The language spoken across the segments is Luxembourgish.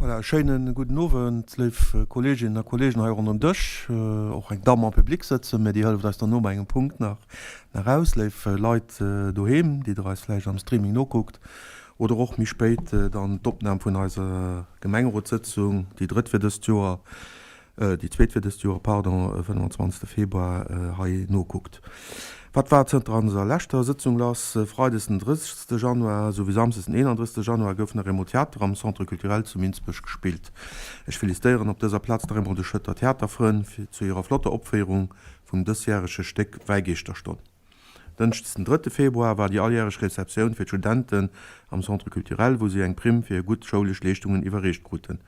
Voilà, e schéine gudden Owend, léif Kolleeginnen a Kolleegen hei ronderëm Dësch. Och eng Damm am Public sëtzen, mä déi hëlleft eis dann no bei engem Punkt nach nach aus. Léif Leit doheem, déi Der eis vläicht am Streaming nokuckt oder och méi spéit dann d'Opnam vun eiser Gemengerotssëtzung, déi drëtt fir dëst Joer, déi zweet fir dëst Joer, pardon, e 25. Februar hei nokuckt. Wat war zënter eiser leschter Sëtzung lass? Freides den 30. Januar souwéi Samsdes den 31. Januar gouf nach eemol Theater am Centre Culturel zu Minsbech gespillt. Ech felicitéieren op dëser Plaz nach eemol de Schëtter Theaterfrënn zu hirer flotter Opféierung vum dësjärege Stéck Wäigeeschterstonn. Dënschdes den drëtte Februar war déi alljäreg Receptioun fir d'Studenten am Centre Culturel, wou si eng Primm fir hir gutt schoulesch Leeschtungen iwwerreecht kruten.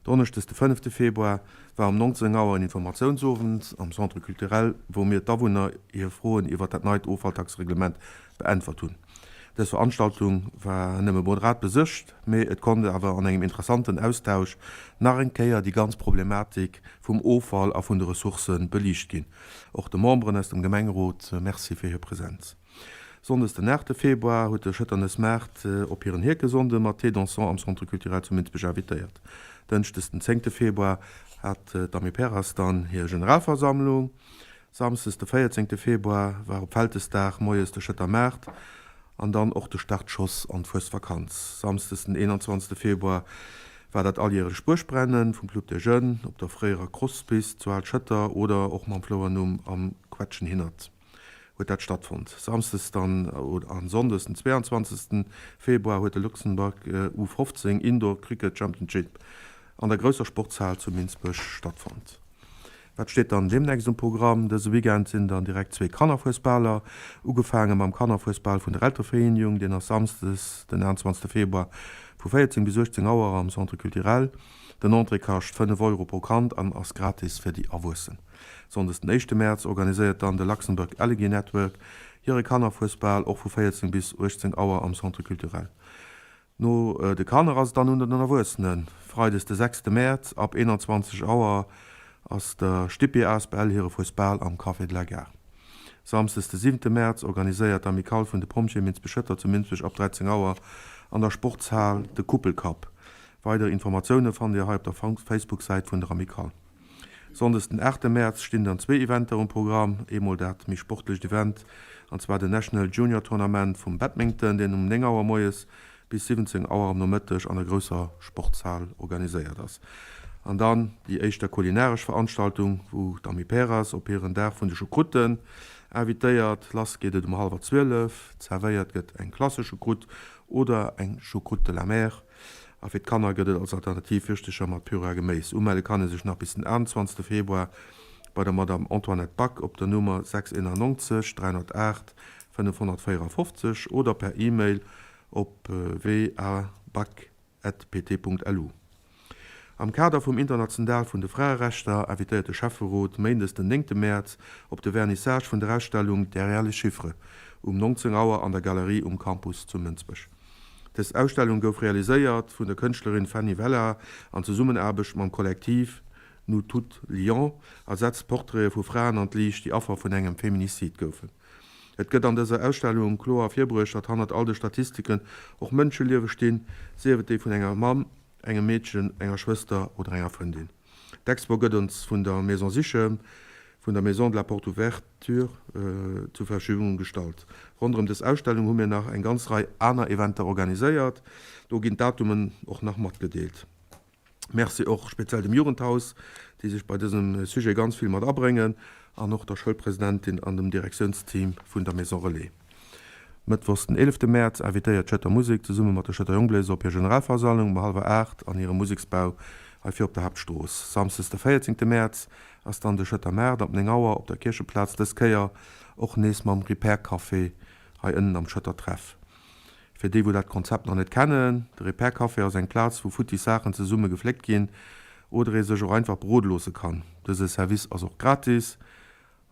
Donneschdes de fënnefte Februar war um 19 Auer en Informatiounsowend am Centre Culturel, wou mir d'Awunner hir Froen iwwert dat neit Offalltaxereglement beäntwert hunn. Dës Veranstaltung war nëmme moderat besucht, mee et konnt awer an engem interessanten Austausch nach eng Kéier déi ganz Problematik vum Offall a vun de Ressourcë beliicht ginn. Och de Memberen aus dem Gemengerot Merci fir hir Präsenz. Sonndes den 8 Februar huet de Schëtternes Maart op hiren Hierkesonnde mat Thé dansant am Centre Culturel zu Minsbech invitéiert. Dënschdes den 10 Februar hat d'Amiperas dann hir Generalversammlung. Samsdes de 14 Februar war op Vältesdag moies de Schëtter Maart an dann och de Startschoss an d'Fuesvakanz. Samsdes den 21 Februar war dat alljärlecht Buergbrennen vum Club des Jeunes op der fréierer Crosspist zu Al Schëtter oder och mam Flouernumm Am Quetschenhinnert huet dat stattfonnt. Samsdes dann an Sonndes den 22 Februar huet de Luxembourg U15 Indoor Cricket Championship an der grousser Sportshal zu Minsbech stattfonnt. Wat steet dann deemnächst um Programm? Dëse Weekend sinn dann direkt zwee Kannerfuesbaler. Ugefaange mam Kannerfuesbal vun der Elterevereenigung, deen ass samsdes den 21 Februar vu 14 bis 18 Auer am Centre Culturel. Den Entrée kascht 5 Euro pro Kand an ass gratis fir déi Erwuessen. Sonndes den éischte Mäerz organiséiert dann de Luxembourg Allergy Network hire Kannerfuesbal, och vu 14 bis 18 Auer am Centre Culturel. No de Kanner ass et dann un den Erwuessenen. Freides de sechste Mäerz ab 21 Auer ass der Stippi asbl hire Fuesbal am Café de la Gare. Samsdes de siwente Mäerz organiséiert d'Amicale vun de Pompjeeë Minsbech-Schëtter zu Minsbech ab 13 Auer an der Sportshal de Kuppelcup. Weider Informatioune fannt Dir hei op der Facebook-Säit vun der Amicale. Sonndes den 8 Mäerz stinn dann zwee Eventer um Programm, eemol dat méi sportlecht Event, an zwar den National Junior Tournament vum Badminton, deen um 9 Auer moies bis 17 Auer am Nomëtteg an der grousser Sportshal organiséiert ass, an dann déi éischter kulinaresch Veranstaltung, wou d'Amiperas op hiren Dag vun de Choucrouten invitéiert. Lass geet et um hallwer 12, zerwéiert gëtt eng klassesch Choucroute oder eng Choucroute de la mer. A fir d'Kanner gëtt et als Alternativ Wirschtecher mat Püree a Geméis. Umelle kann ee sech nach bis den 28 Februar bei der Madame Antoinette Back op der Nummer 691 308 554 oder per E-Mail op waback@pt.lu. Am Kader vum internationalen Dag vun de Fraerechter invitéiert de Schäfferot méindes den 9 Mäerz op de Vernissage vun der Ausstellung Derrière les chiffres um 19 Auer an der Galerie um Campus zu Mënsbech. Dës Ausstellung gouf realiséiert vun der Kënschtlerin Fanny Vella an Zesummenaarbecht mam Kollektiv Nous Toutes Lyon a setzt Portraite vu Fraen an d'Liicht, déi Affer vun engem Feminicide goufen. Et gëtt an dëser Ausstellung kloer ervirbruecht, datt hannert all de Statistiken och Mënscheliewe stinn, sief et déi vun enger Mamm, engem Meedchen, enger Schwëster oder enger Frëndin. D'Expo gëtt ons vun der Maison Sichem, vun der Maison de la Porte Ouverture zur Verfügung gestallt. Ronderëm dës Ausstellung hu mir nach eng ganz Rei aner Eventer organiséiert. Do ginn d'Datumen och nach matgedeelt. Merci och speziell dem Jugendhaus, déi sech bei dësem Sujet ganz vill mat abréngen, an och der Schoulpresidentin an dem Direktiounsteam vun der Maison Relais. Mëttwochs den 11 Mäerz invitéiert d'Schëtter Musek zesumme mat de Schëtter Jongbléiser op hir Generalversammlung um hallwer 8 an hirem Museksbau hei vir op der Haaptstrooss. Samsdes de 14 Mäerz ass dann de Schëtter Maart ab 9 Auer op der Kiercheplaz, dës Kéier och nees mam Repair Café hei ënnen am Schëtter Treff. Fir déi wou dat Konzept nach net kennen, de Repair Café ass eng Plaz wou futtis Saachen zesumme gefléckt ginn oder ee sech och einfach berode loosse kann. Dëse Service ass och gratis.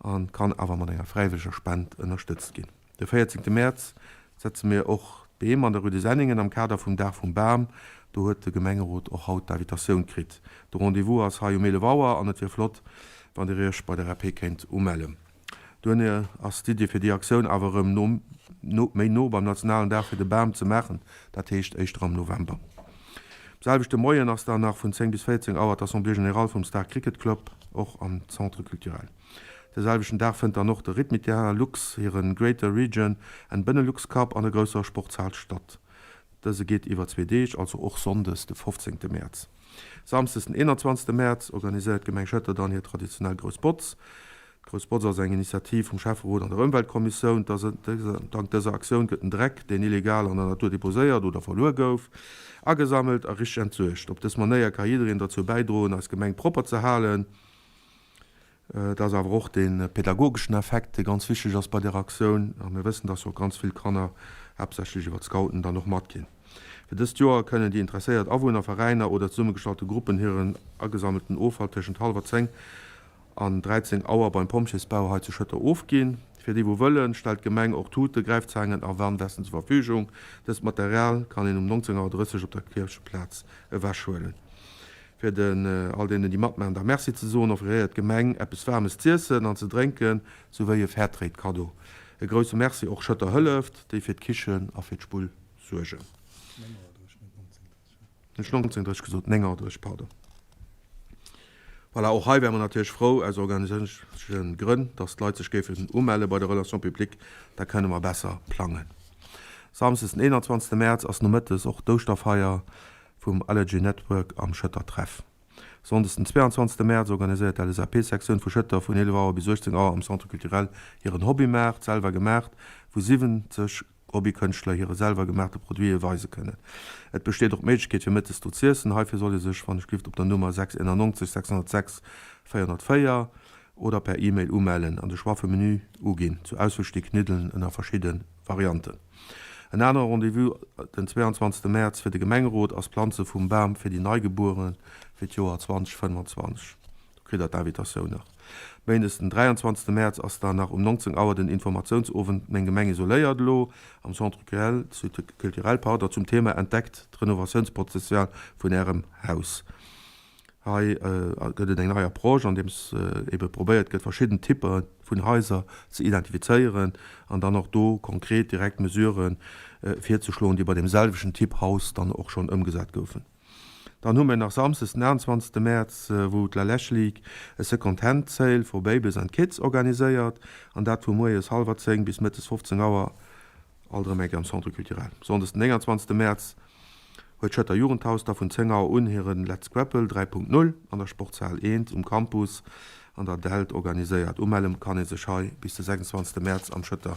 A kann awer mat enger fräiwëlleger Spend ënnerstëtzt ginn. De 14 Mäerz setze mir och d'Beem an der Rue des Enningen am Kader vum Dag vum Bam. Do huet de Gemengerot och haut d'Invitatioun kritt. De Rendez-vous ass hei um 11 Auer an et wier flott, wann Dir Iech bei der RP kéint umellen. Duerno ass d'Iddi fir déi Aktioun awer erëm no méi no beim nationalen Dag fir de Bam ze maachen, dat heescht éischter am November. Selwechte Moien ass dann nach vun 10 bis 14 Auer d'Assemblée générale vum Star Cricket Club, och am Centre Culturel. De selwechten Dag fënnt dann och de Rythmitea Lux hiren Greater Region and Benelux Cup an der grousser Sportshal statt. Dëse geet iwwer zwee Deeg, also och Sonndes de 15 Mäerz. Samsdes den 21 Mäerz organiséiert d'Gemeng Schëtter dann hir traditionell Grouss Botz. D'Grouss Botz ass eng Initiativ vum Schäfferot an der Ëmweltkommissioun. Dank dëser Aktioun gëtt den Dreck, deen illegal an der Natur deposéiert oder verluer gouf, agesammelt a richteg entsuergt. Op dës Manéier ka jiddereen derzou bäidroen, eis Gemeng propper ze halen. Et ass awer och dee pedagogeschen Effekt, dee ganz wichteg ass bei där Aktioun. A mir wëssen, dass jo och ganz vill Kanner, haaptsächlech iwwer d'Scouten, dann och matginn. Fir dëst Joer kënnen déi interesséiert Awunner, Veräiner oder zesummegestallte Gruppen hiren agesammelten Offall tëschent hallwer 10 an 13 Auer beim Pompjeesbau hei zu Schëtter ofginn. Fir déi wou wëllen, stellt d'Gemeng och Tute, Gräifzaangen a Warnwesten zur Verfügung. Dëst Material kann een um 19 Auer 30 op der Kiercheplaz ewechhuelen. Fir den all deenen déi matmaachen da Merci ze soen, offréiert d'Gemeng eppes Waarmes z'iessen an ze drénken, souwéi e Fairtrade-Kaddo. E grousse Merci och Schëtter Hëlleft, déi fir d'Kichen a fir d'Spull suergen. Hunn ech 19:30 gesot? 9:30, pardon. Voilà, och hei wäre mer natierlech frou, aus organisatoresche Grënn, dass d'Leit sech géifen umelle bei der Relation publique, da kënne mer besser plangen. Samsdes den 21. Mäerz ass nomëttes och d'Ouschterfeier vum Allergy Network am Schëtter Treff. Sonndes den 22. Mäerz organiséiert d'LSAP-Sektioun vu Schëtter vun 11 Auer bis 18 Auer am Centre Culturel hiren Hobbymaart, selwer gemaacht, wou 70 Hobbykënschtler hire selwer gemaachte Produite weise kënnen. Et besteet och d'Méiglechkeet fir mëttes do z'iessen. Heifir soll ee sech wann ech glift op der Nummer 691 606 404 oder per E-Mail umellen an de Choix vum Menü uginn. Zur Auswiel sti Kniddeln ënner verschidde Varianten. En anere Rendez-vous den 22 Mäerz fir de Gemengerot ass d'Planze vum Bam fir déi Neigebuere fir d'Joer 2025. Do kritt der d'Invitatioun nach. Méindes den 23 Mäerz ass dann nach um 19 Auer den Informatiounsowend Meng Gemeng isoléiert elo am Centre Culturel pardon, zum Thema Entdeckt d'Renovatiounspotenzial vun Ärem Haus. Hei gëtt et eng nei Approche, andeems ebe probéiert gëtt, verschidden Typpe vun Haiser ze identifizéieren an dann och do konkret direkt Mesurë virzeschloen, déi bei deem selwechten Typ Haus dann och schonn ëmgesat goufen. Dann hu mir nach Samsdes den 28 Mäerz, wou d'La Lech League e Second Hand Sale for Babies and Kids organiséiert, an dat vu moies hallwer 10 bis mëttes 15 Auer, alt erëm eng Kéier am Centre Culturel. Sonndes den 29 Mäerz huet d'Schëtter Jugendhaus da vun 10 Auer un hire Let's Grapple 3.0 an der Sportshal 1 um Campus an der Dällt organiséiert. Umelle kann ee sech hei bis de 26 Mäerz am Schëtter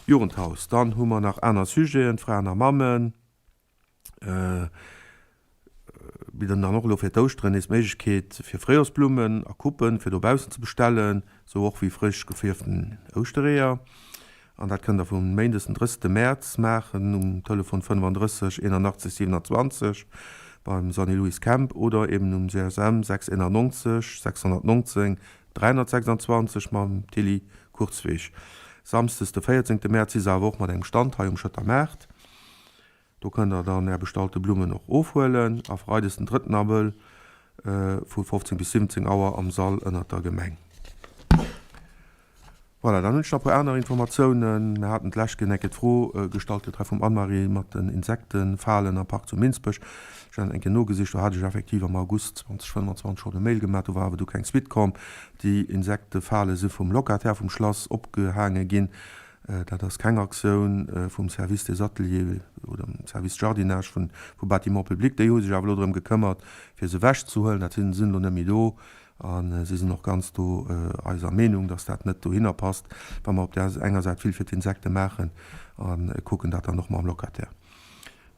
Jugendhaus. Dann hu mer nach aner Sujeten, Fraen a Mammen. Bidden dann och elo fir d'Ouschteren nees d'Méiglechkeet fir Fréijorsblummen a Coupen fir dobaussen ze bestellen, sou och wéi frësch gefierften Ouschtereeër. An dat kënnt der vum Méindes den 30 Mäerz maachen um Telefon 35 81 27 beim Sanny Louis Kemp oder eben um GSM 6 91 619 326 mam Tilly Kurzweg. Samsdes de 14 Mäerz si se awer och mat engem Stand hei um Schëtter Maart. Do kënnt der dann är bestallte Blummen och ofhuelen a Freides den drëtten Abrëll vu 15 bis 17 Auer am Sall ënnert der Gemeng. Voilà, dann hunn ech nach e puer aner Informatiounen. Mir haten d'lescht Kéier eng Kéier d'Fro gestallt kritt hei vum Anne-Marie mat den Insektefalen am Park zu Minsbech. Ech hunn dat eng Kéier nogesicht, do hat ech effektiv am August 2025 schonn e Mail gemaach, do war awer du keng Suite komm. Déi Insektefale si vum Locataire vum Schlass opgehaange ginn. Dat ass keng Aktioun vum Service des Ateliers oder dem Service Jardinage vun Bâtiments publics. Déi hu sech awer elo drëm gekëmmert, fir se ewechzehuelen. Dat sinn elo net méi do. A si sinn och ganz do eiser Meenung, dass dat net dohinner passt, wa mer op där enger Säit vill fir d'Insekte maachen a kucken dat dann och mam Locataire.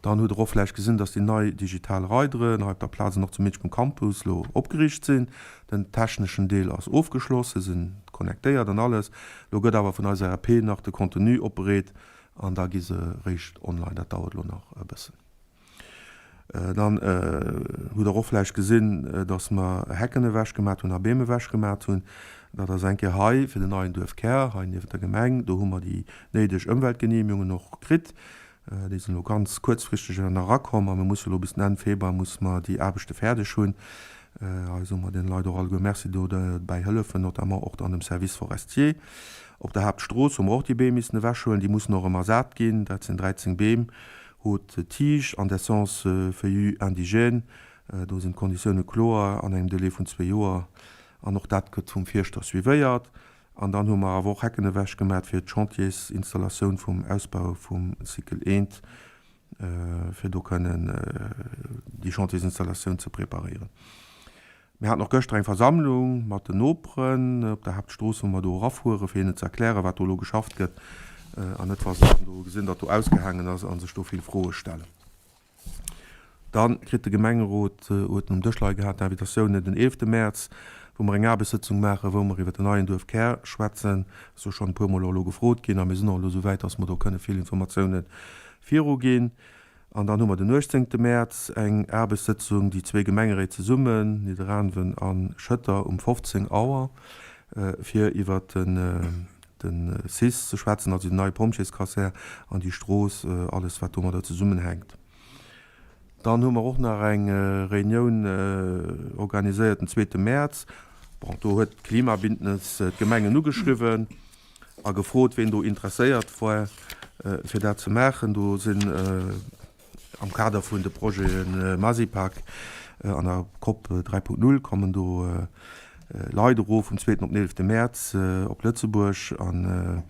Dann hutt Der och vläicht gesinn, dass déi nei digital Raideren hei op der Plaz an och zu München um Campus elo opgeriicht sinn. Den techneschen Deel ass ofgeschloss, se si connectéiert an alles. Elo gëtt awer vun eiser RP nach de Contenu opbereet an da gi se réischt online. Dat dauert elo nach e bëssen. Dann hutt Der och vläicht gesinn, dass mer Hecken ewechgemat hunn a Beem ewechgemat hunn. Dat ass eng Kéier hei fir den neien Duerfkär hei niewent der Gemeng. Do hu mer déi néideg Ëmweltgeneemegungen och kritt. Déi sinn elo ganz kuerzfristeg nach erakomm a mir musse elo bis den Enn Februar musse mer déi Aarbechte fäerdeg hunn. Hei soe mer deene Leit och alleguer Merci, déi do dobäi hëllefen, notamment och dann dem Service forestier. Op der Haaptstrooss hu mer och déi Beem missen ewechhuelen. Déi mussen och erëm ersat ginn. Dat sinn 13 Beem. Haute Tige an d'Essence Feuillue indigène. Do sinn d'Konditioune kloer an engem Delai vun zwee Joer an och dat gëtt vum Fierschter suivéiert. An dann hu mer awer och Hecken ewech gemat fir d'Chantiersinstallatioun vum Ausbau vum Cycle I, fir do kënnen déi Chantiersinstallatioun ze preparéieren. Mir haten och gëschter eng Versammlung mat den Noperen op der Haaptstrooss, wou mer do erafueren, fir hinnen ze erklären, wat do elo geschafft gëtt an net, wa se dann do gesinn, datt do ausgehaangen ass a sech do vill Froe stellen. Dann kritt de Gemengerot, huet en um Dësch leie gehat, d'Invitatioune den eelfte Mäerz, wou mer eng Aarbechtssëtzung maachen, wou mer iwwer den neien Duerfkär schwätzen. Ass jo schonn e puermol och elo gefrot ginn a mir sinn och elo esou wäit, dass mer do kënne vill Informatioune viruginn. An dann hu mer den uechtzéngte Mäerz eng Aarbechtssëtzung, déi zwee Gemengeréit zesummen, Nidderaanwen a Schëtter, um 15 Auer, fir iwwer de cis ze schwätzen, also déi nei Pompjeeskasär an déi Strooss, alles wat domadder zesummenhänkt. Dann hu mer och nach eng Reunioun organiséiert den zweete Mäerz. Bon, do huet d'Klimabindnes d'Gemengen ugeschriwwen a gefrot, ween do interesséiert war, fir dat ze maachen. Do sinn am Kader vun de Projete Masipac an der Cop 3.0 kommen do Leit erof vum zweeten op den eelefte Mäerz op Lëtzebuerg an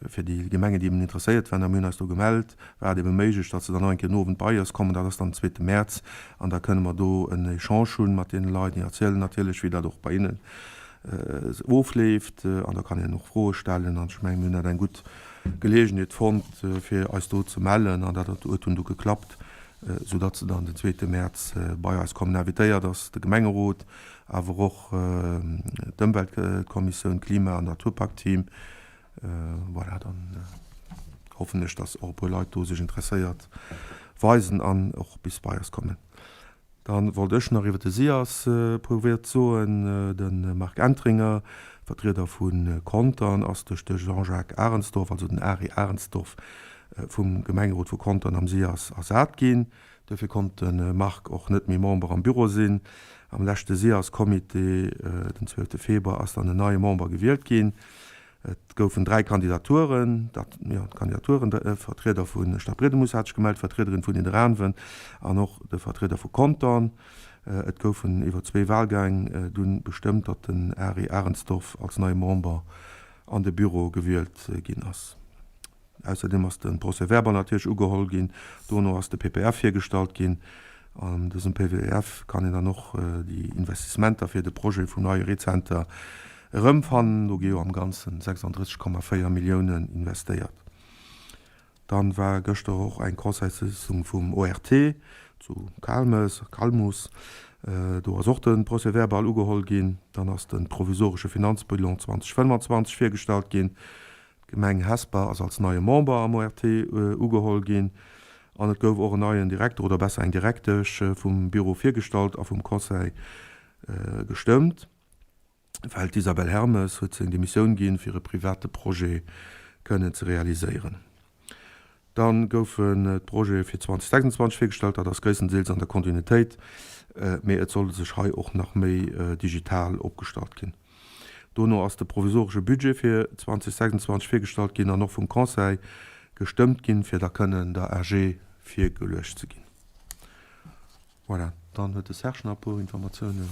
fir déi Gemengen, déi eben interesséiert waren, a mir hunn eis do gemellt, war et ebe méiglech, datt se dann och eng Kéier den Owend bei eis kommen. Dat ass dann den zweete Mäerz an da kënne mer do en Echange hunn mat deene Leit. Déi erzielen natierlech, wéi dat och bei hinnen ofleeft an da kann een och Froe stellen an ech mengen, mir hunn dat eng gutt Geleegenheet fonnt, fir eis do ze mellen an dat huet dunn du geklappt, soudatt se dann den zweete Mäerz bei eis kommen. Invitéiert ass de Gemengerot, awer och d'Ëmweltkommissioun, d'Klima an Naturpaktteam. Voilà, dann hoffen ech, datt och e puer Leit do sech interesséiert weisen an och bis bei eis kommen. Dann wollt ech nach iwwer de SIAS e puer Wuert soen. De Marc Entringer, Vertrieder vu Contern, ass duerch de Jean-Jacques Arensdorf, also den Ari Arensdorf, vum Gemengerot vu Contern am SIAS ersat ginn. Duerfir konnt de Marc och net méi Member am Büro sinn. Am leschte SIAS-Comité, den 12 Februar, ass dann en neie Member gewielt ginn. Et goufen 3 Kandidaturen, dat, jo, Kandidaturen, de Vertrieder vu Stadbriedemus hat sech gemellt, d'Vertriederin vun Nidderaanwen an och de Vertrieder vu Contern. Et goufen iwwer zwee Wahlgäng dunn bestëmmt, datt den Ari Arensdorf als neie Member an de Büro gewielt ginn ass. Ausserdeem ass de Procès-verbal natierlech ugeholl ginn. Dono ass de PPF virgestallt ginn. An dësem PPF kann een dann och déi Investissementer fir de Projet vum neie Rehzenter erëmfannen. Do gi jo am Ganzen 36,4 Milliounen investéiert. Dann war gëschter och eng Conseilssitzung vum ORT zu Calmes, Calmus. Do ass och de Procès-verbal ugeholl ginn. Dann ass de provisoresche Finanzbilan 2025 virgestallt ginn. D'Gemeng Hesper ass als neie Member am ORT ugeholl ginn an et gouf och en neien Direkter, oder besser eng Direktesch, vum Büro virgestallt a vum Conseil gestëmmt, well d'Isabelle Hermes huet seng Demissioun ginn, fir e private Projet kënnen ze realiséieren. Dann goufen d'Projete fir 2026 virgestallt. Dat ass gréisstendeels an der Kontinuitéit, mee et soll sech hei och nach méi digital opgestallt ginn. Dono ass de provisoresche Budget fir 2026 virgestallt ginn an och vum Conseil gestëmmt ginn, fir da kënnen der AG virgeluecht ze ginn. Voilà, dann huet de Serge nach e puer Informatiounen.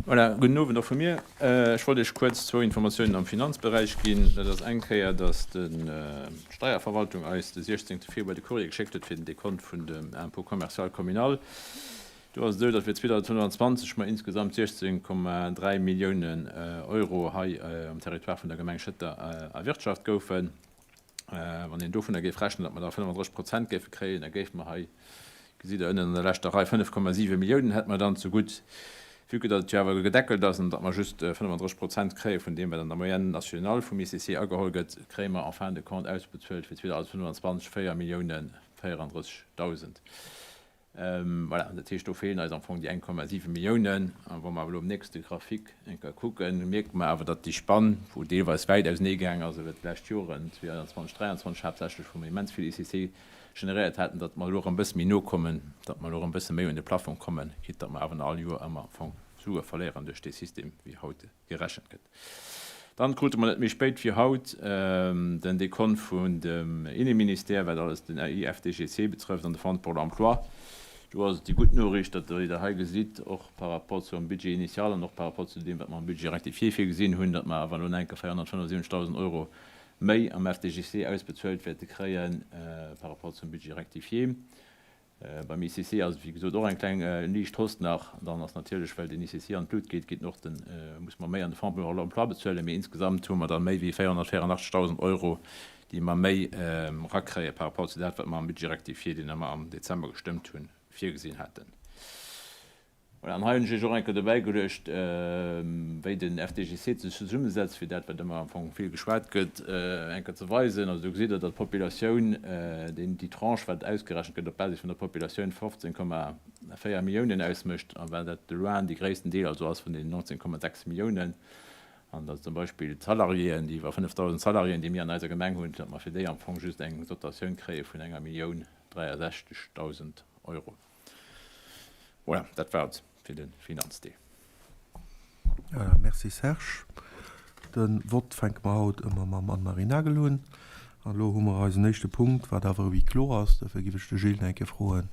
Voilà, gudden Owend och vu mir. Ech wollt Iech kuerz zwou Informatiounen am Finanzberäich ginn. Dat ass eng Kéier, dass d'Steierverwaltung eis de 16 Februar de Courrier geschéckt huet fir den Dekont vun dem Impôt commercial communal. Do ass et esou, datt fir 2025 mer insgesamt 16,3 Milliounen Euro hei am Territoire vun der Gemeng Schëtter erwirtschaft goufen. Wann een dovunner géif rechnen, datt mer da 35 Prozent géife kréien, da géife mer hei, gesitt Der ënnen an der leschter Rei, 5,7 Milliounen hätte mer dann zegutt. Vue que datt et jo awer gedeckelt ass an datt mer just 35 Prozent kréie vun deem, wat an der Moyenne nationale vum ICC ageholl gëtt, kréie mer en fin de compte ausbezuelt fir 2025 4 Milliounen 34.000. Voilà, dat heescht, do feelen eis am Fong déi 1,7 Milliounen. A wa mer awer elo um nächste Graphique eng Kéier kucken, mierke mer awer, datt déi Spann, wou deelweis wäit auseneegaang ass iwwert déi lescht Joren, 2021, 2023 haaptsächlech, wou mer immens vill ICC generéiert haten, datt mer elo erëm e bësse méi no kommen, datt mer elo erëm e bësse méi un de Plafong kommen, quitte datt mer awer nach all Joer ëmmer am Fong Sue verléieren duerch dee System, wéi haut gerechent gëtt. Dann krute mer net méi spéit wéi haut den Dekont vun dem Inneministère, wat alles den IFDGC betrëfft an de Fonds pour l'emploi. Do ass et déi gutt Noriicht, datt Der, wéi Der hei gesitt, och par rapport zum Budget initial an och par rapport zu deem, wat mer am Budget rectifié virgesinn hunn, datt mer awer elo nach eng Kéier 475.000 Euro méi am FDGC ausbezuelt wäerte kréie par rapport zum Budget rectifié. Beim ICC ass et wéi gesot och eng kleng liicht Hausse nach. Dann ass natierlech, well den ICC an d'Lut geet, geet en och den, muss mer méi an de Fonds pour l'emploi bezuelen. Mee insgesamt hu mer da méi wéi 484.000 Euro, déi mer méi erakréie par rapport zu dat, wat mer am Budget rectifié, deen mer am Dezember gestëmmt hunn, virgesinn haten. Voilà, an hei hunn ech Iech och eng Kéier dobäi geluecht, wéi den FDGC sech zesummesetzt, fir dat, wat ëmmer am Fong vill geschwat gëtt, eng Kéier ze weisen. Also do gesitt Der, datt d'Populatioun, deen, déi Tranche, wat ausgerechent gëtt op Basis vun der Populatioun, 15,4 Milliounen ausmécht, a well dat de loin dee gréissten Deel also ass vun deenen 19,6 Milliounen. An datt zum Beispill d'Salariéen, déi iwwer 5.000 Salariéen, déi mir an eiser Gemeng hunn, datt mer fir déi am Fong just eng Dotatioun kréie vun enger Millioun 63.000 Euro. Voilà, dat war et fir de Finanzdeel. Merci Serge. De Vott fänke mer haut ëmmer mam Anne-Marie Nagel un. An elo hu mer eisen éischte Punkt, wat awer e Huis clos ass. Dofir giff ech de Gilles nach eng Kéier froen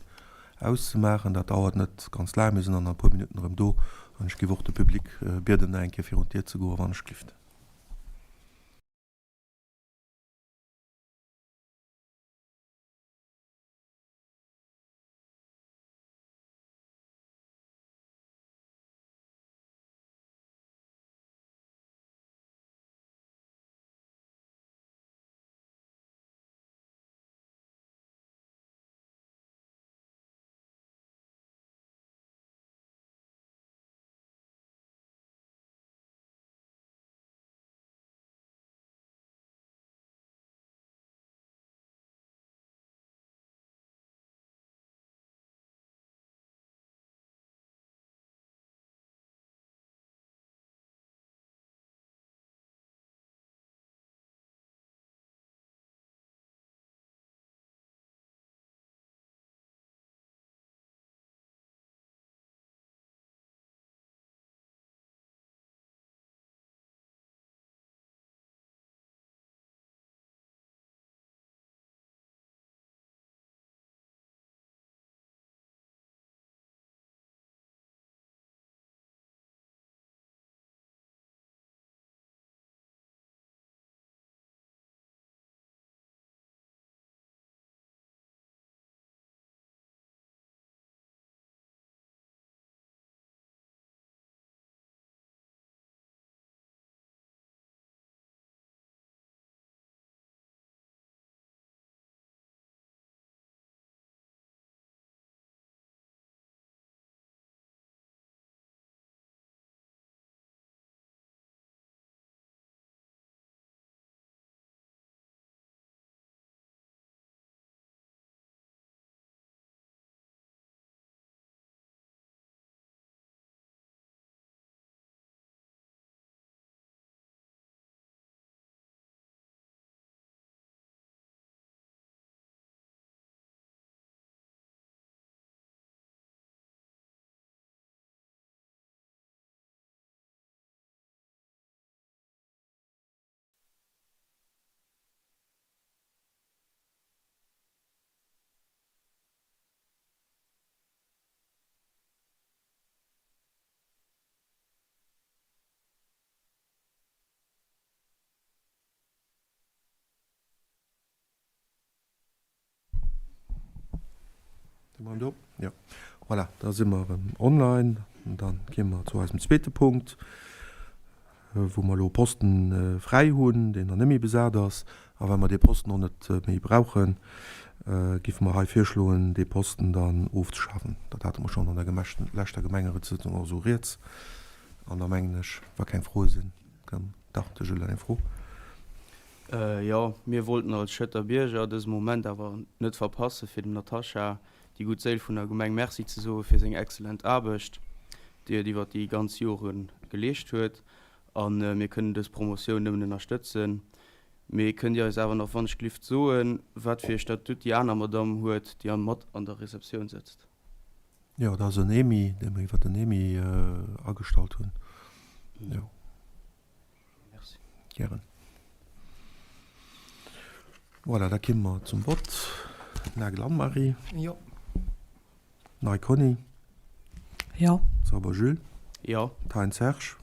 auszemaachen. Dat dauert net ganz laang, mir sinn an e puer Minutten erëm do. An ech giff och de Public bieden, nach eng Kéier virun d'Dier ze goen, wann ech glift. Si mer erëm do? Jo. Voilà, da si mer erëm online. An da gi mer zu eisem zweete Punkt, wou mer elo e Posten fräi hunn, deen dann net méi besat ass. A well mer dee Posten och net méi brauchen, géife mer hei virschloen, dee Posten dann ofzeschafen. Dat hate mer schonn an der leschter Gemengerotssëtzung och esou rieds. An da mengen ech, wa keng Froe sinn, dann, dach, de Jules huet eng Fro. Jo, mir wollten als Schëtter Bierger dëse Moment awer net verpassen, fir dem Natascha, déi gutt Séil vun der Gemeng, Merci ze soe fir seng excellent Aarbecht, déi et iwwer déi ganz Jore geleescht huet. A mir kënnen dës Promotioun nëmmen ënnerstëtzen. Mee kënnt Dir eis awer nach wannechglift soen, wat fir e Statut déi aner Madamm huet, déi mat an der Receptioun sëtzt? Jo, dat ass en EMI, dee mer iwwer den EMI agestallt hunn. Jo. Gären. Voilà, da kimme mer zum Vott. Nagel Anne-Marie. Jo. Ney Conny. Jo. Sauber Jules. Jo. Thein Serge.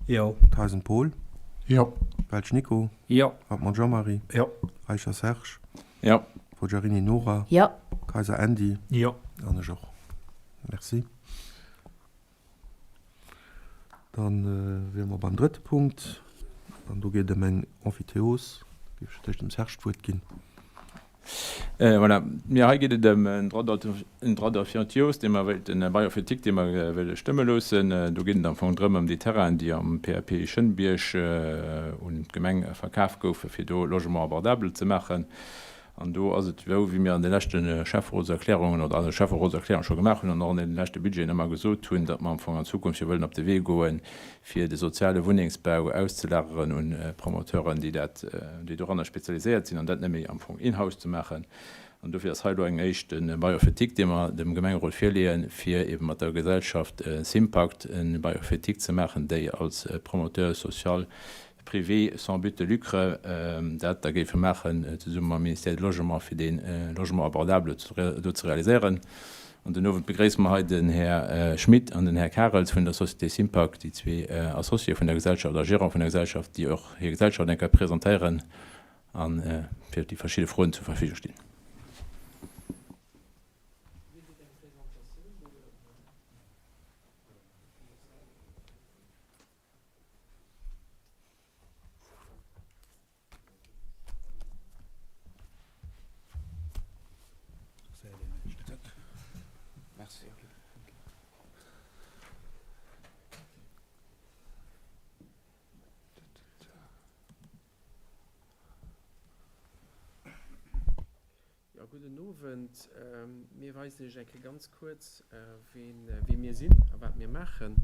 Jo. Theisen Paul. Jo. Welsch Nico. Jo. Hartmann Jean-Marie. Jo. Eicher Serge. Jo. Forgiarini Nora. Jo. Kayser Andy. Jo. An ech och. Merci. Dann wiere mer beim drëtte Punkt. An do geet et ëm eng Emphytéose. Da géif ech natierlech dem Serge d'Wuert ginn. Voilà, mir hei geet et ëm en Droit d'emphytéose, dee mer wéilten, e Bail emphytique, dee mer wéile stëmme loossen. Do geet et am Fong drëm, ëm déi Terrainen, déi am PAP Schënnbierg un d'Gemeng verkaf goufen, fir do Logement abordable ze maachen. An do ass et esou, wéi mir an de leschte Schäfferotserklärungen oder an de Schäfferotserklärungen scho gemaach hunn an och an deene leschte Budgeten ëmmer gesot hunn, datt mer am Fong an Zukunft jo wëllen op de Wee goen, fir de soziale Wunnengsbau auszelageren un Promoteuren, déi dat, déi doranner spezialiséiert sinn, an dat net méi am Fong in-house ze maachen. An dofir ass hei elo eng éischt e Bail ophétique, dee mer dem Gemengerot virleeën, fir eebe mat der Gesellschaft Sympact e Bail ophétique ze maachen, déi als Promoteur social privé sans but de lucre dat da géife maachen, zesumme mam Ministère du Logement, fir dee Logement abordable do ze realiséieren. An den Owend begréisse mer hei den Här Schmit an den Här Karels vun der Société Sympac, déi zwee Associéë vun der Gesellschaft a Gérant vun der Gesellschaft, déi och hir Gesellschaft eng Kéier presentéieren a fir déi verschidde Froen zur Verfügung stinn. Jo, gudden Owend. Mir weisen Iech eng Kéier ganz kuerz, ween, wie mir sinn a wat mir maachen.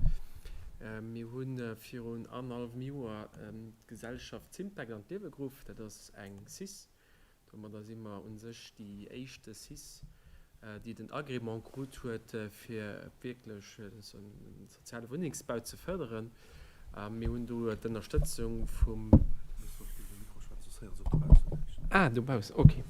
Mir hu virun annerhallwem Joer d'Gesellschaft Sympact an d'Liewe geruff. Dat ass eng cis. Domadder si mer u sech déi éischte cis, déi den Agrément krut huet, fir wierklech de soziale Wunnengsbau ze fërderen. A mir hunn do d'Ënnerstëtzung vum. Ah, dobaussen, ok.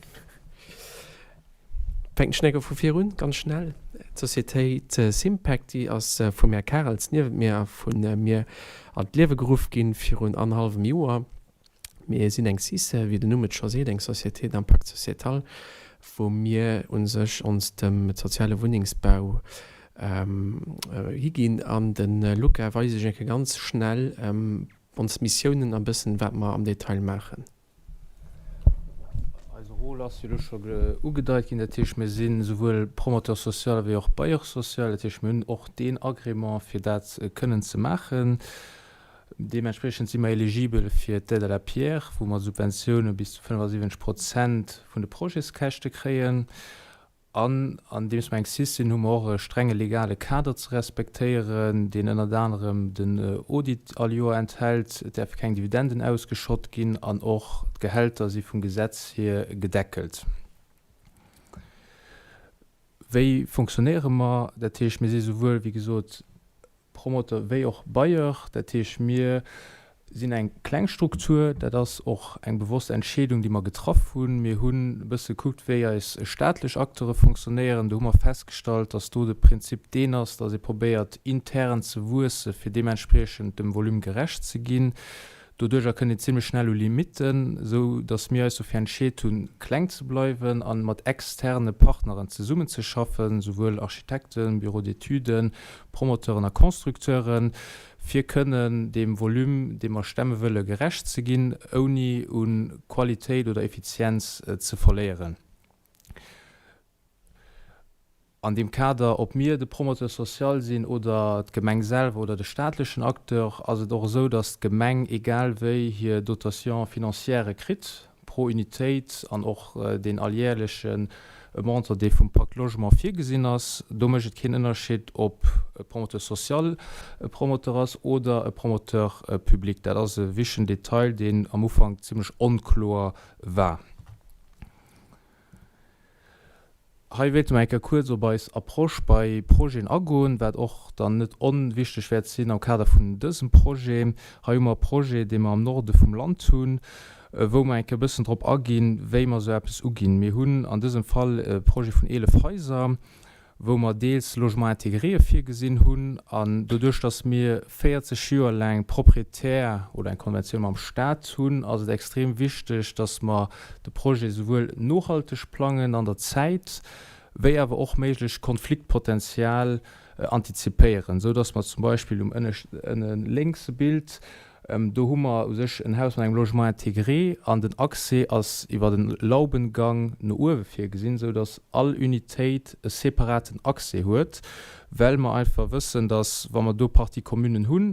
Fänken ech enke vu vir un, ganz schnell. D'Societéit Sympact, déi ass vum Här Karels niewent mir a vu mir an d'Liewe geruff ginn virun annerhallwem Joer. Mir sinn eng cis, wéi den Numm et scho seet, eng Société d'impact sociétal, wou mir u sech ons dem soziale Wunnengsbau higinn. An de Luca weist iech eng Kéier ganz schnell ons Missiounen a bëssen, wat mer am Detail maachen. Eise Rôle ass jo elo scho ugedeit ginn. Dat heescht, mir si souwuel Promoteur social wéi och Bailleur social. Dat heescht, mir hunn och deen Agrément, fir dat kënnen ze maachen. Deementspriechend si mer eligibel fir d'Aide à la pierre, wou mer Subventioune bis zu 75 Prozent vun de Projetskäschte kréien. An andeems mer eng cis sinn, hu mer och e strenge legale Kader ze respektéieren, deen ënnert anerem den Audit all Joer enthält, et däerfe keng Dividenden ausgeschott ginn an och d'Gehälter si vum Gesetz hier gedeckelt. Wéi fonctionnéiere mer? Dat heescht, mir si souwuel, wéi gesot, Promoteur wéi och Bailleur. Dat heescht, mir sinn eng kleng Struktur. Dat ass och eng bewosst Entscheedung, déi mer getraff hunn. Mir hunn e bësse gekuckt, wéi eis staatlech Acteure fonctionnéieren. Do hu mer festgestallt, dass do de Prinzip deen ass, dass ee probéiert, intern ze wuesse fir deementspriechend dem Volume gerecht ze ginn. Doduerjer kënnt een zimlech schnell u Limitten, esou datt mir eis dofir entscheet hunn, kleng ze bleiwen an mat externe Partneren zesummenzeschaffen, souwuel Architekten, Bureaux d'études, Promoteuren a Constructeuren, fir kënnen deem Volume, dee mer stemme wëlle, gerecht ze ginn, ouni u Qualitéit oder Effizienz ze verléieren. An deem Kader, ob mir de Promoteur social sinn oder d'Gemeng selwer oder de staatlechen Acteur, ass et och esou, datt d'Gemeng egal wéi hir Dotation financière kritt pro Unitéit an och deen alljährleche Montant, dee vum Pacte Logement virgesinn ass. Do mécht et keen Ënnerscheed, ob e Promoteur social e Promoteur ass oder e Promoteur public. Dat ass e wichtegen Detail, deen am Ufank zimlech onkloer war. Hei wéilte mer eng Kéier kuerz op eis Approche bei Projeten agoen, wat och dann net onwichteg wäert sinn am Kader vun dësem Projet. Hei hu mer e Projet, dee mer am Norde vum Land hunn, wou mer eng Kéier e bëssen drop aginn, wéi mer esou eppes uginn. Mir hunn an dësem Fall e Projet vun 11 Haiser, wou mer deels Logements intégréë virgesinn hunn. An doduerch, dass mir 40 Joer laang Proprietär oder eng Konventioun mam Stat hunn, ass et extrem wichteg, dass mer de Projet souwuel nohalteg plangen an der Zäit, wéi awer och méiglech Konfliktpotenzial antizipéieren, esou dass mer zum Beispill um ënne lénkse Bild Do hu mer u sech en Haus mat engem Logement intégré an den Accès ass iwwer en Laubengang no uewe virgesinn, esou datt all Unitéit e separaten Accès huet, well mer einfach wëssen, datt wa mer do Parties communes hunn,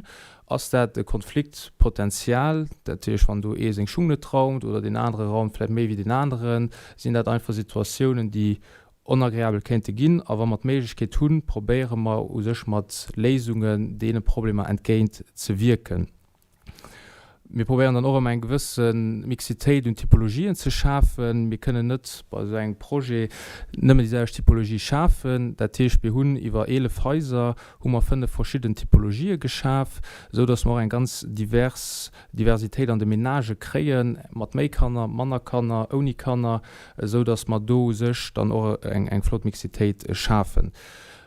ass dat e Konfliktpotenzial. Dat heescht, wann do ee seng Schung net raumt oder deen anere raumt vläicht méi wéi deen aneren, sinn dat einfach Situatiounen, déi onagreabel kéinte ginn. A wa mer d'Méiglechkeet hunn, probéiere mer u sech mat Léisungen deene Problemer entgéint ze wierken. Mir probéieren dann och ëmmer eng gewësse Mixitéit un Typologien ze schafen. Mir kënnen net bei esou engem Projet nëmmen déi selwecht Typologie schafen. Dat heescht, mir hunn iwwer 11 Haiser hu mer 5 verschidden Typologië geschaf, esou datt mer och eng ganz divers Diversitéit an de Menagë kréien, mat méi Kanner, manner Kanner, ouni Kanner, esou datt mer do u sech dann och eng flott Mixitéit schafen.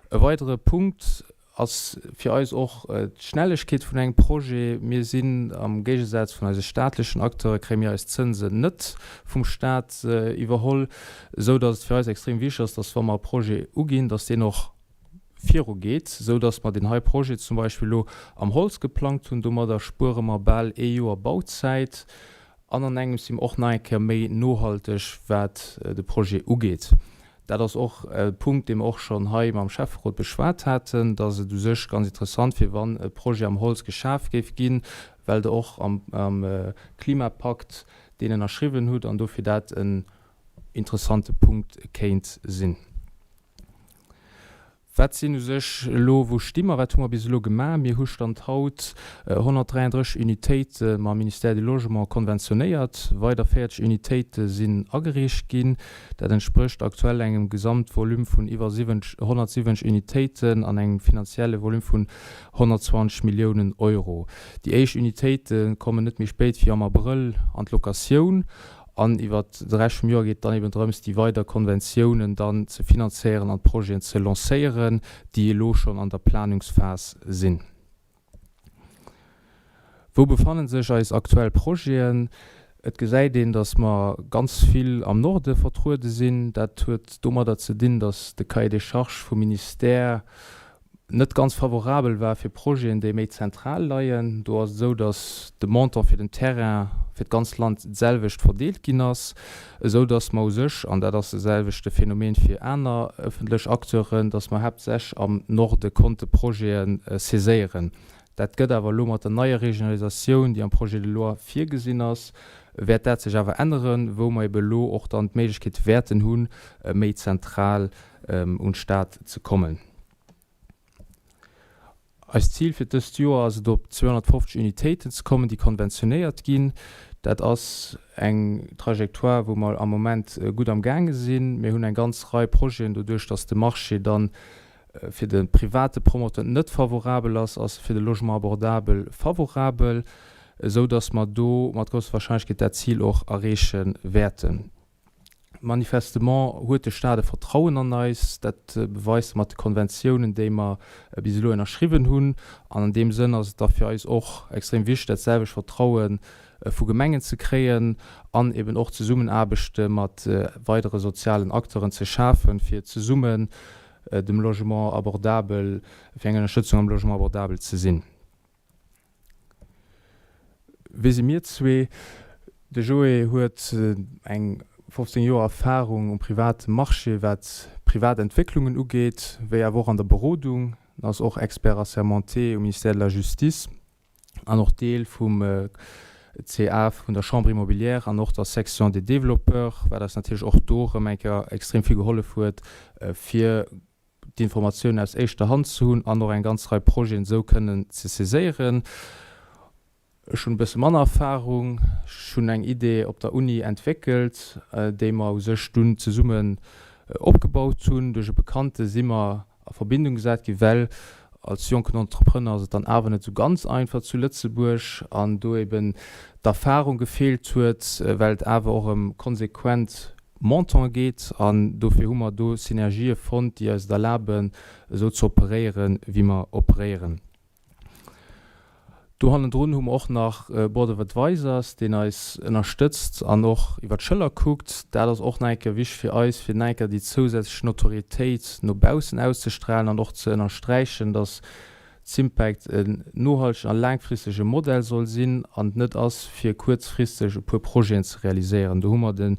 E weidere Punkt ass fir eis och d'Schnellegkeet vun engem Projet. Mir sinn am Géigesaz vun eise staatlechen Acteure kréie mir eis Zënsen net vum Stat iwwerholl, esou datt et fir eis extrem wichteg ass, datt wa mer e Projet uginn, datt deen och viru geet, esou datt mer deen hei Projet zum Beispill elo am Holz geplangt hunn. Domadder spuere mer bal ee Joer Bauzäit an an engems si mer och nach eng Kéier méi nohalteg, wat de Projet ugeet. Dat ass och e Punkt, dee mer och schonn hei mam Schäfferot beschwat haten, datt et u sech ganz interessant wier, wann e Projet am Holz geschaf géif ginn, well Der och am Klimapakt deen ënnerschriwwen hutt an dofir dat en interessante Punkt kéint sinn. Wat sinn u sech elo, wou sti mer, wat hu mer bis elo gemaach? Mir hu Stand haut 133 Unitéite mam Ministère du Logement konventionéiert. Weider 40 Unitéite sinn agereecht ginn. Dat entsprécht aktuell engem Gesamtvolume vun iwwer 170 Unitéiten an engem finanzielle Volume vun 120 Milliounen Euro. Déi éischt Unitéite kommen net méi spéit wéi am Abrëll an d'Locatioun An iwwert de Rescht vum Joer geet et dann eben drëms, déi weider Konventiounen dann ze finanzéieren an d'Projeten ze lancéieren, déi elo schonn an der Planungsphas sinn. Wou befanne sech eis aktuell Projeten? Et gesäit een, dass mer ganz vill am Norde vertruede sinn. Dat huet domadder ze dinn, dass de Cahier des charges vum Ministère net ganz favorabel war fir Projeten, déi méi zentral leien. Do ass et esou, datt de Montant fir den Terrain fir d'ganzt Land d'selwecht verdeelt ginn ass, esou datt mer u sech, an dat ass de selwechte Phänomen fir aner ëffentlech Acteuren, datt mer haaptsächlech am Norde konnte Projete saiséieren. Dat gëtt awer elo mat der neier Regionalisatioun, déi am Projet de loi virgesinn ass, wäert dat sech awer änneren, wou mer ebe elo och dann d'Méiglechkeet wäerten hunn, méi zentral un d'Stad ze kommen. Eist Zil fir dëst Joer ass et op 250 Unitéiten ze kommen, déi konventionéiert ginn. Dat ass eng Trajectoire, wou mer am Moment gutt am gaange sinn. Mir hunn eng ganz Rei Projeten, doduerch datt de Marché dann fir de private Promoteur net favorabel ass, ass e fir de Logement abordable favorabel, esou datt mer do mat grousser Wahrscheinlechkeet dat Zil och erreeche wäerten. Manifestement huet de Staat e Vertrauen an eis. Dat beweist e mat de Konventiounen, déi mer bis elo ënnerschriwwen hunn. An an deem Sënn ass et da fir eis och extrem wichteg, dat selwecht Vertraue vu Gemengen ze kréien an eben och Zesummenaarbechte mat weidere sozialen Acteuren ze schafen, fir zesummen dem Logement abordable, fir eng Ënnerstëtzung am Logement abordable ze sinn. Wie si mir zwee? De Joé huet eng 15 Joer Erfarung um private Marché wat privat Entwécklungen ugeet, wéi awer och an der Berodung. En ass och Expert assermenté um Ministère de la Justice an och Deel vum CA vun der Chambre immobilière an och der Section des développeurs, wat eis natierlech och do erëm eng Kéier extrem vill gehollef huet fir d'Informatiounen aus éischter Hand ze hunn an och eng ganz Rei Projeten esou kënnen ze saiséieren. Ech hunn e bësse manner Erfahrung. Ech hunn eng Idee op der Uni entwéckelt, déi mer u sech dunn zesumme. opgebaut hunn. Duerch e Bekannte si mer a Verbindung gesat gi well als jonken Entrepreneur ass et dann awer net esou ganz einfach zu Lëtzebuerg an do eben d'Erfahrung gefeelt huet, well et awer och ëm konsequent Montantë geet an dofir hu mer do Synergië fonnt, déi eis et erlaben esou ze operéieren, wéi mer operéieren. Do hannendrun hu mer och nach e Board of Advisors, deen eis ënnerstëtzt an och iwwer d'Schëller kuckt. Dat ass och nach eng Kéier wichteg fir eis, fir nach eng Kéier déi zousätzlech Notorietéit no baussen auszestrahlen an och ze ënnersträichen, dass Zimpact en nohaltegen a laangfristege Modell soll sinn an et net ass, fir kuerzfristeg e puer Projeten ze realiséieren. Do hu mer den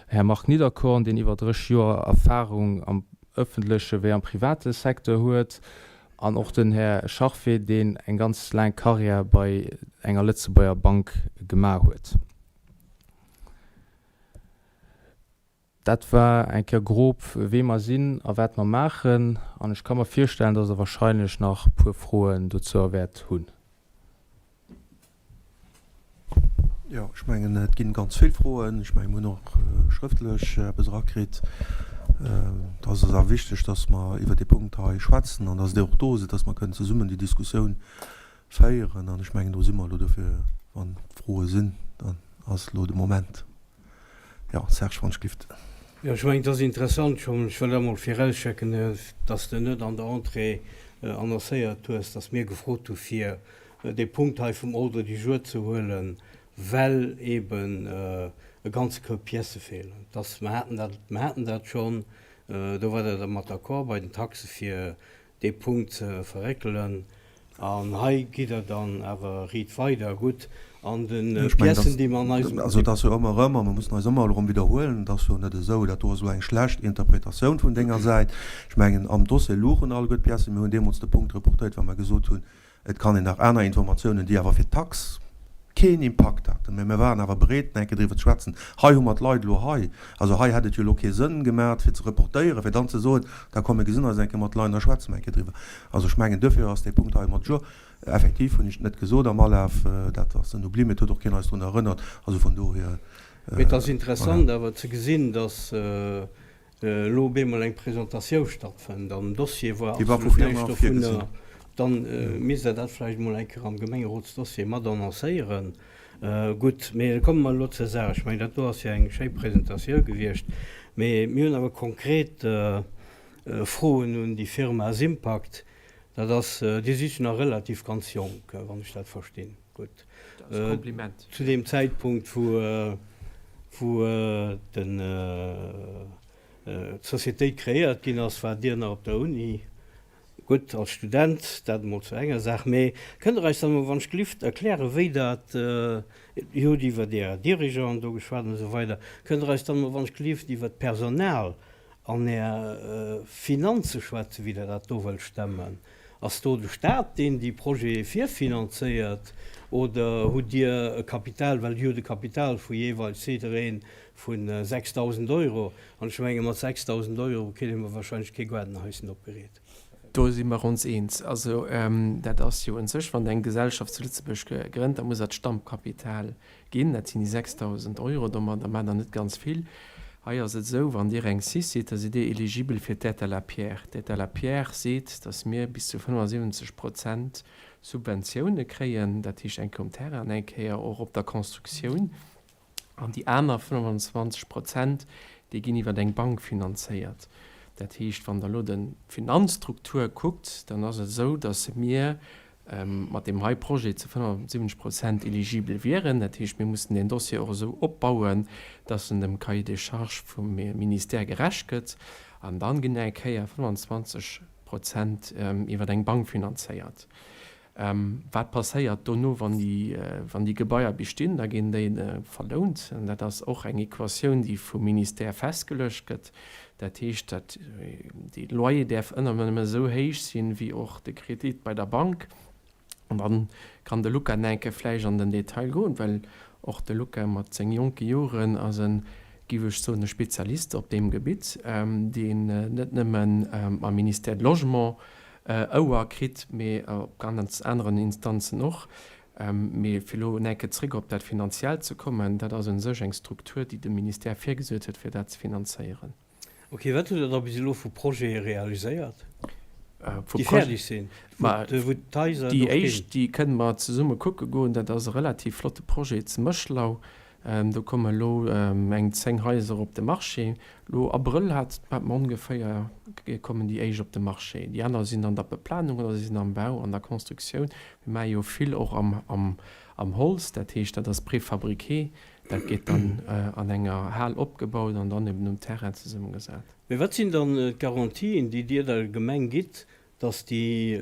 Här Marc Niederkorn, deen iwwer 30 Joer Erfahrung am ëffentleche wéi am private Secteur huet, An och den Här Scharfé, deen eng ganz laang Karriär bei enger Lëtzebuerger Bank gemaach huet. Dat war eng Kéier grob, wee mer sinn a wat mer maachen. An ech ka mer virstellen, dass Der wahrscheinlech nach e puer Froen dozou wäert hunn. Jo, ech mengen, et ginn ganz vill Froen. Ech mengen, mir hunn och schrëftlech eppes erakritt. Et ass awer wichteg, dass mer iwwert dee Punkt hei schwätzen an dass Dir och do sidd, dass mer kënnen zesummen déi Diskussioun féieren. An ech mengen, do si mer elo dofir, wann Froe sinn, dann ass elo de Moment. Jo, Serge, wann ech glift. Jo, ech mengen, et ass interessant schonn, ech wëll emol virauschecken, dass de net an der Entrée annoncéiert hues, dass mir gefrot hu fir dee Punkt hei vum Ordre du jour ze huelen, well eeben e ganze Koup Piècë feelen. Dass, mer haten dat, mer haten dat schonn, do war Der dermat d'accord bei den Taxe fir dee Punkt ze verréckelen. An hei gitt Der dann awer riit weider. Gutt, an de Piècen, déi mer an eisem. Also et ass jo ëmmer erëm, a mer mussen eis ëmmer erëm widderhuelen, et ass jo net esou, dat do ass elo eng schlecht Interpretatioun vun denger Säit. Ech mengen, am Dossier luchen alleguer d'Piècen. Mir hunn deemools de Punkt reportéiert, well mer gesot hunn, Et kann een nach aner Informatiounen, déi awer fir d'Tax keen Impakt haten, mä mir waren awer bereet, nach eng Kéier driwwer ze schwätzen. Hei hu mer d'Leit elo hei. Also hei hätt et jo elo kee Sënn gemaach, fir ze reportéieren, fir dann ze soen, da komm mir gesinn eis eng Kéier mat de Leit an da schwätze mer eng Kéier driwwer. Also ech mengen, duerfir ass dee Punkt hei mat jo. Effektiv hunn ech et net gesot am Alaf, dat ass en Oubli, mee et huet och keen eis drun erënnert. Also vun dohier, Mee et ass interessant awer ze gesinn, dass elo op eemol eng Presentatiou stattfënnt an den Dossier war absolut näischt dovunner, dann misst Der dat vläicht emol eng Kéier am Gemengerotsdossier mat annoncéieren. Gutt, mee komme mer elo zur Saach. Ech mengen, dat do ass jo eng schéi Presentatiou gewiescht, mee mir hunn awer konkret Froen un déi Firma Simpact. Dat ass, Dir sidd jo nach relativ ganz jonk, wann ech dat verstinn. Gutt. Dat ass e Kompliment. Zu deem Zäitpunkt, wou, wou den, d'Societéit kreéiert ginn ass, waart Dir nach op der Uni. Gutt, als Student, dat emol zu enger Saach. Mee kënnt Der eis dann emol, wann ech gelift, erklären, wéi dat, Dir hutt iwwer Är Dirigeanten do geschwat an esou weider, kënnt Der eis dann emol, wann ech gelift, iwwer d'Personal an Är Finanze schwätzen, wéi Der dat do wëllt stemmen? Ass do de Staat, deen déi Projete virfinanzéiert, oder hutt Dir e Kapital, well Dir hutt e Kapital vu jeeweils jidderee vu 6.000 Euro, an ech menge mat 6.000 Euro kritt ee mer wahrscheinlech kee Gaardenhaissen opgereet. Do si mer ons eens. Also dat ass jo un sech, wann Der eng Gesellschaft zu Lëtzebuerg grënnt, da muss Der d'Stammkapital Ginn. Dat sinn déi 6.000 Euro. Domadder maacht Der net ganz vill. Hei ass et esou, wann Dir eng cis sidd, da sidd Dir eligibel fir d'Aide à la pierre. D'Aide à la pierre seet, dass mir bis zu 75 Prozent Subventioune kréien, dat heescht eng Kéier um Terrain an eng Kéier och op der Constructioun. An déi aner 25 Prozent, déi ginn iwwer eng Bank finanzéiert. Dat heescht, wann Der elo de Finanzstruktur kuckt, dann ass et esou, dass mir mat deem hei Projet zu 75 Prozent eligibel wieren. Dat heescht, mir mussen deen Dossier och esou opbauen, dass en dem Cahier des charges vum Ministère gerecht gëtt. An dann ginn eng Kéier 25 Prozent iwwer eng Bank finanzéiert. Wat passéiert dono, wann déi, wann déi Gebaier bis stinn? Da ginn déi verlount. An dat ass och eng Equatioun, déi vum Ministère festgeluecht gëtt. Dat heescht, dat dee Loyer däerf ënner nëmme esou héich sinn, wéi och de Kredit bei der Bank. An dann kann de Luca Nenke vläicht an den Detail goen, well och de Luca mat senge jonke Joren ass en, géif ech soen, e Spezialist op deem Gebitt, deen net nëmmen am Ministère de Logement Ouer kritt, mee op ganz aneren Instanzen och. Mee fir elo enke zréck op dat Finanziellt ze kommen, dat ass u sech eng Struktur, déi de Ministère virgesuert huet, fir dat ze finanzéieren. Ok, wat hutt Der da bis elo vu Projete realiséiert, déi fäerdeg sinn, wou d'Haiser do stinn? Déi éischt, déi kënne mer zesumme kucke goen, dat ass e relativ flotte Projet zu Méchela. Do komme elo eng 10 Haiser op de Marché. Elo Abrëll hat mer ongeféier, kommen déi éischt op de Marché. Déi aner sinn an der Beplanung oder si sinn am Bau, an der Constructioun. Mir maache jo vill och am Holz, dat heescht, dat ass préfabriqué. Dat gétt dann an enger Hal opgebaut an dann eben um Terrain zesummegesat. Mee wat sinn dann d'Garantien, déi Dir der Gemeng gitt, dass déi,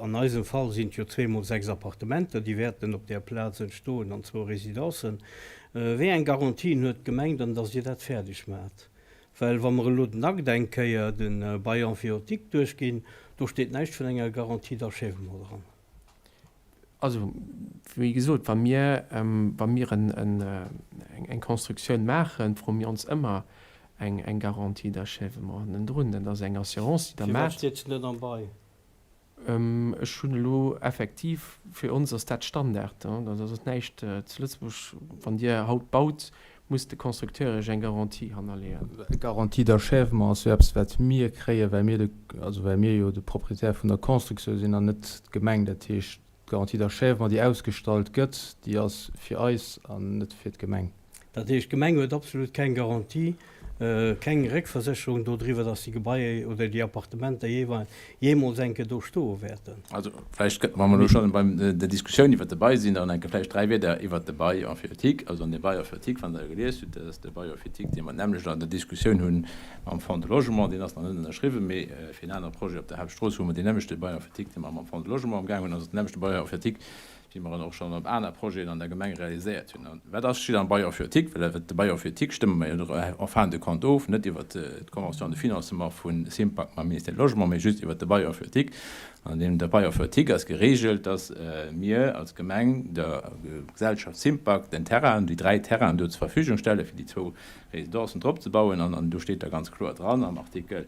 an eisem Fall sinn et jo zweemol 6 Appartementer, déi wäerten op där Plaz entstoen an zwou Residencen, wéi eng Garantien huet d'Gemeng dann, dass Dir dat fäerdeg maacht? Well wa mer elo den Akt eng Kéier, de Bail emphytéotique duerchginn, do steet näischt vun enger Garantie d'achèvement dran. Also, wéi gesot, wa mir, wa mir eng Constructioun maachen, froe mir ons ëmmer eng Garantie d'achèvement hannendrun. Dat ass eng Assurance, déi Der maacht. Firwat steet se net am Bail? Ech hunn elo effektiv, fir ons ass dat Standard, dat ass näischt zu Lëtzebuerg, wann Dir haut baut, muss de Constructeur Iech eng Garantie hannerleeën. Garantie d'achèvement ass jo eppes, wat mir kréien, well mir de, also well mir jo de Propriétaire vun der Constructioun sinn an net d'Gemeng. Dat heescht, d'Garantie d'achèvement, déi ausgestallt gëtt, déi ass fir eis an net fir d'Gemeng. Dat heescht, d'Gemeng huet absolut keng Garantie, keng Réckversécherung dodriwwer, dass déi Gebaier oder déi Appartementer jeemools eng Kéier do stoe wäerten. Also vläicht, wa mer elo schonn bei der Diskussioun iwwert de Bail sinn, dann enke vläicht dräi Wierder iwwert de Bail emphytéotique. Also an deem Bail emphytéotique, wann Der e gelies hutt, dat ass de Bail emphytéotique, dee mer d'nämmlecht an der Diskussioun hu mam Fonds de Logement. Deen ass nach net ënnerschriwwen, mee fir en anere Projet op der Hauptstrooss hu mer deen nämmlechte Bail emphytéotique, dee mer mam Fonds de Logement amgaang hunn, also den nämmlechte Bail emphytéotique, déi mer och schonn op aner Projeten an der Gemeng realiséiert hunn. An wat ass, steet am Bail emphytéotique? Well iwwert de Bail emphytéotique stëmme mer jo en fin de compte of, net iwwert d'Convention de financement vu Sympac mam Ministère du Logement, mee just iwwert de Bail emphytéotique. An an deem Bail emphytéotique ass geregelt, dass mir als Gemeng der Gesellschaft Sympac den Terrain, déi dräi Terrainen do zur Verfügung stellen, fir déi zwou Résidencen drop ze bauen. An do steet da ganz kloer dran am Artikel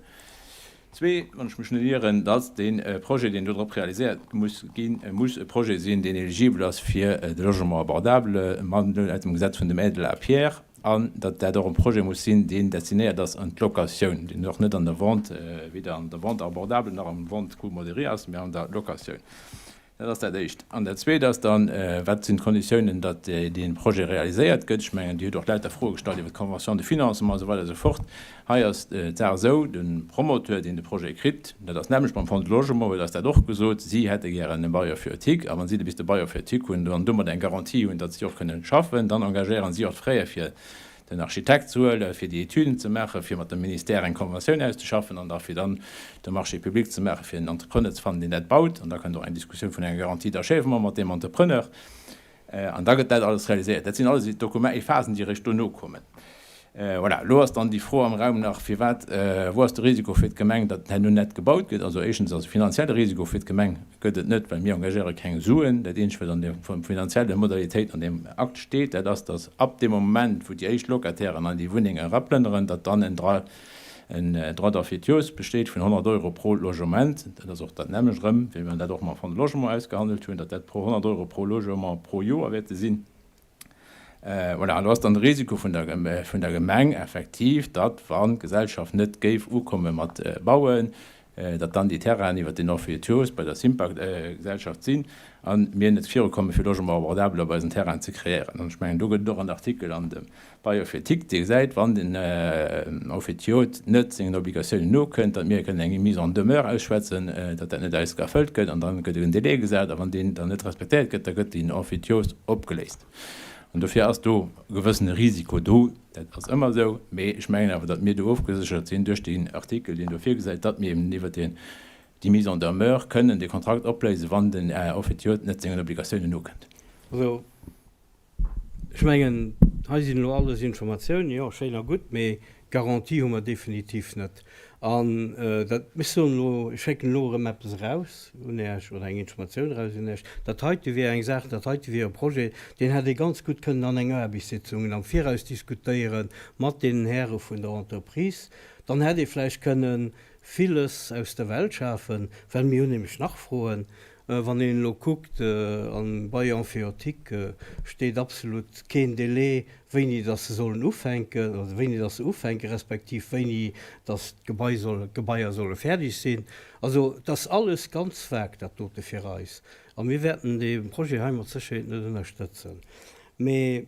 Zwee, wann ech mech net ieren, datt dee Projet, deen do drop realiséiert muss ginn, muss e Projet sinn, deen éligibel ass fir de Logement abordable laut dem Gesetz vun dem Aide à la pierre, an datt dat och e Projet muss sinn, deen destinéiert ass an d'Locatioun, deen och net an der Vente, weder an der Vente abordable nach am Vente coût modéré ass, mä an der Locatioun. Dat ass dat Éischt. An dat Zweet ass dann, Wat sinn d'Konditiounen, datt dee Projet realiséiert gëtt? Ech mengen, Dir hutt och lauter Froe gestallt iwwer d'Convention de financement a sou weider a sou fort. Hei ass d'Saach esou, De Promoteur, deen de Projet kritt, dat ass nämmlecht beim Fonds de Logement, huet eis dat och gesot, si hätte gären e Bailleur feuilletique. A wa si de bis de Bailleur feuilletique hunn an domat eng Garantie hunn, datt si och kënnen schaffen, dann engagéieren si och d'Frais fir den Architekt ze huelen, fir déi Etüden ze maachen, fir mat dem Ministère eng Konventioun auszeschaffen an da fir dann de Marché public ze maachen, fir en Entrepreneur ze fannen, deen dat baut. An da kënnt och eng Diskussioun vun enger Garantie d'achèvement mat deem Entrepreneur. An da gëtt dat alles realiséiert. Dat sinn alles Dokument Phasen, déi eréischt dono kommen. Voilà, elo ass dann déi Fro am Raum nach, Firwat, wou ass de Risiko fir d'Gemeng, datt herno net gebaut gëtt? Also éischtens ass e finanzielle Risiko fir d'Gemeng gëtt et net, well mir engagéiere keng Suen. Dat eenzegt, wat an der finanziellen Modalitéit an deem Akt steet, dat ass, datt ab deem Moment, wou déi éischt Locatairen an déi Wunneng eraplënneren, datt dann en Droit, en Droit d'emphytiose besteet vun 100 Euro pro Logement. Dat ass och dat nämmlecht erëm, wéi mer dat och mam Fonds de Logement ausgehandelt hunn, datt dat pro 100 Euro pro Logement pro Joer wäerte sinn. Voilà, an do ass dann de Risiko vun der, vun der Gemeng effektiv, datt, wann d'Gesellschaft net géif ukomme mat bauen, datt dann déi Terrainen iwwert den Emphytiose bei der Simpag-Gesellschaft sinn a mir net virukomme fir Logement abordable op eisen Terrainen ze kreéieren. An ech mengen, do gëtt et och en Artikel an dem Bail emphytique, dee gesäit, wann den Emphytiot net sengen Obligatiounen nokënnt, datt mir kënnen eng Mise en demeure ausschwätzen, datt dat net eis erfëllt gëtt, an da gëtt en Délai gesat, a wann deen dann net respektéiert gëtt, da gëtt den Emphytios opgeléist. An dofir ass do e gewëssene Risiko do, dat ass ëmmer esou, mee ech mengen awer, datt mir do ofgeséchert sinn duerch deen Artikel, deen do virgesäit, datt mir eben iwwert deen, déi Mise en demeure kënnen de Kontrakt opléisen, wann den Emphytiot net sengen Obligatiounen nokënnt. Also, Ech mengen, hei sinn elo alles Informatiounen, jo, schéin a gutt, mee Garantie hu mer definitiv net. An dat, ech soen elo, ech schécken elo erëm eppes eraus un Iech oder eng Informatioun eraus un Iech, dat heite wier eng Saach, dat heite wier e Projet, deen hätt ee ganz gutt kënnen an enger Aarbechtssitzungen am Viraus diskutéiere mat deenen Häre vun der Entreprise. Dann hätt ee vläicht kënnen villes aus der Welt schafen, well mir hunn nämlech nach Froen. Wann een elo kuckt, am Bail emphytique steet absolut keen Délai, wéini dass se sollen ufänken, oder wéini dass se ufänken, respektiv wéini dass d'Gebai soll, d'Gebaier solle fäerdeg sinn. Also et ass alles ganz vag, dat dote fir eis. A mir wäerten dee Projet hei mat Sécherheet net ënnerstëtzen. Mee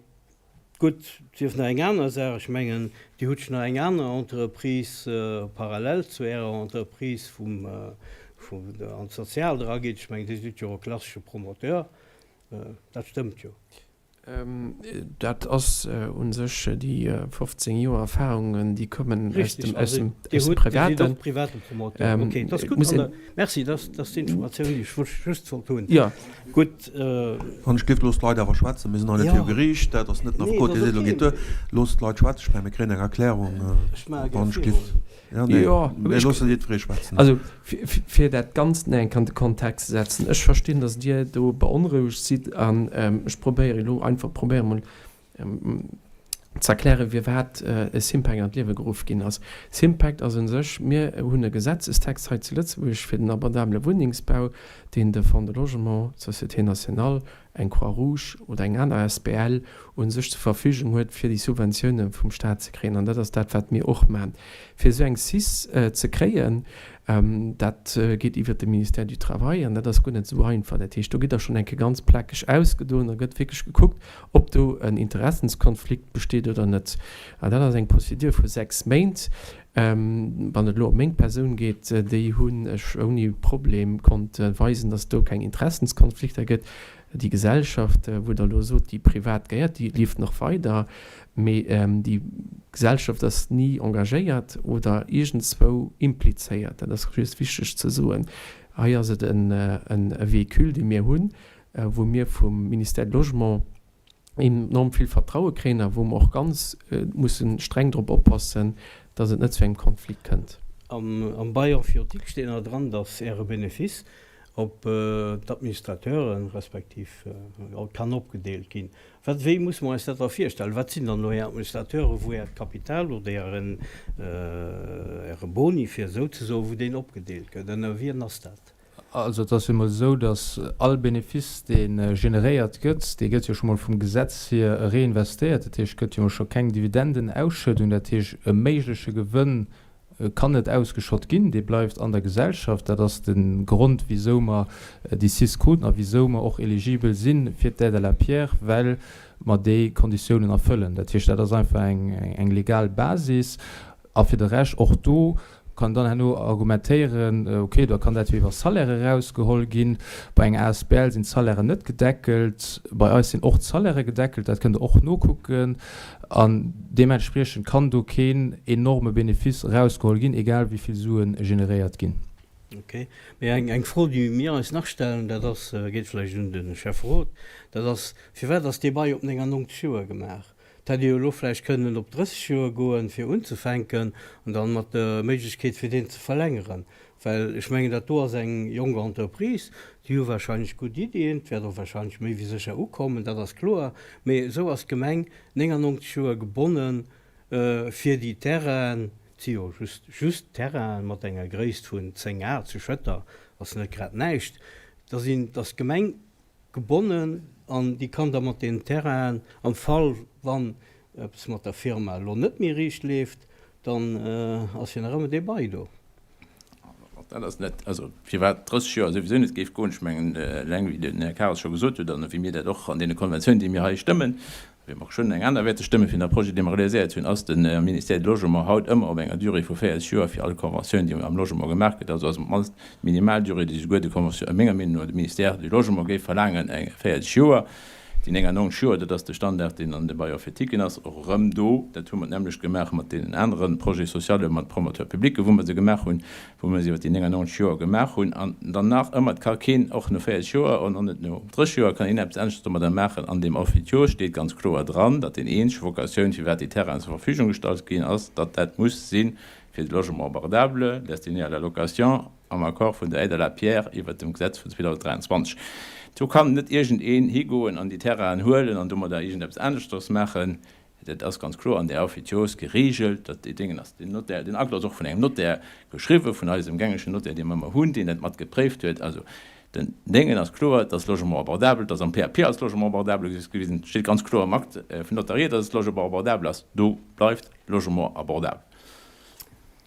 Gutt, et sief nach eng aner Saach, ech mengen, Dir hutt nach eng aner Entreprise parallel zu Ärer Entreprise, wou Der an d'Soziaalt eragitt. Ech mengen, Dir sidd jo och e klassesche Promoteur. Dat stëmmt jo. Dat ass u sech déi 15 Joer Erfahrungen, déi kommen aus dem Privaten. Richtig, also Dir sidd och private Promoteur. Okay, dat ass gutt. Merci, dat ass d'Informatioun, déi ech just wollt hunn. Gutt. Wann ech géif, loosst d'Leit awer schwätzen. Mir sinn hei net viru Geriicht, dat ass net den Affekot, dee seet, elo geet duer. Loosst d'Leit schwätzen. Ech mengen, mir kréien eng Erklärung, wann ech géif. Jo, nee, mir loosse jiddweree schwätzen. Also, fir dat Ganzt nach eng Kéier an de Kontext ze setzen, Ech verstinn, datt Dir do beonrouegt sidd an ech probéiere elo einfach, probéiere mol, ze erklären, firwat e Sympact an d'Liewe geruff ginn ass. Sympact ass u sech, mir hunn e Gesetzestext hei zu Lëtzebuerg fir den abordabele Wunnengsbau, deen de Fonds de Logement, d'Société Nationale, eng Croix-Rouge oder eng aner asbl u sech zur Verfügung huet, fir déi Subventioune vum Stat ze kréien. An dat ass dat, wat mir och maachen. Fir esou eng cis ze kréien, Dat geet iwwert de Ministère du Travail an dat ass guer net esou einfach. Dat heescht, do gitt Der schonn eng Kéier ganz plakeg ausgedoen, da gëtt wierklech gekuckt, ob do en Interessenskonflikt besteet oder net. An dat ass eng Procédure vu 6 Méint. Wann et elo ëm meng Persoun geet, déi hunn ech ouni Problem konnte weisen, dass do keng Interessenskonflikter gëtt. Déi Gesellschaft, wou Der elo sot, déi privat gehéiert, déi lieft nach weider, mee déi Gesellschaft ass ni engagéiert oder iergendzwou implizéiert. Dat ass just wichteg ze soen. Hei ass et e Véhicule, dee mir hunn, wou mir vum Ministère du Logement enorm vill Vertraue kréien a wou mer och ganz musse streng drop oppassen, dass et net zu engem Konflikt kënnt. Am Bail emphytique steet nach dran, dass Äre Benefice op d'Administrateuren respektiv kann opgedeelt ginn. Wat, wéi musse mer eis dat da virstellen? Wat sinn dann elo Är Administrateuren, wou Äert Kapital oder Ären, Äre Boni, fir esou ze soen, wou deen opgedeelt gëtt? Ënner wien ass dat? Also et ass jo emol esou, datt all Benefice, dee generéiert gëtt, dee gëtt jo scho mol vum Gesetz hier reinvestéiert. Dat heescht, et gëtt jo emol scho keng Dividendenausschëddung. Dat heescht, e méigleche Gewënn kann net ausgeschott ginn, dee bleift an der Gesellschaft. Dat ass de Grond, wisou mer déi cis kruten a wisou mer och eligibel si fir d'Aide à la pierre, well mer déi Konditiounen erfëllen. Dat heescht, dat ass einfach eng legal Basis. A fir de Rescht, och do kann dann herno argumentéieren, okay, da kann dat jo iwwer Salaire erausgeholl ginn. Bei enger asbl sinn d'Salairen net gedeckelt, bei eis sinn och d'Salaire gedeckelt, dat kënnt Der och nokucken. An deementspriechend kann do keen enorme Benefice erausgeholl ginn, egal wéi vill Sue generéiert ginn. Ok. Mee eng Fro, déi mir eis nach stellen, dat ass, geet vläicht un de Schäfferot, dat ass, Firwat ass dee Bail op 99 Joer gemaach? Et hätt ee jo elo vläicht kënnen op 30 Joer goen, fir unzefänken, an dann mat der Méiglechkeet, fir deen ze verlängeren. Well ech mengen, dat do ass eng jonk Entreprise, déi hu wahrscheinlech gutt Iddien, et wäert och wahrscheinlech méi wéi sécher ukommen, dat ass kloer. Mee esou ass d'Gemeng 99 Joer gebonne fir déi Terrainen, et si jo just just Terrainen mat enger Gréisst vun 10 Ar zu Schëtter, ass net grad näischt, da sinn, ass d'Gemeng gebonnen an déi kann da mat deenen Terrainen, am Fall wann eppes mat der Firma elo net méi riicht leeft, dann ass jo nach ëmmer dee Bail do. Dat ass net, also firwat 30 Joer souwisou net géif goen. Ech mengen, eleng wéi den Här Karres scho gesot huet an wéi mir dat och an deene Konventiounen, déi mir hei stëmmen, wéi mer och schonn eng aner wäerte stëmmen fir nach Projete, déi mer realiséiert hunn, ass de Ministère du Logement haut ëmmer op enger Durée vu 40 Joer fir all Conventioun, déi am Logement gemaach gëtt. Also ass op d'mannst d'Minimaldurée, déi souguer de Convention, menger Meenung no, de Ministère du Logement géif verlaangen, eng 40 Joer. Déi 99 Joer, dat ass de Standard, deen an de Bailleurs phétiquen ass, och erëm do, dat hu mer d'nämmlecht gemaach mat deenen anere Projets sociale mat Promoteurs publics, wou mer se gemaach hunn, wou mer se iwwer déi 99 Joer gemaach hunn. An dann nach ëmmer, et ka keen, och no 40 Joer an och net no 30 Joer, kann een eppes aneschters domadder maachen. An deem Emphytiose steet ganz kloer dran, datt deen eenzeg Vocatioun, firwat déi Terrainen zur Verfügung gestallt ginn, ass, datt dat muss si fir de Logement abordable destiné à la location, am Accord vun der Aide à la pierre iwwert dem Gesetz vun 2023. Do kann net iergendeen higoen an déi Terrainen huelen an domadder iergendeppes aneschters maachen. Dat ass ganz kloer an där Emphytiose geregelt, datt déi Déngen ass. Den Notaire, den Akt ass och vun engem Notaire geschriwwen, vun eisem gängegen Notaire, dee mer ëmmer hunn, deen dat mat gepréift huet. Also. Den Déngen ass kloer, et ass Logement abordable, et ass am PAP als Logement abordable gewisen, et steet ganz kloer am Akt vun Notarié, datt et Logement abordable ass. Do bleift Logement abordable.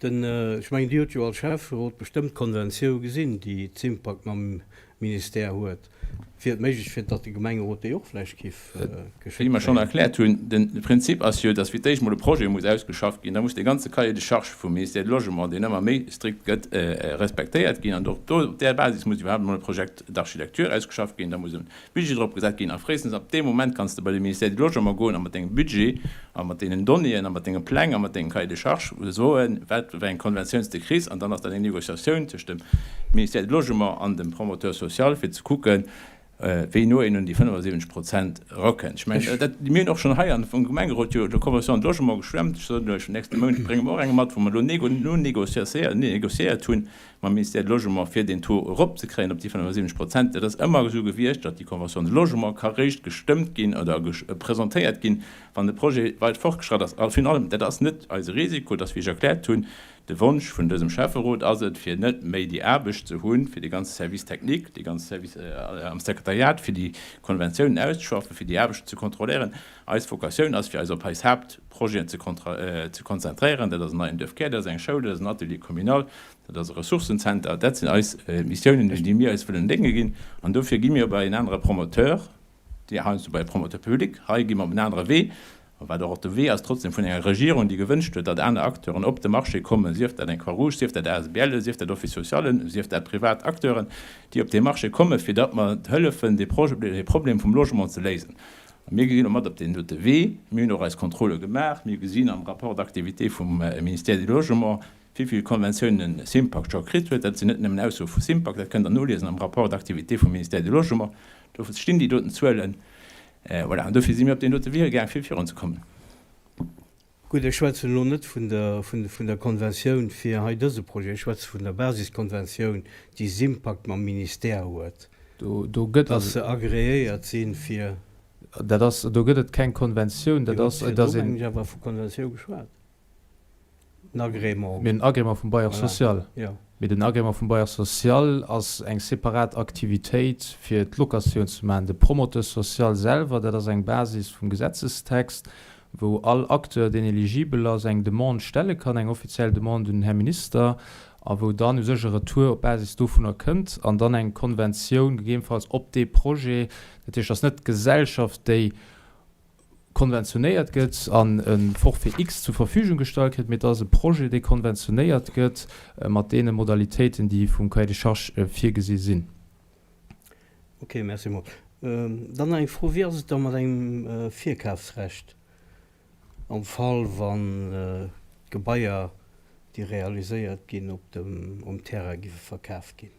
Den, ech mengen, Dir hutt jo als Schäfferot bestëmmt d'Konventioun gesinn, déi d'Sympac mam Ministère huet. Wier et méiglech, fir datt de Gemengerot déi och vläicht giff geschéckt Wéi mer schonn kréien? erkläert hunn, de Prinzip ass jo, datt fir d'éischt mol e Projet muss ausgeschafft ginn, da muss dee ganze Cahier de charges vum Ministère du Logement, deen ëmmer méi strikt gëtt, respektéiert ginn. An och do op där Basis muss iwwerhaapt emol e Projekt d'architecture ausgeschafft ginn, da muss e Budget drop gesat ginn. A fréistens ab deem Moment kanns de bei de Ministère du Logement goen a mat dengem Budget a mat deenen Donnéeën a mat denge Pläng a mat dengem Cahier de charges soen, wat fir eng Konventioun s de kriss. An dann ass dat eng Négociatioun tëscht dem Ministère du Logement an dem Promoteur social, fir ze kucken, wéi no een un déi 75 Prozent erakënnt. Ech mengen, dat, mir hunn och schonn hei an vum Gemengerot jo d'Convention de logement gestëmmt. Ech soen lech, nächste Mount brénge mer och eng mat, wou mer elo nonégociéiert hunn mam Ministère du Logement, fir deen Taux eropzekréien op déi 75 Prozent. Dat ass ëmmer esou gewiescht, datt déi Convention de logement ka réischt gestëmmt ginn oder presentéiert ginn, wann de Projet weit fortgeschratt ass. A virun allem, dat ass net eise Risiko, dass, wéi ech erkläert hunn, de Wonsch vun dësem Schäfferot ass et, fir net méi déi Aarbecht ze hunn, fir dee ganze Service technique, dee ganze Service am Sekretariat, fir déi Konventiounen auszeschaffen, fir déi Aarbechten ze kontrolléieren. Eis Vokatioun ass, fir eis op eis Haaptprojeten ze konzentréieren. Dat ass en neien Duerfkär, dat ass eng Schoul, dat ass en Atelier communal, dat ass e Ressourcenzenter. Dat sinn eis Missiounen, un déi mir eis wëllen dénge ginn. An dofir gi mir bei en anere Promoteur, déi heiansdo bei e Promoteur public, hei gi mer op en anere Wee, a wat och de Wee ass trotzdem vun enger Regierung, déi gewënscht huet, datt aner Acteuren op de Marché kommen, sief dat eng Croix-Rouge, sief dat ASBLen, sief dat Office socialen, sief dat privat Acteuren, déi op dee Marché kommen, fir datt mer hëllefen, dee Problem vum Logement ze léisen. A mir gesinn och mat op deen dote Wee. Mir hunn och eis Contrôle gemaach. Mir gesinn am Rapport d'activité vum Ministère du Logement, wéi vill Konventiounen Sympac scho kritt huet. Dat sinn net nëmmen Aussoe vu Sympac, dat kënnt Der noliesen am Rapport d'activité vum Ministère du Logement. Do stinn déi doten Zuelen. Voilà, an dofir si mir op deen dote Wee gaang, fir virunzekommen. Gutt, ech schwätzen elo net vun der, vun der Konventioun fir hei dëse Projet, ech schwätze vun der Basiskonventioun, déi Sympac mam Ministère huet, Do, do gëtt. dass se agreéiert si fir. Dat ass, do gëtt et keng Konventioun, dat ass, et ass een. Dir hutt virdru, mengen ech, awer vu Konventioun geschwat. En Agrément. Mir hunn en Agrément vum Bailleur social. Voilà, jo. Mee den Agrément vum Bailleur social ass eng separat Aktivitéit, fir d'Locatioun ze maachen. De Promoteur social selwer, dat ass eng Basis vum Gesetzestext, wou all Acteur, deen eligibel ass, eng Demande stelle kann, eng offiziell Demande un den Här Minister, a wou dann u sech e Retour op Basis dovunner kënnt an dann eng Konventioun gegebenfalls op dee Projet. Dat heescht, et ass net d'Gesellschaft, déi konventionéiert gëtt an e Forfait X zur Verfügung gestallt kritt, mee et ass e Projet, dee konventionéiert gëtt mat deene Modalitéiten, déi vum Cahier des charges virgesi sinn. Ok, merci mol. Dann nach eng Fro, Wéi ass et da mat engem Virkafsrecht am Fall, wann d'Gebaier, déi realiséiert ginn, op dem, um Terrain giffe verkaf ginn?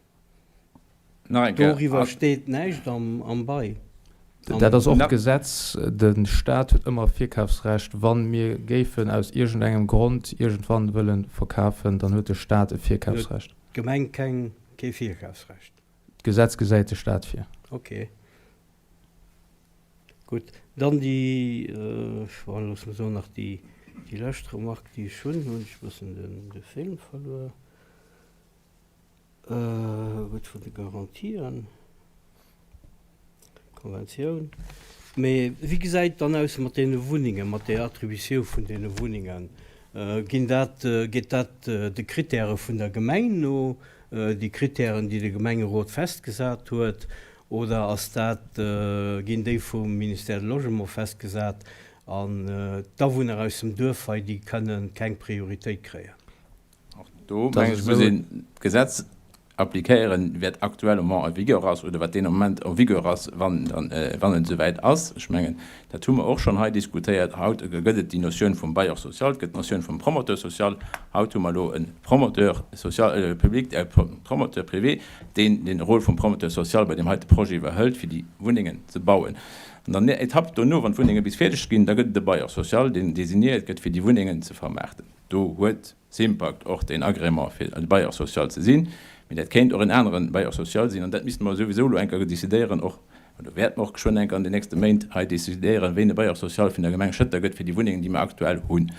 Nach eng Kéier. Doriwwer steet näischt am Bail. Dat ass och d'Gesetz. De Staat huet ëmmer Virkafsrecht. Wa mir géifen aus iergendengem Grond iergendwann wëlle verkafen, dann huet de Staat e Virkafsrecht. Huet d'Gemeng keng, kee Virkafsrecht? D'Gesetz gesäit de Staat vir. Ok. Gutt. Dann déi, bon, loosse mer soen, nach déi, déi lescht Remarque, déi ech hunn. Hunn ech e bëssen de Film verluer. Gutt, vun de Garantien, Konventioun. Mee wéi gesäit et dann aus mat deene Wunnengen, mat där Attributioun vun deene Wunnengen? Ginn dat, geet dat de Kritäre vun der Gemeng no, déi Kritären, déi de Gemengerot festgesat huet, oder ass dat, ginn déi vum Ministère du Logement festgesat an d'Awunner aus dem Duerf hei, déi kënnen keng Prioritéit kréien? Och do, mengen ech, muss een d'Gesetz appliquéieren, wat actuellement en vigueur ass oder wat deen Moment en vigueur ass, wann dann, wann et esouwäit ass. Ech mengen, dat hu mer och schonn hei diskutéiert. Haut gëtt et déi Notioun vum Bailleur social, et gëtt d'Notioun vum Promoteur social. Haut hu mer elo e Promoteur social, public, e Promoteur privé, deen den Rôle vum Promoteur social bei deem heite Projet iwwerhëlt, fir déi Wunnengen ze bauen. An dann Etapp dono, wann d'Wunnenge bis fäerdeg ginn, da gëtt et e Bailleur social, deen designéiert gëtt, fir déi Wunnengen ze vermaarten. Do huet Sympact och deen Agrément fir e Bailleur social ze sinn, mee dat kéint och en anere Bailleur social sinn an dat misste mer souwisou elo eng Kéier decidéieren och, oder wäerte mer och geschwënn eng Kéier an den nächste Méint hei decidéieren, ween e Bailleur social vun der Gemeng Schëtter gëtt fir déi Wunnengen, déi mer aktuell hunn.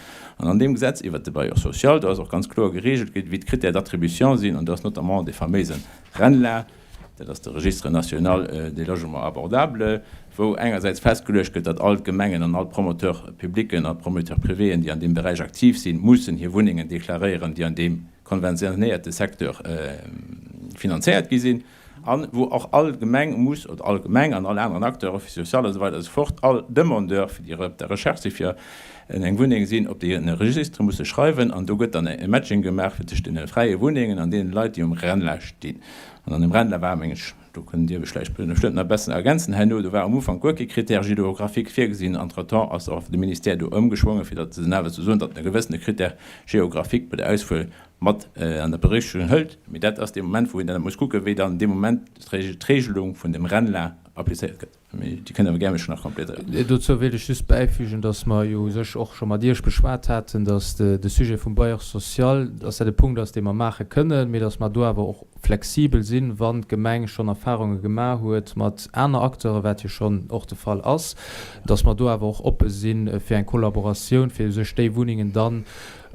An an deem Gesetz iwwert de Bailleur social, do ass och ganz kloer geregelt ginn, wéi d'Critères d'attribution sinn an do ass notamment dee faméise RENLA. Dat ass de Registre national des logements abordables, wou engersäits festgeluecht gëtt, datt all d'Gemengen an all d'Promoteurs publicen a Promoteurs privéen, déi an deem Beräich aktiv sinn, mussen hir Wunnengen deklaréieren, déi an deem konventionéierte Secteur finanzéiert gi sinn, a wou och all Gemeng muss, oder all Gemeng an all aneren Acteur, Office social a sou weider a sou fort, all Demandeur, fir déi op der Recherche si fir eng Wunneng sinn, op dee Registre musse schreiwen. An do gëtt dann e Matching gemaach fir tëscht deene fräie Wunnengen an deene Leit, déi um RENLA stinn. An an dem RENLA war, meng ech, do kënnt Dir mech vläicht bestëmmt nach besser ergänzen herno, do war am Ufank guer kee Critère géographique virgesinn. Entretemps ass och de Ministère do ëmgeschwongen, fir datt en awer ze soen, datt en e gewëssene Critère géographique bei der Auswuel mat an der Berücksichtigung hëlt. Mee dat ass dee Moment, wou een dann muss kucken, wéi dann dee Moment d'Regelung vun dem RENLA applizéiert gëtt. Mee Dir kënnt awer gär mech nach complétéieren. Dozou wéilt ech just bäifügen, dass mer jo u sech och scho mat Iech beschwat haten, dass de Sujet vum Bailleur social, dass dat e Punkt ass, dee mer maache kënnen, mee dass mer do awer och flexibel sinn, wann d'Gemeng schonn Erfahrunge gemaach huet mat aner Acteuren, wat jo schonn och de Fall ass, dass mer do awer och oppe si fir eng Kollaboratioun, fir u sech déi Wunnengen dann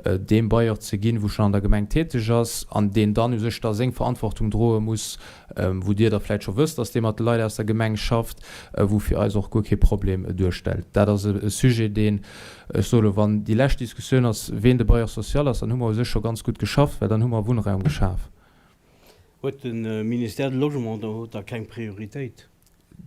deem Bailleur ze ginn, wou schonn an der Gemeng täteg ass an deen dann u sech da seng Verantwortung droe muss, wou Dir da vläicht scho wësst, dass dee mat de Leit aus der Gemeng schafft, wou fir eis och guer kee Problem duerstellt. Dat ass e Sujet, deen, ech soe lo, wann déi lescht Diskussioun ass, ween de Bailleur social ass, dann hu mer u sech scho ganz gutt geschafft, well dann hu mer Wunnraum geschaf. Huet de Ministère du Logement do da keng Prioritéit?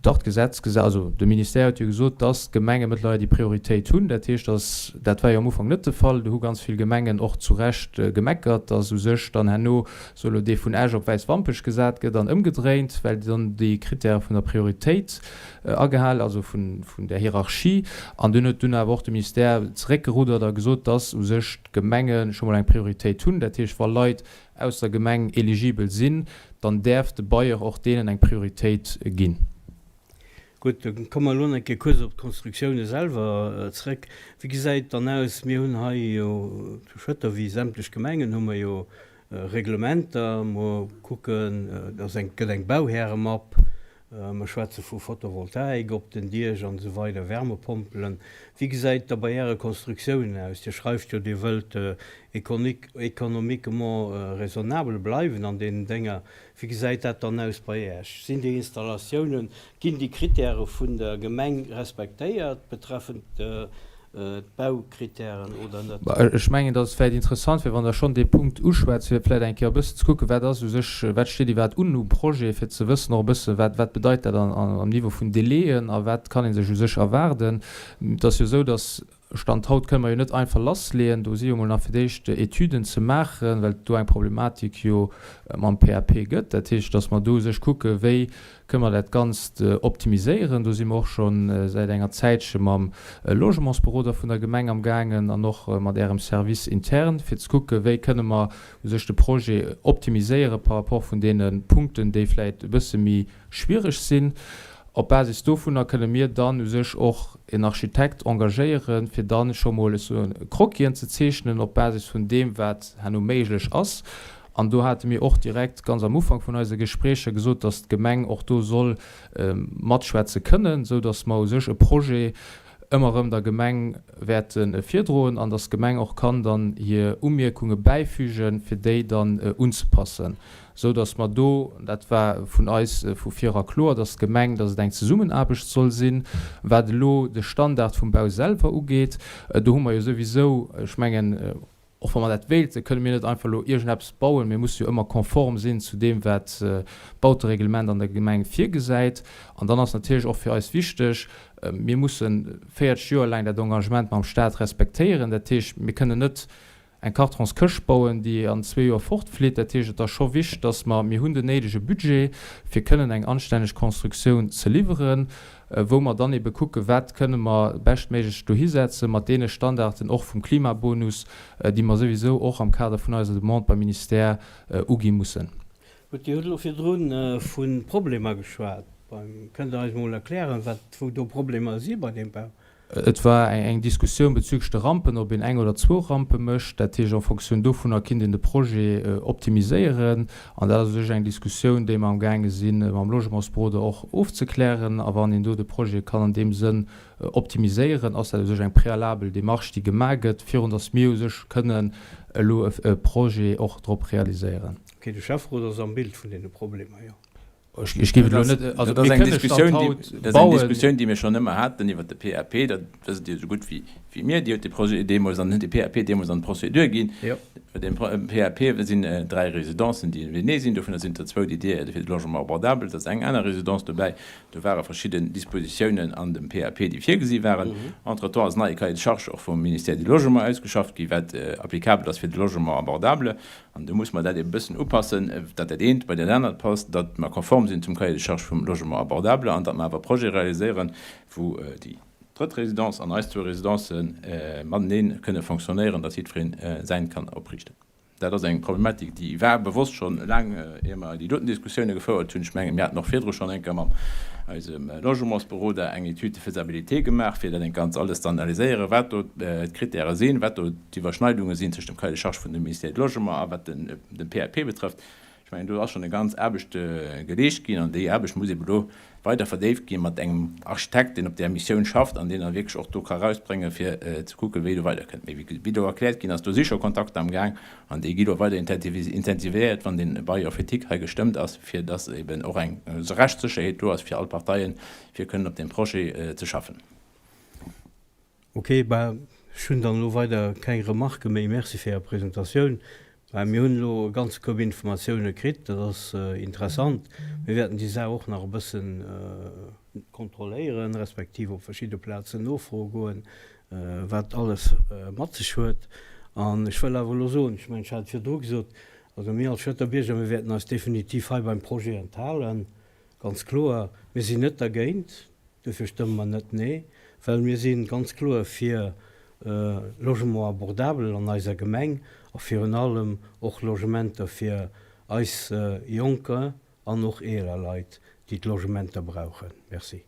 Dach, d'Gesetz gesa-, also de Ministère huet jo gesot, dass d'Gemenge mëttlerweil déi Prioritéit hunn. Dat heescht, dass, dat war jo am Ufank net de Fall, do hu ganz vill Gemengen och zu Recht gemeckert, dass u sech dann herno sou elo dee vun Esch op Wäiswampech gesat gëtt an ëmgedréint, well dann déi Kritäre vun der Prioritéit agehal, also vun, vun där Hierarchie. An dunn huet dunn awer och de Ministère zeréckgeruddert a gesot, dass u sech d'Gemenge scho mol eng Prioritéit hunn. Dat heescht, wa Leit aus der Gemeng eligibel sinn, dann däerf de Bailleur och deenen eng Prioritéit ginn. Gutt, da komme mer elo nach eng Kéier kuerz op d'Konstruktioune selwer zrëck. Wéi gesäit et dann aus? Mir hunn hei jo zu Schëtter, wéi sämtlech Gemengen, hu mer jo Reglementer. Mer kucken, et ass eng, gëtt eng Bauhäremapp. Mer schwätze vu Photovoltaik op den Diech an esou weider, Wärmepompelen. Wéi gesäit et da bei Äre Konstruktiounen aus? Dir schreift jo, Dir wëllt économiquement raisonnabel bleiwen an deenen Dénger. Wéi gesäit dat dann aus bei Äech? Sinn déi Installatiounen, ginn déi Kritäre vun der Gemeng respektéiert betreffend d'Baukritären oder net? Ech mengen, datt et vläicht interessant wier, wann Der schonn dee Punkt uschwätzt, fir vläicht eng Kéier e bëssen ze kucken, wat ass u sech, wat steet iwwerhaapt un um Projet, fir ze wëssen och e bëssen, wat, wat bedeit dat am Niveau vun Délaiën a wat kann ee sech u sech erwaarden. Et ass jo esou, datt Stand haut kënne mer jo net einfach lassleeën. Do si jo mol nach fir d'éischt Etüden ze maachen, well et do eng Problematik jo mam PAP gëtt. Dat heescht, datt mer do u sech kucken, wéi Kënne mer dat Ganzt optimiséieren? Do si mer och scho säit enger Zäitche mam Logementsberoder vun der Gemeng am gaangen an och mat Ärem Service interne, fir ze kucken, wéi kënne mer u sech de Projet optimiséiere par rapport vun deene Punkten, déi vläicht e bësse méi schwiereg sinn. Op Basis dovunner kënne mir dann u sech och en Architekt engagéieren, fir dann scho mol, ech soen, Croquisen ze zeechnen op Basis vun deem, wat herno méiglech ass. An do hate mir och direkt ganz am Ufank vun eise Gespréicher gesot, dass d'Gemeng och do soll matschwätze kënnen, esou dass mer u sech e Projet ëmmer erëm der Gemeng wäerte virdroen an dass d'Gemeng och kann dann hir Umierkunge bäifügen, fir déi dann unzepassen, esou dass mer do, dat war vun eis vu vir era kloer, dass d'Gemeng, dass et eng Zesummenaarbecht soll sinn. Wat elo de Standard vum Bau selwer ugeet, do hu mer jo souwisou, ech mengen, Och wa mer dat wéilten, kënne mir net einfach elo iergendeppes bauen. Mir musse jo ëmmer konform sinn zu deem, wat d'Bautereglement an der Gemeng virgesäit. An dann ass natierlech och fir eis wichteg, mir musse 40 Joer laang dat Engagement mam Stat respektéieren. Dat heescht, mir kënnen net eng Kartronskëscht bauen, déi an zwee Joer fortflitt. Dat heescht, et ass scho wichteg, dass mer, mir hunn den néidege Budget, fir kënnen eng anstänneg Constructioun ze liwweren. wou mer dann ebe kucken, wat kënne mer beschtméiglech dohisetzen, mat deene Standarden och vum Klimabonus, déi mer souwisou och am Kader vun eiser Demande beim Ministère ugi mussen. Gutt, Dir hutt elo virdru vu Problemer geschwat. Kënnt Der eis emol erklären, wat, wou do Problemer si bei deem Bau? Et war eng Diskussioun bezüglech de Rampen, ob een eng oder zwou Rampe mécht. Dat heescht, en Fonctioun dovunner kinnt een de Projet optimiséieren. An dat ass u sech eng Diskussioun, déi mer amgaange si mam Logementsberoder och ofzeklären. A wann een do de Projet kann an deem Sënn optimiséieren, ass dat u sech eng prealabel Démarche, déi gemaach gëtt, virun datt mir u sech kënnen elo e Projet och drop realiséieren. Ok, de Schäfferot ass am Bild vun deene Problemer, jo. Ech géif et elo net, also Dat ass mir eng kënne Stand Diskussioun, déi, haut dat ass eng bauen. Diskussioun, déi mir schonn ëmmer haten iwwert de PAP. Dat wësst Dir esou gutt wéi, wéi mir. Dir hutt de Projet deemools an, de PAP deemools an d'Procédure ginn. Jo. Bei deem PAP sinn 3 Residencen, déi ënnertenee sinn. Dovunner sinn der zwou, déi Dir fir de Logement abordable, et ass eng aner Residence dobäi. Do ware verschidden Dispositiounen an dem PAP, déi virgesi waren. Entretemps ass en neie Cahier de charges och vum Ministère du Logement ausgeschafft ginn, wat applicabel ass fir de Logement abordable. An do muss mer dat ebe bëssen upassen, datt dat eent bei dat anert passt, datt mer konform sinn zum Cahier de charges vum Logement abordable an datt mer awer Projete realiséieren, wou déi drëtt Résidence an eis zwou Residencë matenee kënne fonctionnéieren, datt jiddwereen säint kann opriichten. Dat ass eng Problematik, déi war bewosst schonn laang, ier mer déi doten Diskussioune gefouert hunn. Ech mengen, mir haten och virdru schonn eng Kéier mam eisem Logementsberoder eng Étude de faisabilité gemaach, fir dat eng ganz alles ze analyséieren, wat do d'Kritäre sinn, wat do d'Iwwerschneidunge sinn tëscht dem Cahier de charges vun dem Ministère du Logement a wat den PAP betrëfft. Ech mengen, do ass schonn eng ganz Aarbecht geleescht ginn an déi Aarbecht muss eben elo weider verdéift gi mat engem Architekt, deen op där Missioun schafft an deen da wierklech och do ka erausbréngen, fir ze kucken, wéi do weiderkënnt. Mee wéi do erkläert ginn ass, do si scho Kontakter am Gaang an déi gi lo weider intensivéiert, wann dee Bail orphétique hei gestëmmt ass, fir dass eben och eng Rechtssécherheet do ass fir all Parteien, fir kënnen op deem Projet ze schaffen. Ok, bah, ech hunn dann elo weider keng Remarquë méi. Merci fir Är Presentatioun. Bah, mir hunn elo e ganze Koup Informatioune kritt, dat ass interessant. Mir wäerten déi Saach och nach e bëssen kontrolléieren, respektiv op verschidde Plazen nofroe goen, wat alles mat sech huet. An ech wëll awer elo soen, ech mengen, ech hat et virdru gesot, also mir als Schëtter Bierger, mir wäerten eis definitiv hei beim Projet enthalen, ganz kloer. Mir sinn net dergéint, Duerfir stëmme mer net Nee, well mir si ganz kloer fir Logement abordable an eiser Gemeng a virun allem och Logementer fir eis Jonker an och eeler Leit, déi d'Logementer brauchen. Merci.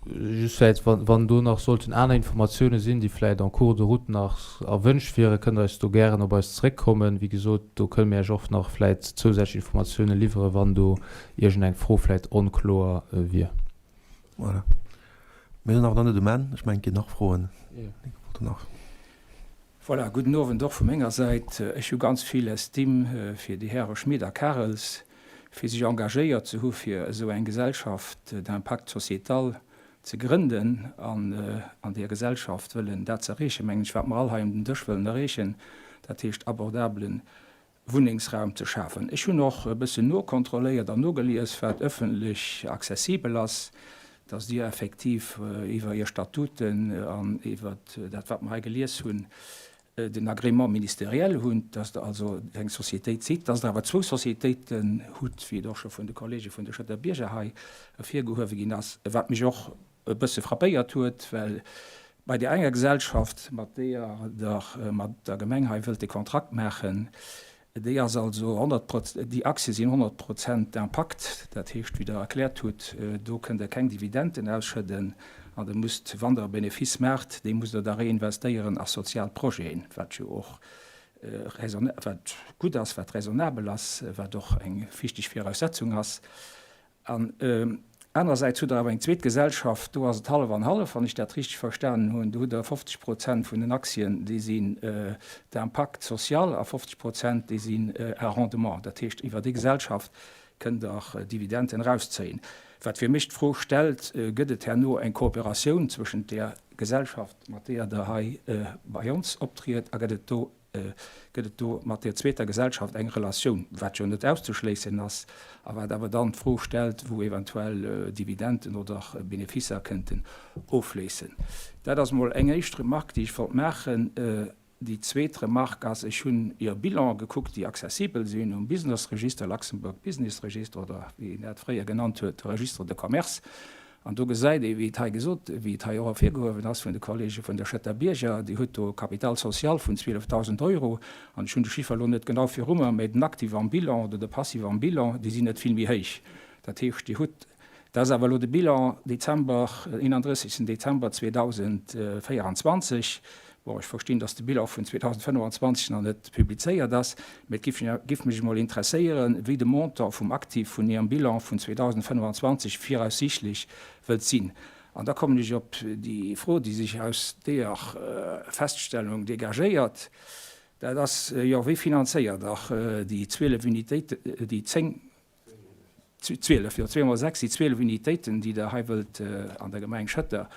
Just vläicht, wann do nach sollten aner Informatioune sinn, déi vläicht en cours de route nach erwënscht wieren, kënnt Der eis do gären op eis zeréckkommen. Wéi gesot, do kënne mir Iech och nach vläicht zousätzlech Informatioune liwweren, wann do iergend eng Fro vläit onkloer wier. Voilà. Mir sinn awer nach net um Enn. Ech mengen, et ginn nach Froen. Wollt Der nach? Voilà, gudden Owend och vu menger Säit. Ech hu ganz vill Estime fir déi Häre Schmit a Karels, fir sech engagéiert ze hu fir esou eng Gesellschaft d'impact sociétal ze grënden an an deer Gesellschaft wëllen dat ze erreechen, mengen ech, wat mer all hei un den Dësch wëllen erreechen, dat heescht abordabelen Wunnengsraum ze schafen. Ech hunn och e bëssen nokontrolléiert an nogelies, wat ëffentlech accessibel ass, dass Dir effektiv iwwer Ier Statuten an iwwer dat, wat mer hei gelies hunn, den Agrément ministériel hunn, dass Der also eng Sociétéit sidd, dass Der awer zwou Sociétéiten hutt, wéi et och scho vun de Kollege vun de Schëtter Bierger hei ervirgehuewe ginn ass, wat mech och e bësse frappéiert huet, well bei där enger Gesellschaft, mat deeër Der mat der Gemeng hei wëllt de Kontrakt maachen, déi ass also 100 Proz-, déi Aktie sinn 100 Prozent d'impact, dat heescht, wéi Der erkläert hutt, do kënnt Der keng Dividenden ausschëdden an Der musst, wann Der e Benefice maacht, dee musst Der da reinvestéieren a sozial Projeten, wat jo och raisonna-, wat gutt ass, wat raisonnabel ass, wat och eng wichteg Viraussetzung ass. An anerersäits hutt Der awer eng zweet Gesellschaft, do ass et hallef an hallef, wann ech dat richteg verstanen hunn. Do hutt Der 50 Prozent vun den Aktien, déi sinn d'impact social a 50 Prozent, déi sinn à rendement. Dat heescht, iwwer déi Gesellschaft kënnt Der Dividenden erauszéien. Wat fir mech d'Fro stellt, Gëtt et herno eng Kooperatioun zwëschent där Gesellschaft, mat deeër Der hei bei ons optriet, a gëtt et do gëtt et do mat där zweeter Gesellschaft eng Relatioun, wat jo net auszeschléissen ass a wat awer dann d'Fro stellt, wou eventuell Dividenden oder Beneficer kënnten offléissen. Dat ass emol eng éischt Remarque, déi ech wollt maachen. Déi zweet Remarque ass, ech hunn Är Bilanen gekuckt, déi accessibel sinn um Businessregister, Luxembourg Business Register oder wéi een dat fréier genannt huet, Registre de commerce. An do gesäit ee, wéi et hei gesot, wéi et hei och ervirgehuewen ass vun de Kollege vun der Schëtter Bierger, Dir hutt do e Capital social vun 12.000 Euro, an ech hunn de Chiffer elo net genau viru mer, mä den Actif am Bilan oder de Passif am Bilan, déi sinn net vill méi héich. Dat heescht, Dir hutt, dat ass awer elo de Bilan Dezember, 31. Dezember 2024, Bon, ech verstinn, dass de Bilan vun 2025 nach net publizéiert ass, mä et giff giff mech emol interesséieren, wéi de Montant vum Actif vun Ierem Bilan vun 2025 viraussichtlech wëllt sinn. An da kommen ech op déi Fro, déi sech aus deeër Feststellung dégagéiert, dat ass, jo, wéi finanzéiert Der déi 12 Unitéiten, déi 10? 12, jo, 2 mol 6 si 12 Unitéiten, déi Der hei wëllt an der Gemeng Schëtter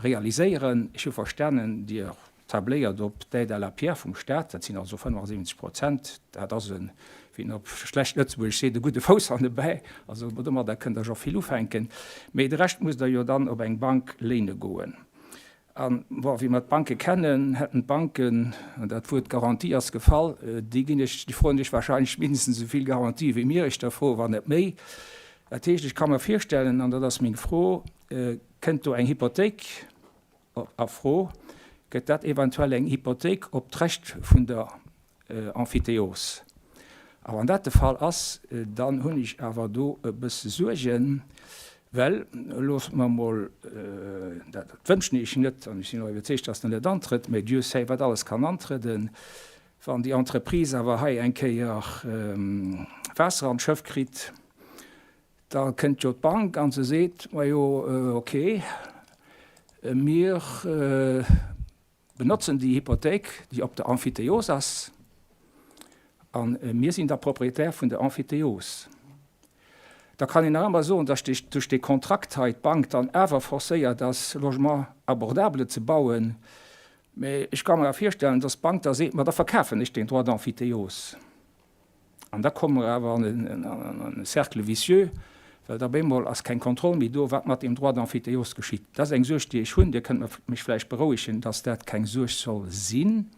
realiséieren. Ech hu verstanen, Dir tabléiert op d'Aide à la pierre vum Stat, dat sinn also 75 Prozent. Dat ass e, wéi een op schlecht Lëtzebuergesch seet, e gudde Fouss hannebäi. Also domadder kënnt Der scho vill ufänken. Mee de Rescht musst Der jo dann op eng Bank léine goen. An, bon, wéi mer d'Banke kennen, hätten d'Banken, an dat Wuert Garantie ass gefall, déi ginn Iech, déi froen Iech wahrscheinlech mindestens esou vill Garantie wéi mir Iech der froen, wann net méi. Dat heescht, ech ka mer virstellen, an dat ass meng Fro, Kënnt do eng Hypothéik a Fro? Gëtt dat eventuell eng Hypothéik op d'Recht vun der Emphytéose. A wann dat de Fall ass, dann hunn ech awer do e bësse Suergen, well, loosse mer emol, dat wënschen ech net an ech sinn och iwwerzeegt, dass dat net antrëtt, mä Dieu sait, wat alles kann antrëden, wann déi Entreprise awer hei eng Kéier Waasser an d'Schëff kritt, da kënnt jo d'Bank a se seet, Majo, okay, mir Benotzen déi Hypothéik, déi op der Emphytéose ass, a mir sinn da Propriétaire vun der Emphytéose. Da kann een nach ëmmer soen, dass duerch dee Kontrakt hei d'Bank dann awer forcéiert ass, Logements abordables ze bauen. Mä ech ka mer awer virstellen, dass d'Bank da seet, Ma da verkafen ech deen Droit d'emphytéose. An da komme mer awer an e Cercle vicieux, well da op eemol ass keng Kontroll méi do, wat mat deem Droit d'emphytéose geschitt. Dat ass eng Suerg, déi ech hunn. Dir kënnt mech vläicht berouegen, dass dat keng Suerg soll sinn,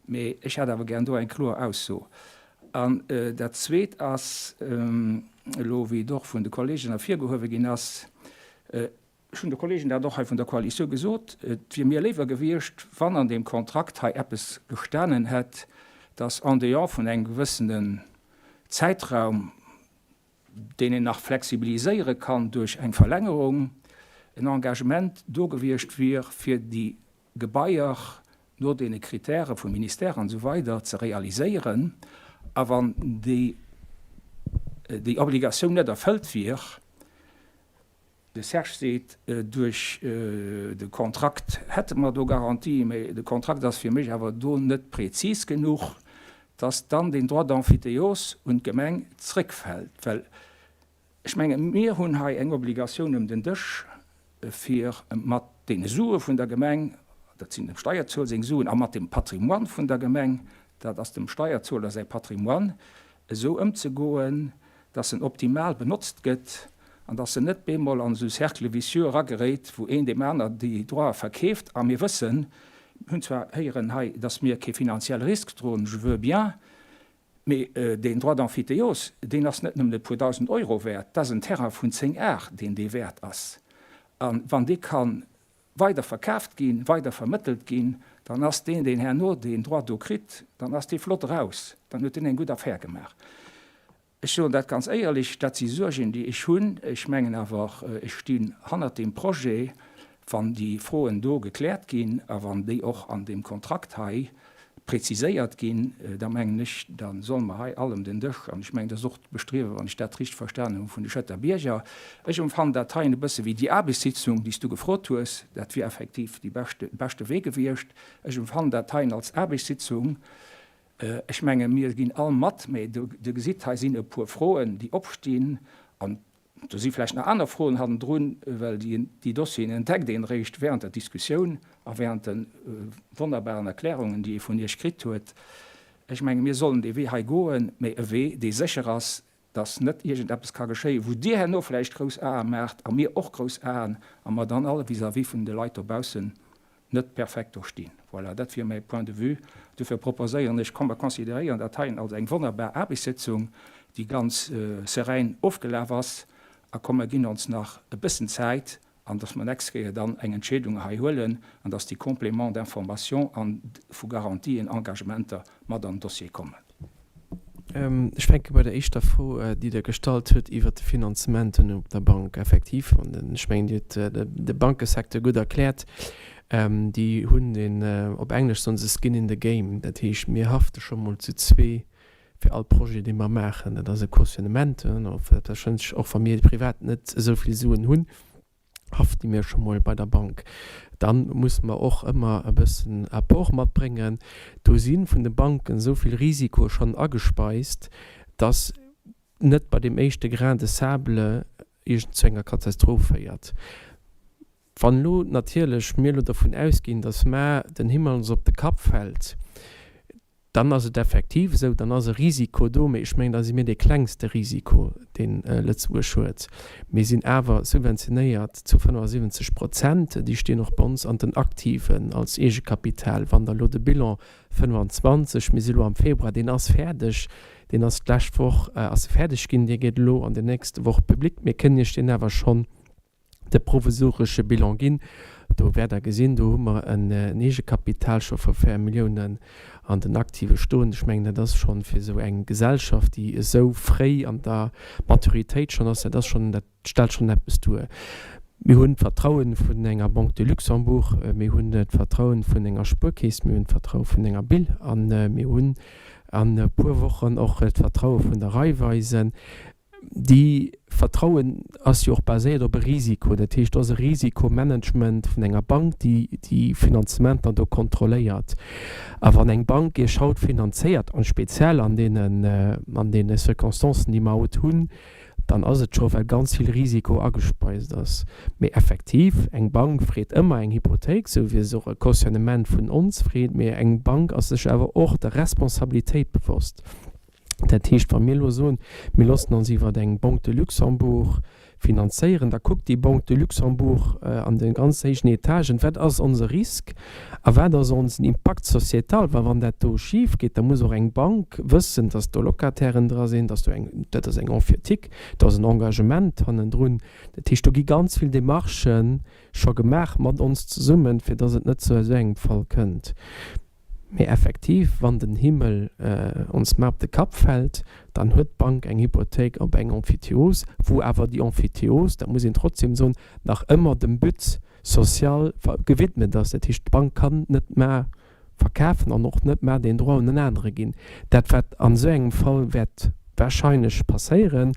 mee ech hätt awer gären do eng kloer Ausso. An dat Zweet ass elo, wéi et och vun de Kolleegen ervirgehuewe ginn ass, Ech hunn de Kollegen dat och hei vun der Koalitioun gesot, et wier mir léiwer gewiescht, wann an deem Kontrakt hei eppes gestanen hätt, dass en dehors vun engem gewëssenen Zäitraum, deen een nach flexibiliséiere kann duerch eng Verlängerung, en Engagement do gewiescht wier, fir déi Gebaier no deene Kritäre vum Ministère an esou weider ze realiséieren. A wann déi Obligatioun net erfëllt wier, De Serge seet, duerch de Kontrakt hätte mer do Garantien, mä de Kontrakt ass fir mech awer do net prezis genuch, dass dann deen Droit d'emphytéose un d'Gemeng zréckfält. Well ech menge mir hunn hei eng Obligatioun ëm den Dësch, fir mat deene Sue vun der Gemeng, dat sinn dem Steierzuel seng Suen, a mat dem Patrimoine vun der Gemeng, dat ass dem Steierzueler säi Patrimoine, esou ëmzegoen, dass en optimal benotzt gëtt an dass en net bemol an esou Cercle vicieux erageréit, wou een deem aner déi Droite verkeeft. A mir wëssen, mir hunn zwar héieren hei, dass mir kee finanzielle Risk droen, je veux bien, mee deen Droit d'emphytéose, deen ass net nëmmen e puer dausend Euro wäert, dat ass en Terrain vun 10 Ar, deen dee wäert ass. A wann dee ka weider verkaaft ginn, weider vermëttelt ginn, dann ass deen, deen herno deen Droit do kritt, dann ass dee flott eraus, dann huet deen eng gutt Affär gemaach. Ech soen dat ganz éierlech, dat si Suergen, déi ech hunn. Ech mengen awer, ech stinn hannert deem Projet, wann déi Froen do gekläert ginn a wann déi och an deem Kontrakt hei preziséiert ginn, da mengen ech, da solle mer hei all ëm den Dësch, an ech mengen, dat ass och d'Bestriewe, wann ech dat richteg verstanen hunn, vun de Schëtter Bierger. Ech emfannen dat heien e bësse wéi déi Aarbechtssitzung, déi s du gefrot hues. Dat wier effektiv déi beschte, beschte Wee gewiescht. Ech emfannen dat heien als Aarbechtssitzung. Ech menge mir ginn all mat, mä Dir gesitt, hei sinn e puer Froen, déi opstinn. An do si vläicht nach aner Froen hannendrun, well déi Dossieren entdeckt een eréischt während der Diskussioun a während de wonnerbaren Erklärungen, déi ee vun Iech kritt huet. Ech menge mir sollen dee Wee hei goen, mä e Wee, dee sécher ass, dass net iergendeppes ka geschéien, wou Dir herno vläicht grouss Ae maacht a mir och grouss Aen a mer dann all vis-à-vis vun de Leit dobaussen net perfekt do stinn. Voilà, dat wier mäi Point de vue. Dofir proposéieren ech, komm mer consideréieren dat heien als eng wonnerbar Aarbechtssëtzung, déi ganz serein ofgelaf ass, a komm mer ginn ons nach e bëssen Zäit, an dass mer nächst Kéier dann eng Entscheedung hei huelen an dass déi Compléments d'information an vu Garantien, Engagementer mat an den Dossier kommen. Ech fänke bei der éischter Fro, déi Der gestallt hutt iwwert de Finanzement un op der Bank. Effektiv, an ech mengen, Dir hutt de Bankesecteur gutt erkläert, déi hunn deen, op Englesch soen se skin in the game, dat heescht, mir hafte scho mol zu zwee fir all Projet, dee mer maachen. Dat ass e Cautionnement, selbstverständlech, och wa mir privat net esou vill Suen hunn. hafte mir scho mol bei der Bank. Dann musse mer och ëmmer e bëssen Apport matbréngen. Do si vun de Banken esou vill Risikoe schonn agespeist, dass. net bei deem éischte Grain de sable iergend zu enger Katastroph féiert. Wann elo natierlech mir elo dervun ausginn, datt mar den Himmel ons op de Kapp fält, dann ass et effektiv esou, dann ass e Risiko do, mee ech mengen, da si mir dee klengste Risiko, dee Lëtzebuerg huet. Mir sinn awer subventionéiert zu 75 Prozent, déi stinn och bei ons an den Aktiven als Eegekapital. Wann Der elo de Bilan 25, mir si elo am Februar, deen ass fäerdeg, deen ass d'lescht Woch ass e fäerdeg ginn, dee geet elo an der nächste Woch public. Mir kënnen Iech deen awer schonn de provisoresche Bilan ginn. Do wäert Der gesinn, do hu mer en Eegekapital scho vu 4 Milliounen an den Aktive stoen. Ech mengen, dat ass schonn fir esou eng Gesellschaft, déi esou fréi an der Maturitéit schonn ass, dat ass schonn, dat stellt schonn eppes duer. Mir hunn d'Vertrauen vun enger Banque de Luxembourg, mir hunn d'Vertrauen vun enger Spuerkeess, mir hunn d'Vertraue vun enger BIL a mir hunn an e puer Wochen och d'Vertraue vun der Raiffeisen. Déi Vertrauen ass jo och baséiert op e Risiko. Dat heescht, do ass e Risikomanagement vun enger Bank, déi déi Finanzementer do kontrolléiert. A wann eng Bank Iech haut finanzéiert, a speziell an deenen, an deene Circonstancen, déi mer haut hunn, dann ass et scho well ganz vill Risiko agespeist ass. Mee effektiv, eng Bank freet ëmmer eng Hypothéik, esou wéi se och e Cautionnement vun ons freet. Mee eng Bank ass sech awer och der Responsabilitéit bewosst. Dat heescht, wa mir elo soen, mir loossen ons iwwer eng Banque de Luxembourg finanzéieren, da kuckt déi Banque de Luxembourg an de ganz héijen Etagen, wat ass onse Risk a wat ass onsen Impact sociétal, well wann dat do schif geet, da muss och eng Bank wëssen, dass do Locatairen dra sinn, dass do eng, dat ass eng Emphytique, do ass en Engagement hannendrun. Dat heescht, do gi ganz vill Démarchë scho gemaach mat ons zesummen, fir dass et net zu esou engem Fall kënnt. Mee effektiv, wann den Himmel ons mar op de Kapp fält, dann huet d'Bank eng Hypothéik op eng Emphytéose, wou awer déi Emphytéose, dat muss een trotzdem soen, nach ëmmer dem But social gewidmet ass. Dat heescht, d'Bank kann net mar verkafen an och net mar deen Droit un en anere ginn. Dat, wat an esou engem Fall wäert wahrscheinlech passéieren,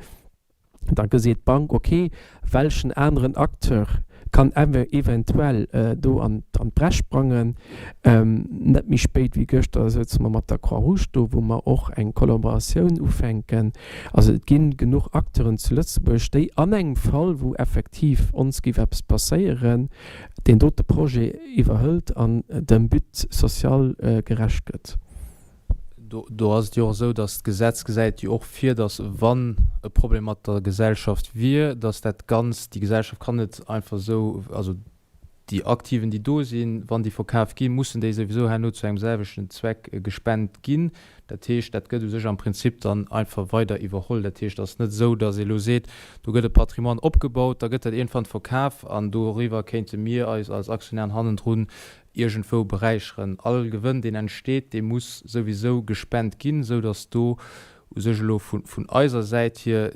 Da geseet d'Bank, ok, welchen aneren Acteur kann eventuell do an d'Bresch sprangen. Net méi spéit wéi gëschter souze mer mat der Croix-Rouge do, wou mer och eng Kollaboratioun ufänken. Also et gi genuch Acteuren zu Lëtzebuerg, déi an engem Fall, wou effektiv ons géif eppes passéieren, deen dote Projet iwwerhëlt an dem But social gerecht gëtt. Do ass et jo och esou, datt d'Gesetz gesäit jo och vir, datt wann e Problem mat der Gesellschaft wier, datt dat Ganzt, déi Gesellschaft kann net einfach esou, also déi Aktiven, déi do sinn, wann déi verkaf ginn, mussen déi souwisou herno zu engem selwechten Zweck gespent ginn. Dat heescht, dat gëtt u sech am Prinzip dann einfach weider iwwerholl. Dat heescht, et ass net esou, datt ee elo seet, do gëtt e Patrimoine opgebaut, da gëtt dat iergendwann verkaf an doriwwer kéinte mir eis als Aktionären hannendrun iergendwou beräicheren. All Gewënn, deen entsteet, dee muss souwisou gespent ginn, esou datt do u sech elo vun eiser Säit hier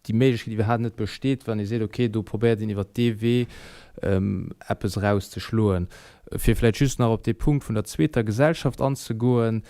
déi Méiglechkeet iwwerhaapt net besteet, wann ee seet, okay, do probéiert een iwwert dee Wee eppes erauszeschloen. Fir vläicht just nach op dee Punkt vun der zweeter Gesellschaft anzegoen,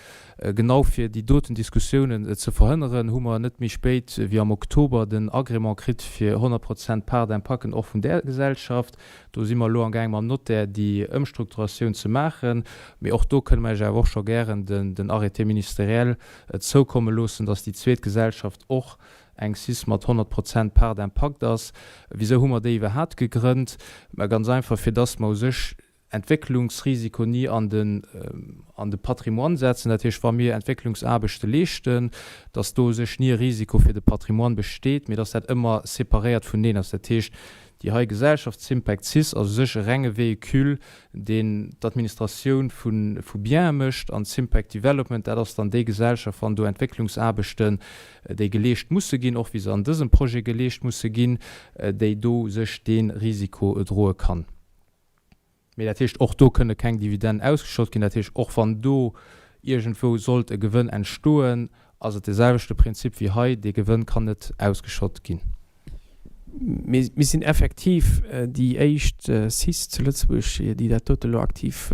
Genau fir déi doten Diskussiounen ze verhënneren, hu mer net méi spéit wéi am Oktober den Agrément kritt fir 100 Prozent Part d'impacten och vun där Gesellschaft. Do si mer elo amgaang mam Notaire déi Ëmstrukturatioun ze maachen. Mee och do kënne mer Iech awer och scho gären den Arrêté ministériel zoukomme loossen, dass déi zweet Gesellschaft och eng cis mat 100 Prozent Part d'impact ass. Wisou hu mer déi iwwerhaapt gegrënnt? Mä ganz einfach, fir dass mer u sech Entwécklungsrisiko ni an den an de Patrimoine setzen. Dat heescht, wa mir Entwécklungsaarbechte leeschten, dass do u sech ni e Risiko fir de Patrimoine besteet, mee dass dat ëmmer separéiert vuneen ass. Dat heescht, déi hei Gesellschaft Sympact cis ass u sech e renge Véhicule, deen d'Administratioun vu vu Biene mécht, an Sympact Development, dat ass dann déi Gesellschaft, wann do Entwécklungsaarbechten, déi geleescht musse ginn, och wéi se an dësem Projet geleescht musse ginn, déi do u sech dee Risiko droe kann. Mee dat heescht, och do kënne keng Dividenden ausgeschott ginn. Dat heescht, och wann do iergendwou sollt e Gewënn entstoen, ass et de selwechte Prinzip wéi hei, dee Gewënn kann net ausgeschott ginn. Mir sinn effektiv déi éischt cis zu Lëtzebuerg, déi dat dote elo aktiv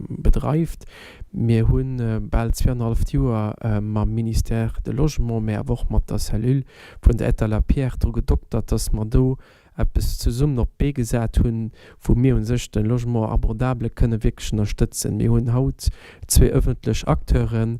bedreift. Mir hu bal zweeanenhalleft Joer mam Ministère de Logement, mä awer och mat der Cellule vun der Aide à la pierre dru gedoktert, dass mer do eppes zesummen op d'Bee gesat hunn, wou mir u sech de Logement abordable kënne wierklech ënnerstëtzen. Mir hunn haut zwee ëffentlech Acteuren.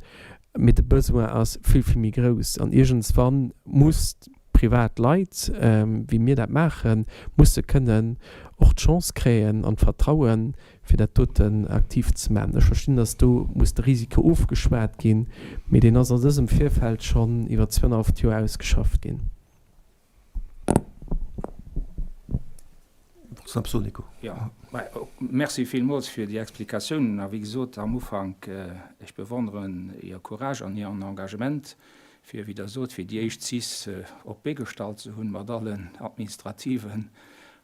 Mee de Besoin ass vill, vill méi grouss. An iergendswann muss privat Leit, wéi mir dat maachen, musse kënnen och d'Chance kréien an d'Vertrauen, fir dat doten aktiv ze maachen. Ech verstinn, dass do muss de Risiko ofgeschwat ginn, mee deen ass a dësem Virfeld schonn iwwer zwouenhaleft Joer ausgeschafft ginn. Jo, merci villmools fir déi Explikatiounen. A wéi gesot am Ufank, ech bewonneren Är Courage an Ieren Engagement, fir, wéi Der sot, fir déi éischt cis op d'Bee gestallt ze hunn, mat allen administrativen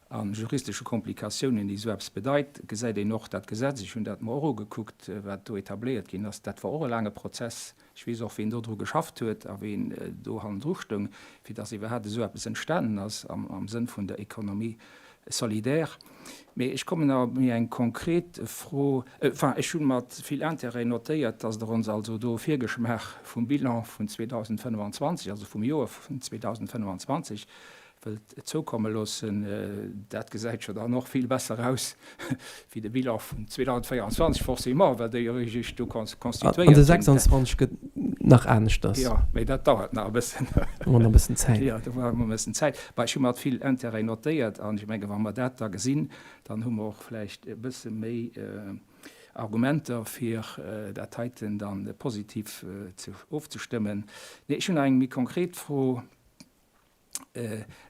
a juristesche Komplikatiounen, déi esou eppes bedeit. Gesäit een och dat Gesetz, ech hunn dat mer och ugekuckt, wat do etabléiert ginn ass, dat war och e laange Prozess. Ech weess och, ween do dru geschafft huet a ween do hannendru stoung, fir dass iwwerhaapt esou eppes entstanen ass am Sënn vun der Économie solidaire. Mee ech kommen awer op méi eng konkret Fro. Enfin, ech hu mat vill Intérêt notéiert, dass Der ons also do e Virgeschmaach vum Bilan vun 2025, also vum Joer vun 2025, wëllt zoukomme loossen, dat gesäit jo dann och vill besser aus wéi de Bilan vun 2024, forcément, well déi jo eréischt do constituéiert An de 26 gëtt nach aneschters. Jo, mee dat dauert nach e bëssen. Do hu mer nach e bëssen Zäit. Jo, do brauche mer e bëssen Zäit. Bah, ech hu mat vill Intérêt notéiert an ech menge wa mer dat da gesinn, dann hu mer och vläicht e bësse méi Argumenter, fir dat heiten dann positiv ze ofzestëmmen. Nee, ech hunn nach eng méi konkret Fro.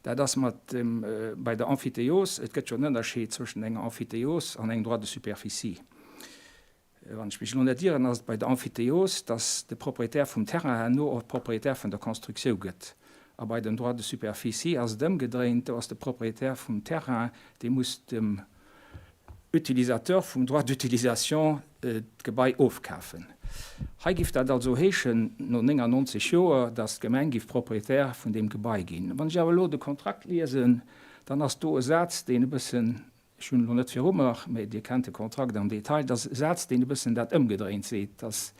Dat ass mat dem, bei der Emphytéose, et gëtt jo en Ënnerscheed zwëschen enger Emphytéose an engem Droit de superficie. Wann ech mech elo net ieren, ass et bei der Emphytéose, dass de Propriétaire vum Terrain herno och Propriétaire vun der Constructiou gëtt. A bei dem Droit de superficie ass et ëmgedréint, do ass de Propriétaire vum Terrain, dee muss dem Utilisateur vum Droit d'utilisation d'Gebai ofkafen. Hei giff dat also heeschen, no 99 Joer, datt d'Gemeng giff Propriétaire vun deem Gebai ginn. Wann ech awer elo de Kontrakt liesen, dann ass do e Saz, deen e bëssen, ech hunn en elo net viru mer, mä Dir kennt de Kontrakt am Detail, dat ass e Saz, deen e bëssen dat ëmgedréint seet, datt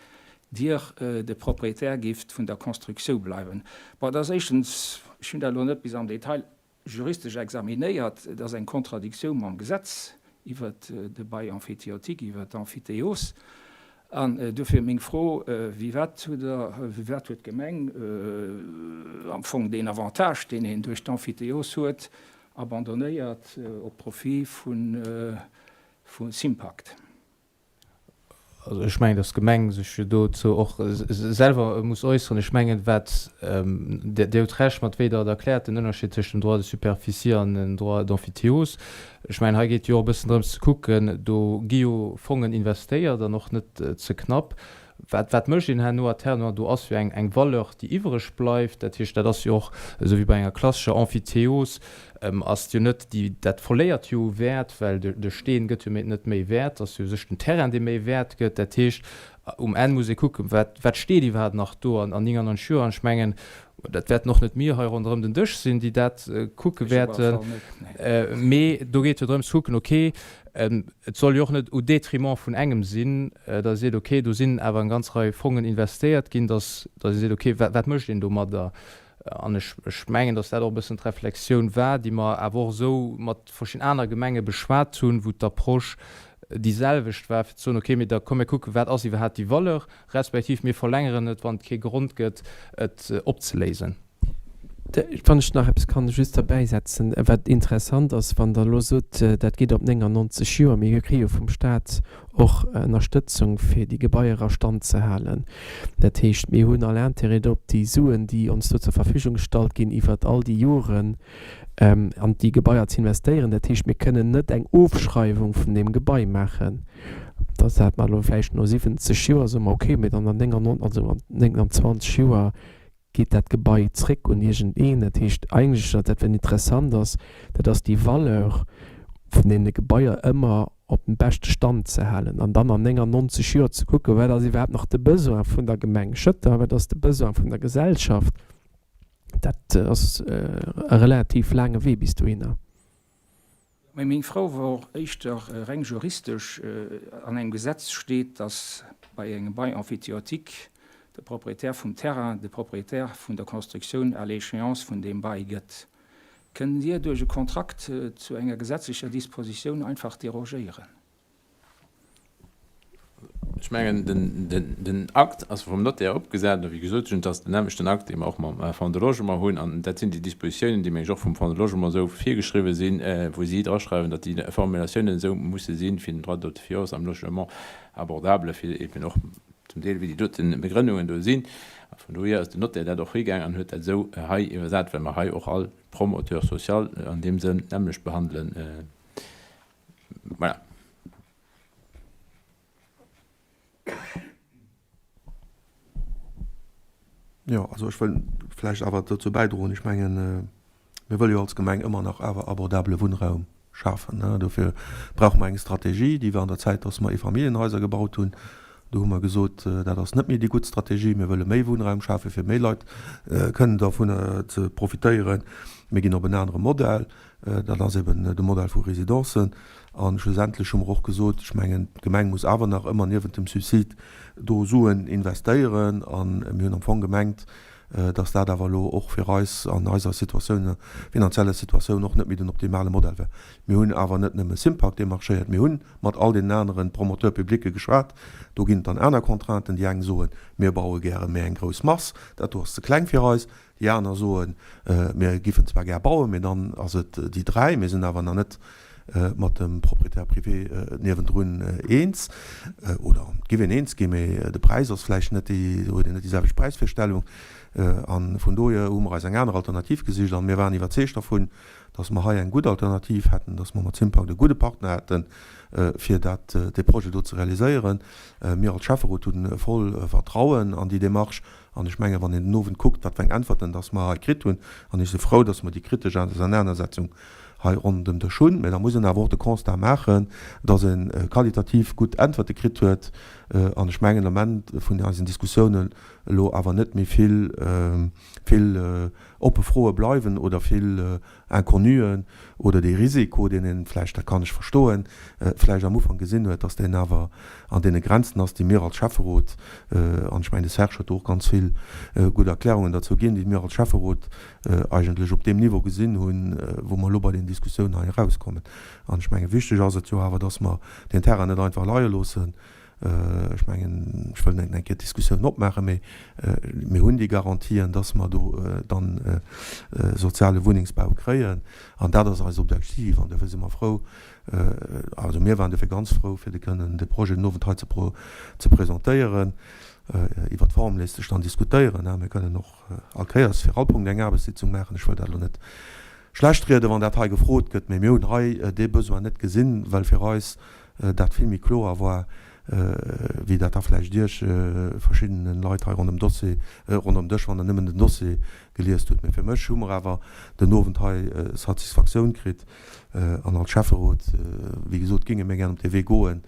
Dir de Propriétaire gifft vun der Constructiou bleiwen. Bon, dat ass éischtens, ech hunn dat elo net bis am Detail juristesch examinéiert, et ass eng Kontradiktioun mam Gesetz iwwert de Bail emphytéotique, iwwert d'Emphytéose. An duerfir meng Fro, Firwat hutt Der, firwat huet d'Gemeng am Fong deen Avantage, deen een duerch d'Emphytéose huet, abandonnéiert op Profit vu Sympact? Also ech mengen, datt d'Gemeng sech jo dozou och selwer muss äusseren. Ech mengen, wat, Dir hutt Recht mat wéi Der et erkläert, den Ënnerscheed tëscht dem Droit de superficie an dem Droit d'emphytéose. Ech mengen, hei geet jo och e bëssen drëms ze kucken, do gi jo Fongen investéiert an och net ze knapp. Wat, wat mécht een herno à terme? Do ass jo eng, eng Valeur, déi iwwereg bleift. Dat heescht, dat ass jo och esou wéi bei enger klassescher Emphytéose, ass jo net déi, dat verléiert jo u Wäert, well de, de Steen gëtt jo méi, net méi Wäert, ass jo u sech den Terrain, dee méi Wäert gëtt. Dat heescht, um Enn muss ee kucken, wat, wat steet iwwerhaapt nach do an, an 99 Joer. An ech mengen, dat wäerten och net mir hei ronderëm den Dësch sinn, déi dat kucke wäerten, mee do geet jo drëms ze kucken, okay, Et soll jo och net au détriment vun engem sinn, datt ee seet, okay, do sinn awer eng ganz Rei Fongen investéiert ginn, datt ee seet, okay, wat mécht een domadder? An ech mengen, datt dat och e bëssen d'Reflexioun war, déi mer awer och esou mat verschidden aner Gemenge beschwat hunn, wou d'Approche déi selwecht war, fir ze soen, okay, mee da komm mir kucken, wat ass iwwerhaapt déi Valeur, respektiv mir verlängeren et, wann et kee Grond gëtt, et opzeléisen. Wann ech nach eppes kann just derbäisetzen, wat interessant ass, wann Der elo sot, dat geet op 99 Joer, mir kréie jo vum Stat och Ënnerstëtzung, fir déi Gebaier a Stand ze halen. Dat heescht, mir hunn all Intérêt drop, déi Suen, déi ons do zur Verfügung gestallt ginn, iwwert all déi Joren an déi Gebaier ze investéieren. Dat heescht, mir kënnen net eng Ofschreiwung vun deem Gebai maachen, dass dat mer elo vläicht no 70 Joer soe mer, okay, mee dann an 99, also an 29 Joer geet dat Gebai zréck un iergendeen. Dat heescht eigentlech, dat wat interessant ass, dat ass déi Valeur vun deene Gebaier ëmmer op dem beschte Stand ze halen an dann an 99 Joer ze kucken, wat ass iwwerhaapt nach de Besoin vun der Gemeng Schëtter, wat ass de Besoin vun der Gesellschaft. Dat ass e relativ laange Wee bis dohinner. Mee meng Fro wor och éischter reng juristesch. An engem Gesetz steet, datt bei engem Bail emphytéotique de Propriétaire vum Terrain de Propriétaire vun der Constructioun à l'échéance vun deem Bail gëtt. Kënnt Dir duerch e Kontrakt zu enger gesetzlecher Dispositioun einfach derogéieren? Ech mengen, den Akt ass vum Notaire opgesat, a wéi gesot hunn, et ass den nämmlechten Akt, dee mer och mam Fonds de Logement hunn. An dat sinn déi Dispositiounen, déi, meng ech, och vum Fonds de Logement esou virgeschriwwen sinn, wou si draschreiwen, datt déi Formulatiounen esou musse sinn, fir den Droit d'autosuffisance am Logement abordable, fir eben och zum Deel, wéi déi dote Begrënnungen do sinn. A vun dohier ass den Notaire dat och higaang an huet dat esou hei iwwersat, well mer hei och all Promoteur social an deem Sënn d'nämmlecht behandelen. Voilà. Jo, also ech wëll vläicht awer dozou bäidroen, ech mengen, mir wëlle jo als Gemeng ëmmer nach awer abordabele Wunnraum schafen. Dofir brauche mer eng Strategie, déi war an der Zäit, dass mer Eefamilljenhaiser gebaut hunn. Do hu mer gesot, dat ass net méi déi gutt Strategie, mir wëlle méi Wunnraum schafen, fir méi Leit kënnen dovunner ze profitéieren. Mir ginn op en anere Modell, dat ass eben de Modell vu Residencen. A schlussendlech hu mer och gesot, ech mengen, d'Gemeng muss awer nach ëmmer niewent dem Subsid do Suen investéieren. A mir hunn am Fong gemengt, dass dat awer elo och fir eis an eiser Situatioun, finanzieller Situatioun och net méi den optimale Modell wär. Mir hunn awer net nëmme Sympact demarchéiert, mir hunn mat all deenen anere Promoteur-publicë geschwat. Do ginn et dann aner Contrainten. Déi eng soen, mir baue gäre méi eng grouss Mass, dat do ass ze kleng fir eis. Déi aner soen, mir giffen zwar gär bauen, mee dann ass et déi 3, mir sinn awer nach net mat dem Propriétaire privé niewendrun eens. Oder et giff een eens ginn, mee de Präis ass vläicht net déi, do huet een net déi selwecht Präisvirstellung. A vun dohier hu mer eis eng aner Alternativ gesicht a mir waren iwwerzeegt dervun, datt mer hei eng gutt Alternativ hätten, datt mer mat Sympact e gudde Partner hätten, fir dat, dee Projet do ze realiséieren. Mir als Schäfferot hu voll Vertrauen an déi Démarche An ech mengen, wann een den Owend kuckt, wat fir eng Äntwerten dass mer hei kritt hunn, an ech si frou, dass mer déi kritesch Ausernanersetzung hei ronderëm den Dësch hunn, mä da muss een awer och de Constat maachen, dass ee qualitativ gutt Äntwerte kritt huet. An ech mengen, am Enn vun eisen Diskussiounen elo awer net méi vill, vill oppe Froe bleiwen oder vill Inconnuen oder dee Risiko, deen een vläicht, dat kann ech verstoen, vläicht am Ufank gesinn huet, dass deen awer an deene Grenzen ass, déi mir als Schäfferot, an ech mengen, de Serge huet do och ganz vill gutt Erklärungen derzou ginn, déi mir als Schäfferot eigentlech op deem Niveau gesinn hunn, wou mer elo bei den Diskussiounen hei erauskommen. An ech mengen, wichteg ass et jo awer, dass mer deen Terrain net einfach leie loossen, Ech mengen, ech wëll net eng Kéier d'Diskussioun opmaachen, mee mir hunn déi Garantien, dass mer do dann soziale Wunnengsbau kréien. An dat ass eist Objektiv. An dofir si mer frou, also mir waren dofir ganz frou, fir de kënnen de Projet den Owend hei ze presentéieren. Iwwert d'Form léisst sech dann diskutéieren. Mir kënnen och all Kéiers fir all Punkt eng Aarbechtssitzung maachen. Ech wëll dat elo net schlechtrieden, wann dat hei gefrot gëtt, mee mir hunn hei dee Besoin net gesinn, well fir eis dat vill méi kloer war, wéi dat da vläicht Iech, verschiddene Leit hei ronderëm Dossier, ronderëm Dësch, wann Der nëmmen den Dossier geliest hutt. Mee fir mech hu mer awer den Owend hei Satisfaktioun kritt an als Schäfferot, wéi gesot, géinge mir gären op dee Wee goen,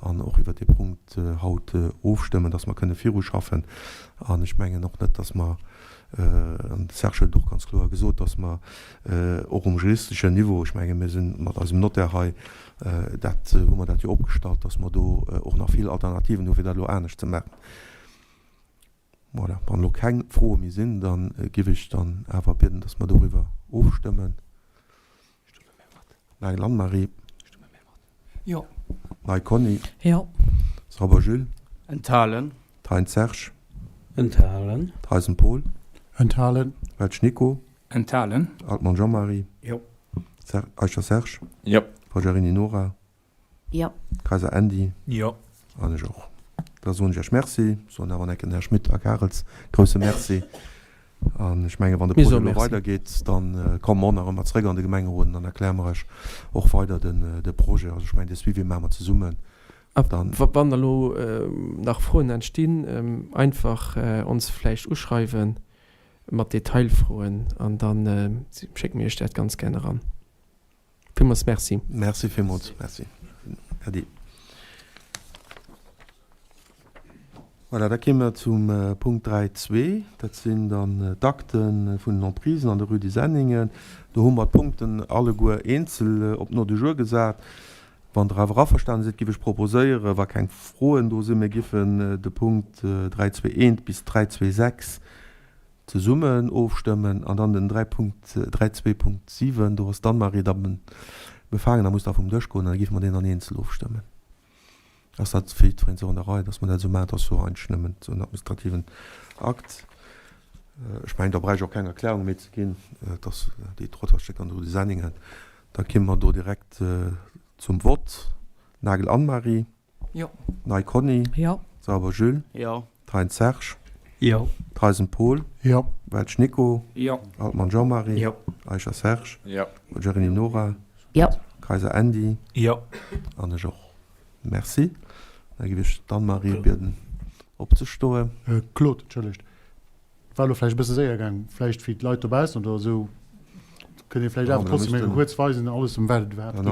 an och iwwert dee Punkt haut ofstëmmen, dass mer kënne viruschaffen. An ech mengen och net, dass mer, an de Serge huet et och ganz kloer gesot, dass mer och um juristeschen Niveau, ech menge mir si mat eisem Notaire hei, dat hu mer dat jo opgestallt, dass mer do och nach vill Alternativen hu fir dat elo anescht ze maachen. Voilà, wann elo keng Froe méi sinn, da giff ech dann awer bieden, dass mer doriwwer ofstëmmen. Nagel Anne-Marie. Jo. Ney Conny. Jo. Sauber Jules. Enthalen. Thein Serge. Enthalen. Theisen Paul. Enthalen. Welsch Nico. Enthalen. Altmann Jean-Marie. Jo. Eicher Serge. Jo. Forgiarini Nora. Jo. Kayser Andy. Jo. An ech och. Da soen ech Iech Merci, soen awer enken Här Schmit a Karels grousse Merci. An ech mengen, wann de Projet elo weidergeet, da komme mer och nach ëmmer zréck an de Gemengerot an dann erkläre mer Iech och weider de Projet. Also ech mengen, de Suivi maache mer zesummen. A wann elo nach Froen entstinn, einfach ons vläicht uschreiwen mat Detailfroen an da schécke mir Iech dat ganz gär eran. Villmools Merci. Merci villmools. Merci. Äddi. Voilà, da kéime mer zum Punkt 3.2. Dat sinn dann d'Akte vun den Emprisen an der Rue des Senningen. Do hu mer d'Punkten alleguer eenzel op den Ordre du jour gesat. Wann Der awer averstane sidd, giff ech proposéieren, wa keng Froen do sinn, mir giffen de Punkt 3.2.1 bis 3.2.6 zesummen ofstëmmen an dann den 3.2.7, do ass d'Anne-Marie da befaangen a muss da vum Dësch goen, an da géife mer deen dann eenzel ofstëmmen. Ass dat fir jiddwereen esou an der Rei, dass mer dat esou maachen? Dat ass jo eigentlech nëmmen esou en administrativen Akt. Ech mengen, da bräicht ech och keng Erklärung méi ze ginn, dass déi Trottoirstécker an der Rue de Senningen. Da kimme mer do direkt zum Vott. Nagel Anne-Marie. Jo. Ney Conny. Jo. Sauber Jules. Jo. Thein Serge. Jo. Theisen Paul. Jo. Welsch Nico. Jo. Altmann Jean-Marie. Jo. Eicher Serge. Jo. Mogherini Nora. Jo. Kayser Andy. Jo. An ech och. Merci. Da géif ech d'Anne-Marie bieden opzestoen. Claude, entschëllegt. War elo vläicht e bësse séier gaang. Vläicht fir d'Leit dobaussen oder esou, kënnt Dir vläicht awer trotzdem eng Kéier kuerz weisen, alles ëm wat et iwwerhaapt geet.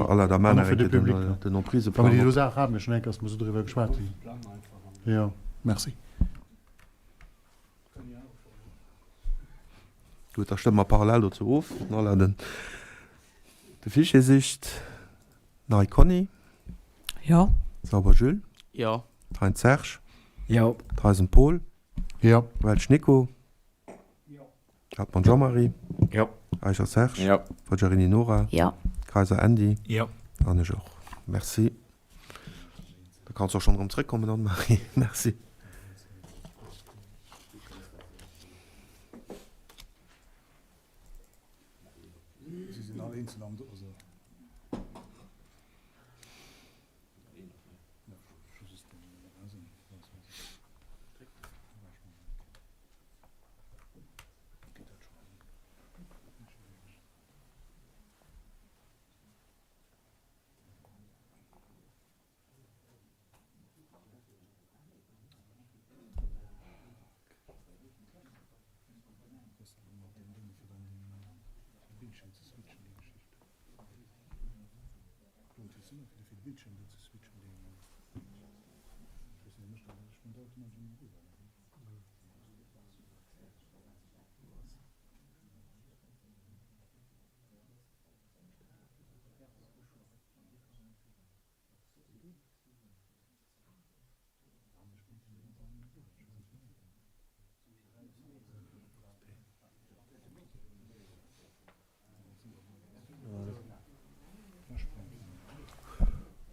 An och fir de Public nach. Wa mer déi do Saach haten, ech denken, dass mer esou driwwer geschwat hunn. Jo, merci. Gutt, da stëmme mer parallel dozou of. Den Alain den de Fichier sicht. Nei Conny. Jo. Sauber Jules. Jo. Thein Serge. Jo. Theisen Paul. Jo. Welsch Nico. Jo. Hartmann Jean-Marie. Jo. Eicher Serge. Jo. Forgiarini Nora. Jo. Kayser Andy. Jo. An ech och. Merci. Da kanns du och schonn erëm zrëckkommen, Anne-Marie. Merci. Si sinn all eenzel am, also.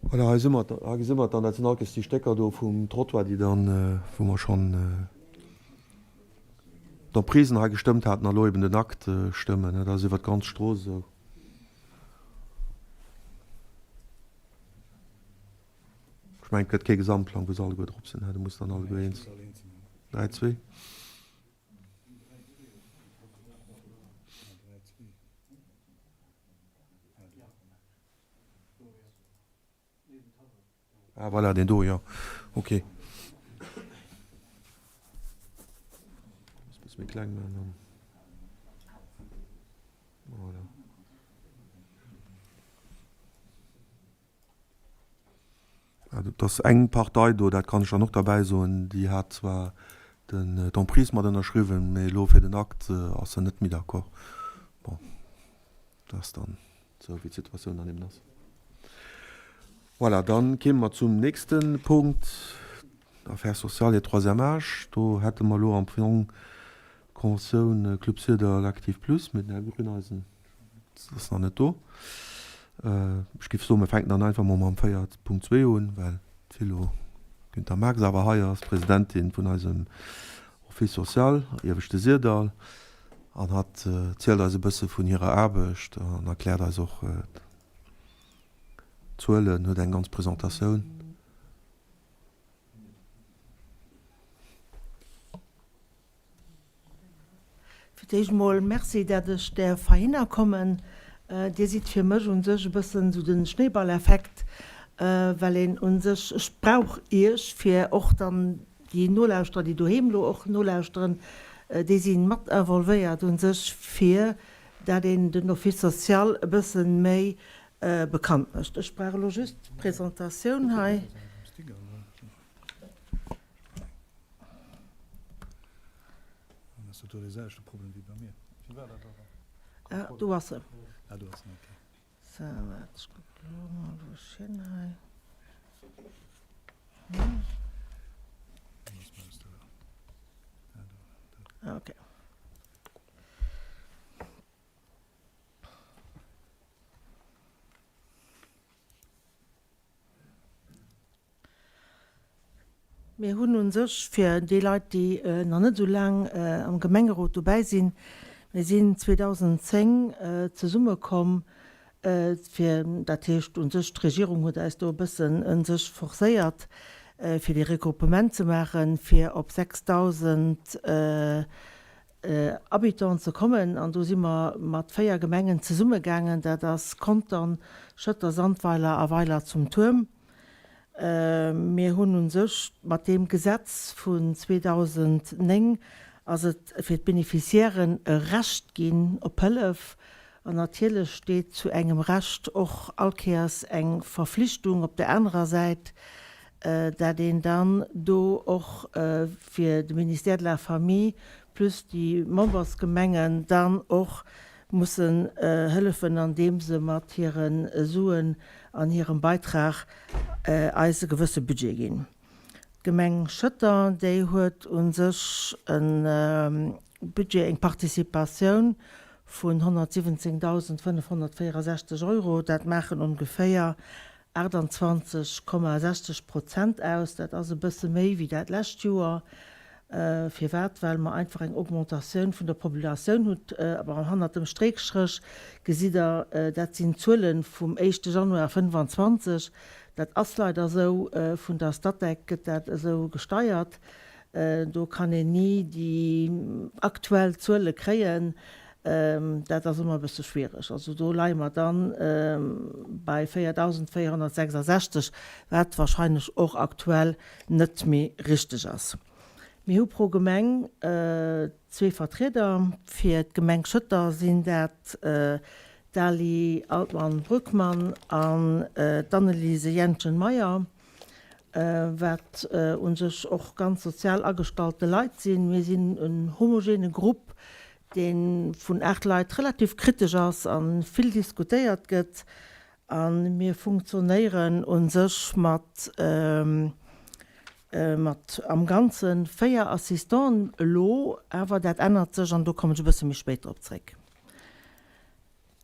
Voilà, hei si mer, hei gesi mer dann, dat sinn all Kéiers déi Stécker do vum Trottoir, déi dann, wou mer schonn d'Emprisen hei gestëmmt haten a lo eben den Akt stëmmen. Dat ass iwwer d'ganz Strooss esou. Ech mengen, et gëtt kee Gesamtplang, wou se alleguer drop sinn. Do muss dann alleguer eens. 3, 2. Ah voilà, deen do, jo. Ok. Muss bësse méi kleng maachen dann. Voilà. Also et ass eng Partei do, dat kann ech dann och derbäi soen, déi hat zwar den d'Emprise mat ënnerschriwwen, mee elo fir den Akt ass se net méi d'accord. Bon, dat ass dann esou, wéi d'Situatioun dann eben ass. Voilà, dann kéime mer zum nächste Punkt, Affaires sociales et troisième âge. Do hätte mer elo am Fong d'Conventioun Club Syrdall Active Plus, mee den Här Grüneisen ass nach net do. Ech géif soen, mir fänken dann einfach mol mam 4.2 un, well d'Philo Günther-Marx awer hei ass, Presidentin vun eisem Office social Ieweschte Syrdall, an hatt zielt eis e bësse vun hirer Aarbecht an erkläert eis och d'Zuelen, huet eng ganz Presentatioun. Fir d'éischt emol Merci, dat ech däerf heihinner kommen. Dir sidd fir mech u sech e bëssen esou de Schnéiballeffekt, well een u sech, ech brauch Iech, fir och dann déi Nolauschterer, déi doheem elo och nolauschteren, déi si mat involvéiert u sech, fir dat een den Office social e bësse méi bekannt mécht. Ech brauch elo just d'Presentatioun hei. Ah, do ass se. Sou, waart, ech kucken elo mol, wou ech hin hei. Okay. Mir hunn u sech, fir déi Leit, déi nach net esou laang am Gemengerot dobäi sinn, mir sinn 2010 zesummekomm fir, dat heescht u sech d'Regierung huet eis do e bëssen u sech forcéiert, fir dee Regruppement ze maachen, fir op 6.000 Habitants ze kommen. An do si mer mat 4 Gemengen zesummegaangen, dat ass Contern, Schëtter, Sandweiler a Weiler zum Tuerm. Mir hunn u sech mat deem Gesetz vun 2009 ass et fir d'Beneficiairen e Recht ginn op Hëllef. An natierlech steet zu engem Recht och all Kéiers eng Verflichtung op der anerer Säit, dat een dann do och fir de Ministère de la Famille plus déi Membersgemengen dann och mussen hëllefen andeem se mat hire Suen an hirem Beitrag eis e gewësse Budget ginn. D'Gemeng Schëtter, déi huet u sech e Budget, eng Participatioun vun 117.564 Euro. Dat maachen ongeféier 28,60 Prozent aus. Dat ass e bësse méi wéi dat lescht Joer. Firwat? Well mer einfach eng Augmentatioun vun der Populatioun hunn. Awer hannert dem Stréchstréch gesitt Der, dat sinn d'Zuele vum éischte Januar 25. Dat ass leider esou, vun der Statec gëtt dat esou gesteiert. Do kann een ni déi aktuell Zuele kréien. Dat ass ëmmer e bësse schwiereg. Also do leie mer dann bei 4.466, wat wahrscheinlech och aktuell net méi richteg ass. Mir hu pro Gemeng zwee Vertrieder. Fir d'Gemeng Schëtter sinn dat d'Ali Altmann-Brückmann an d'Annelise Jentgen-Meyer. wat u sech och ganz sozial agestallte Leit sinn. Mir sinn en homogene Grupp, dee vun 8 Leit relativ kritesch ass a vill diskutéiert gëtt. A mir funktionéieren u sech mat mat am Ganze 4 Assistanten elo, awer dat ännert sech an do kommen ech e bësse méi spéit drop zréck.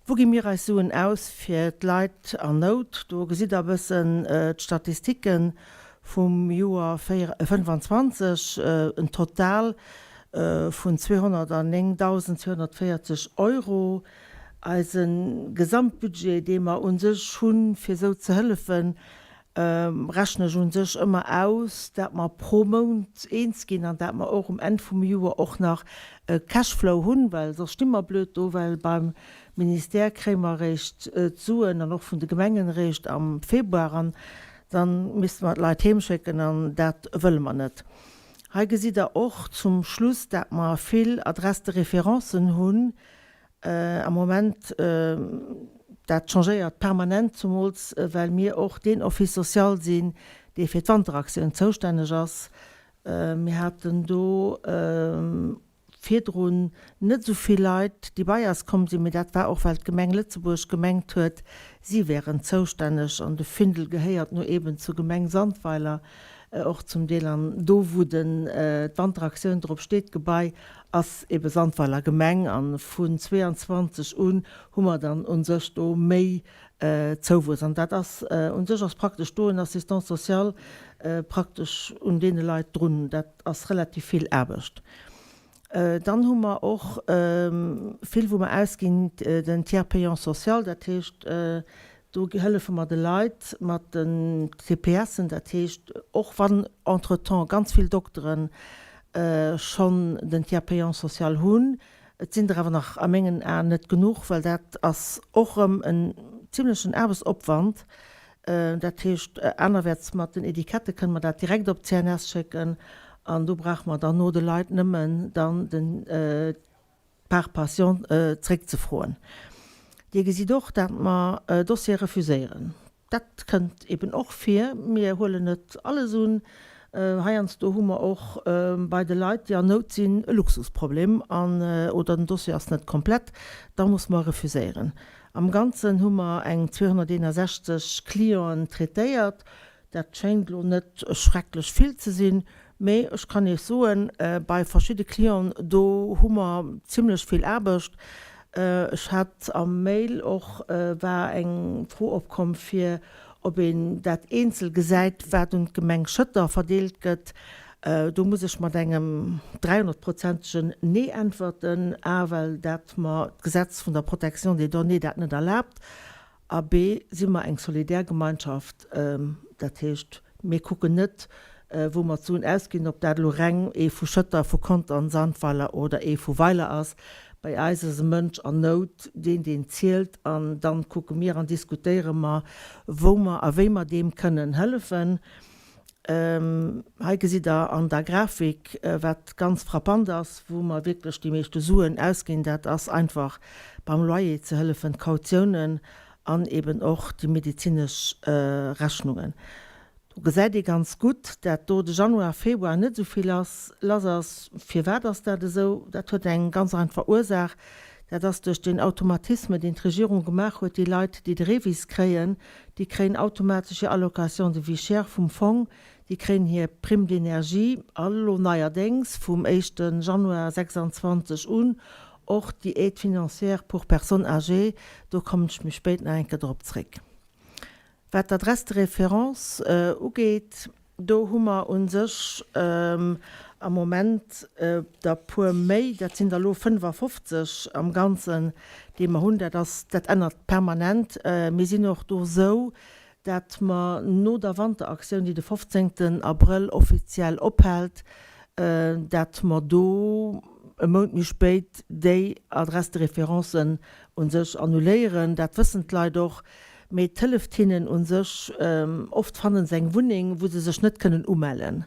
Wou gi mir eis Suen aus fir d'Leit an Nout? Do gesitt der e bëssen d'Statistike vum Joer 25, en Total vun 209.240 Euro. Eise Gesamtbudget, dee mer u sech hunn, fir esou ze hëllefen, rechne ech u sech ëmmer aus, dat mer pro Mount eens ginn an dat mer och um Enn vum Joer och nach e Cashflow hunn, well soss sti mer blöd do, well beim Ministère kréie mer eréischt d'Suen an och vun de Gemengen eréischt am Februar an da misste mer d'Leit heem schécken an dat wëlle mer net. Hei gesitt Der och zum Schluss, dat mer vill Adresses de référencen hunn, Am Moment, dat changéiert permanent, zumools well mir och deen Office social sinn, dee fir d'Wanteraktioun zoustänneg ass. Mir haten do virdrun net esou vill Leit, déi bei eis komm sinn, mee dat war och, well d'Gemeng Lëtzebuerg gemengt huet, si wären zoustänneg. An de Findel gehéiert nu eeben zur Gemeng Sandweiler och zum Deel. An do, wou den d'Wanteraktioun drop steet, d'Gebai, ass ebe Sandweiler Gemeng an vun 22 un hu mer dann un sech do méi Zouwuess an dat ass un sech ass praktesch do en Assistant social praktesch un deene Leit drun. Dat ass relativ vill Aarbecht. Dann hu mer och vill wou mer ausginn den Tiers payant social, dat heescht do hëllefe mer de Leit mat den TPSen, dat heescht och wann entretemps ganz vill Dokteren schonn den Tiers payant social hunn. Et sinn der awer nach a mengen Aen net genuch, well dat ass och erëm en zimlechen Aarbechtsopwand. Dat heescht, anerwäerts mat den Etikette kënne mer dat direkt op d'CNS schécken an do brauche mer dann no de Leit nëmmen dann den par patient zréckzefroen. Dir gesitt och, dat mer Dossiere refuséieren. Dat kënnt eben och vir. Mir huelen net alles un. Heiansdo hu mer och bei de Leit, déi an Nout sinn, e Luxusproblem an oder den Dossier ass net komplett, da muss mer refuséieren. Am Ganzen hu mer eng 261 Clienten traitéiert. Dat schéint elo net schrecklech vill ze sinn, mee ech kann Iech soen, bei verschidde Clienten, do hu mer zimlech vill Aarbecht. Ech hat am Mail och, war eng Fro opkomm fir. Ob een dat eenzel gesäit, wat un d'Gemeng Schëtter verdeelt gëtt, do muss ech mat engem dräihonnertprozentegen Nee äntwerten, a well dat mer d'Gesetz vun der Protection des données dat net erlaabt, a b si mer eng solidär Gemeinschaft, dat heescht, mir kucken net, wou mer d'Suen ausginn, ob dat elo reng ee vu Schëtter, vu Contern, Sandweiler oder ee vu Weiler ass. Bei eis ass e Mënsch an Nout deen, deen zielt, an dann kucke mir an diskutéiere mer, wou mer a wéi mer deem kënnen hëllefen. Hei gesitt Der an der Grafik, wat ganz frappant ass, wou mer wierklech déi meeschte Suen ausginn, dat ass einfach beim Loyer ze hëllefen, d'Kautiounen an eben och déi medezinesch Rechnungen. Do gesäit ee ganz gutt, dat do de Januar, Februar net esou vill ass, lass ass. Firwat ass dat esou? Dat huet eng ganz einfach Ursaach, Dat ass duerch deen Automatisme, deen d'Regierung gemaach huet, déi Leit, déi de REVIS kréien, déi kréien automatesch hir Allocation de vie chère vum Fong, déi kréien hir Prime d'énergie a lo neierdéngs vum éischte Januar 26 un och déi Aide financière pour personnes âgées. Do kommen ech méi spéit nach eng Kéier drop zréck. Wat d'Adresse de référence ugeet, do hu mer u sech am Moment der puer méi, dat sinn der elo 55 am Ganzen, déi mer hunn. Dat ass, dat ännert permanent. Mir sinn och do esou, dat mer no der Wanteraktioun, déi de 15. Abrëll offiziell ophält, dat mer do e Mount méi spéit déi Adresse de référencen u sech annuléieren. Dat wëssen d'Leit och. Mee et hëlleft hinnen u sech. Oft fannen se eng Wunneng, wou se sech net kënnen umellen.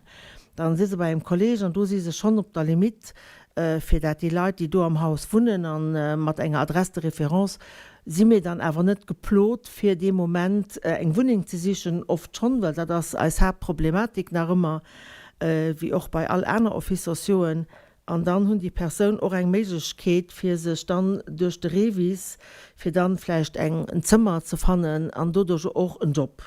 Dann si se bei engem Kolleg an do si se schonn op der Limite, fir dat déi Leit, déi do am Haus wunnen a mat enger Adresse de référence, si mir dann awer net geplot, fir dee Moment eng Wunneng ze sichen. Oft schonn, well dat ass eis Haaptproblematik nach ëmmer, wéi och bei all aner Offices sociauxen. An dann hunn déi Persoun och eng Méiglechkeet, fir sech dann duerch de REVIS, fir dann vläicht eng en Zëmmer ze fannen an doduerch och en Job.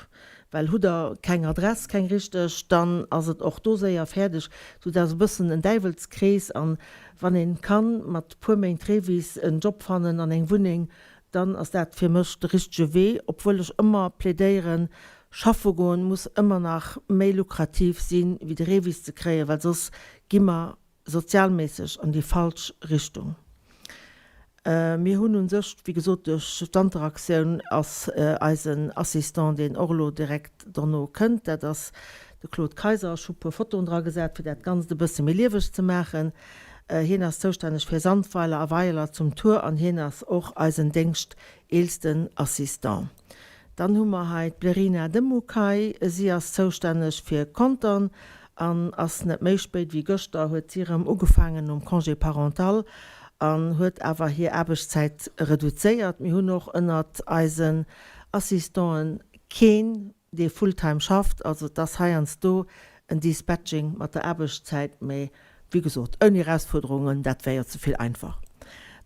Well hutt Der keng Adress, keng richteg, dann ass et och do séier fäerdeg. Sou dat ass e bëssen en Däiwelskrees. An wann een kann mat puer Méint REVIS en Job fannen an eng Wunneng, dann ass dat fir mech de richtege Wee, obwuel ech ëmmer plädéieren, schaffe goen muss ëmmer nach méi lukrativ sinn, wéi de REVIS ze kréien, well soss gi mer sozialméisseg an déi falsch Richtung. Mir hunn u sech, wéi gesot, duerch d'Wanteraktioun ass eisen Assistant, deen och elo direkt dono kënnt, dat ass de Claude Kayser, ech hu puer Fotoen dra gesat, fir dat Ganzt e bësse méi lieweg ze maachen, hien ass zoustänneg fir Sandweiler a Weiler zum Tuer an hien ass och eisen déngschteelsten Assistant. Dann hu mer hei d'Blerina Demukaj, si ass zoustänneg fir Contern an ass net méi spéit wéi gëschter huet si erëm ugefaangen nom Congé parental an huet awer hir Aarbechtszäit reduzéiert. Mir hunn och ënnert eisen Assistante keen, dee full-time schafft, also et ass heiansdo en Dispatching mat der Aarbechtszäit, mee Wéi gesot, ouni Erausfuerderungen, dat wär jo ze vill einfach.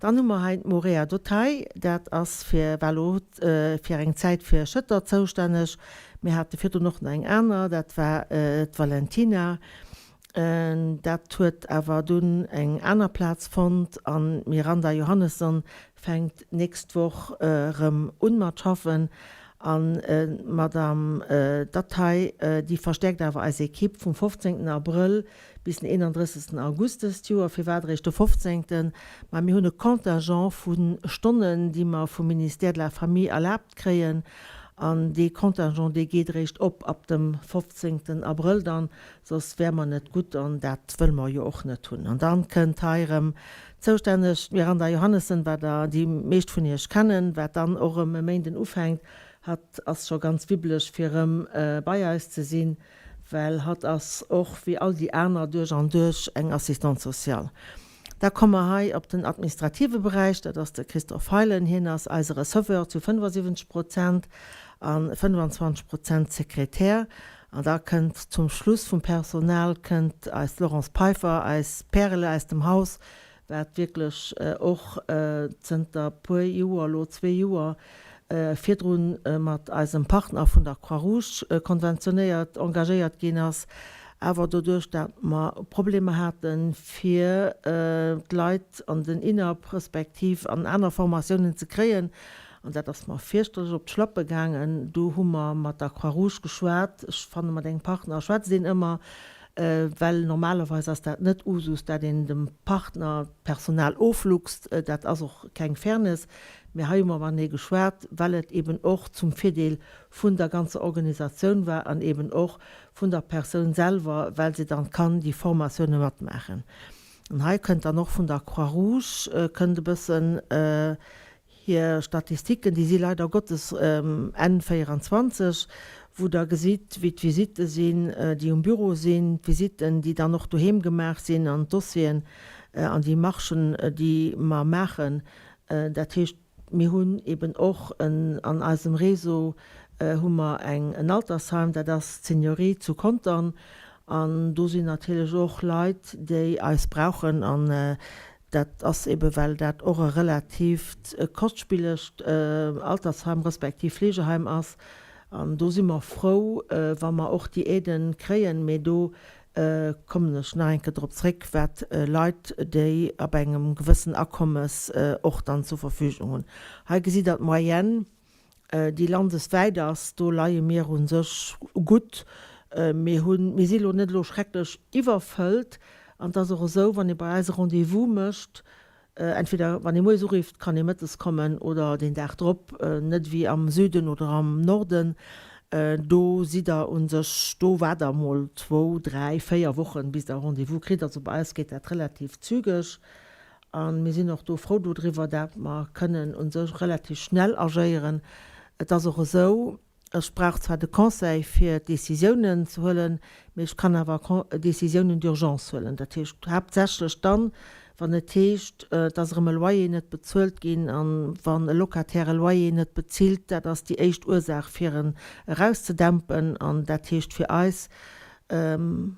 Dann hu mer hei d'Morea Dotay, dat ass fir, war elo fir eng Zäit fir Schëtter zoustänneg. Mir hate virdrun och nach eng aner, dat war d'Valentina. Dat huet awer dunn eng aner Plaz fonnt an d'Miranda Johannesson fänkt d'nächst Woch erëm un mat schaffen. An d'Madame Dotay, déi verstäerkt awer eis Ekipp vum 15 Abrëll bis den 31 August dëst Joer. Firwat eréischt de 15.? Ma mir hunn e Contingent vu Stonnen, déi mer vum Ministère de la Famille erlaabt kréien. An dee Contingent, dee geet eréischt op ab dem 15. Abrëll dann, soss wäre mer net gutt an dat wëlle mer jo och net hunn. An dann kënnt hei erëm zoustänneg d'Miranda Johannessen, wat der déi meescht vun Iech kennen, wat dann och erëm e Méinden ufänkt. Hatt ass scho ganz wibbeleg fir erëm bei eis ze sinn. Well hatt ass och wéi all déi aner duerch an duerch eng Assistante sociale. Da komme mer hei op den administrative Beräich, dat ass de Christophe Feilen. Hien ass eise Receveur zu 75 Prozent a 25 Prozent Sekretär. An da kënnt zum Schluss vum Personal kënnt eis Laurence Peiffer, eis Pärele aus dem Haus, wat wierklech och zënter puer Joer, elo zwee Joer virdrun, mat eisem Partner vun der Croix-Rouge konventionéiert, engagéiert ginn ass, awer doduerch dat mer Problemer haten, fir d'Leit an den INAP respektiv an aner Formatiounen ze kréien. An dat ass mer fierchterlech op d'Schlappe gaangen. Do hu mer mat der Croix-Rouge geschwat. Ech fanne mat engem Partner schwätzt een ëmmer, well normalerweis ass dat net Usus, dat een dem Partner d'Personal ofluchst. Dat ass och keng Fairness. Mee hei hu mer matenee geschwat, well et eben och zum Virdeel vun der ganzer Organisatioun war an eben och vun der Persoun selwer, well se dann kann déi Formatioune matmaachen. An hei kënnt dann och vun der Croix-Rouge kënnt e bëssen hir Statistiken, déi si leider Gottes Enn 24, wou Der gesitt, wéi d'Visitte sinn, déi um Büro sinn, d'Visitten, déi dann och doheem gemaach sinn an d'Dossieren an déi Marchen, déi mer maachen. Dat heescht, mir hunn eben och en, an eisem Réseau hu mer eng, en Altersheim, dat ass d'Seniorie zu Contern. An do sinn natierlech och Leit, déi eis brauchen. An dat ass eben, well dat och e relatiivt kostspillegt Altersheim respektiv Fleegeheim ass. An do si mer frou, wa mer och déi Aiden kréien. Mee do kommen ech nach eng Kéier drop zréck, wat Leit, déi ab engem gewëssen Akommes och dann zur Verfügung hunn. Hei gesitt Der d'Moyenne, déi landeswäit ass. Do leie mir u sech gutt. Mir hunn, mir si lo net elo schrecklech iwwerfëllt. An et ass och esou, wann ee bei eis e Rendez-vous mécht, Entweder wann ee moies urifft, kann ee mëttes kommen oder deen Dag drop, net ewéi am Süden oder am Norden. Do sidd der u sech, do waart der mol zwou, dräi, véier Wochen, bis der e Rendez-vous kritt. Also bei eis geet dat relativ zügeg a mir sinn och do frou dodriwwer, dat mer kënnen u sech relativ schnell agéieren. Et ass och esou, Ech brauch zwar de Conseil fir Décisiounen ze huelen, mee ech kann awer Décisiounen d'urgence huelen. Dat heescht haaptsächlech dann, wann et heescht, et ass erëm e Loyer net bezuelt ginn an wann e Locataire e Loyer net bezilt, dat ass déi éischt Ursaach fir en erauszedämpen an dat heescht fir eis en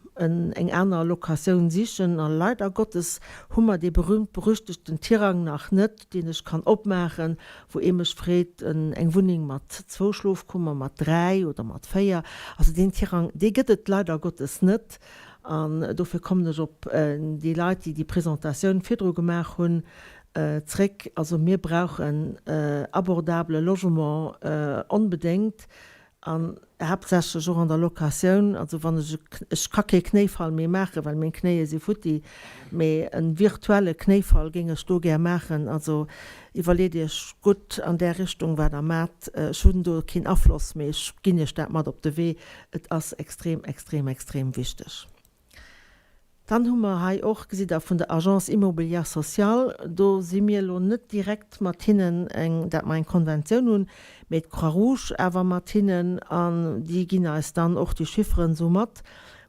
eng aner Locatioun sichen. A leider Gottes hu mer dee berühmt-berüchtegten Tirang nach net, deen ech kann opmaachen, wou ee mech freet, eng Wunneng mat zwou Schlofkummer, mat 3 oder mat 4. Also deen Tirang, dee gëtt et leider Gottes net. An dofir kommen ech op déi Leit, déi déi Presentatioun virdru gemaach hunn, zréck. Also mir brauchen abordable Logement onbedéngt. An haaptsächlech och an der Locatioun. Also wann ech e, ech ka kee Knéifall méi maachen, well meng Knéie si futti, mee e virtuelle Knéifall géing ech do gär maachen. Also iwwerleet Iech gutt an där Richtung, wat Der maacht. Ech hunn do keen Afloss, mee ech ginn Iech dat mat op de Wee. Et ass extrem, extrem, extrem wichteg. Dann hu mer hei och, gesitt Der, vun der Agence immobilière sociale, do si mir elo net direkt mat hinnen eng, dat mer eng Konventioun hunn, mee d'Croix-Rouge awer mat hinnen, an déi ginn eis dann och déi Chifferen esou mat,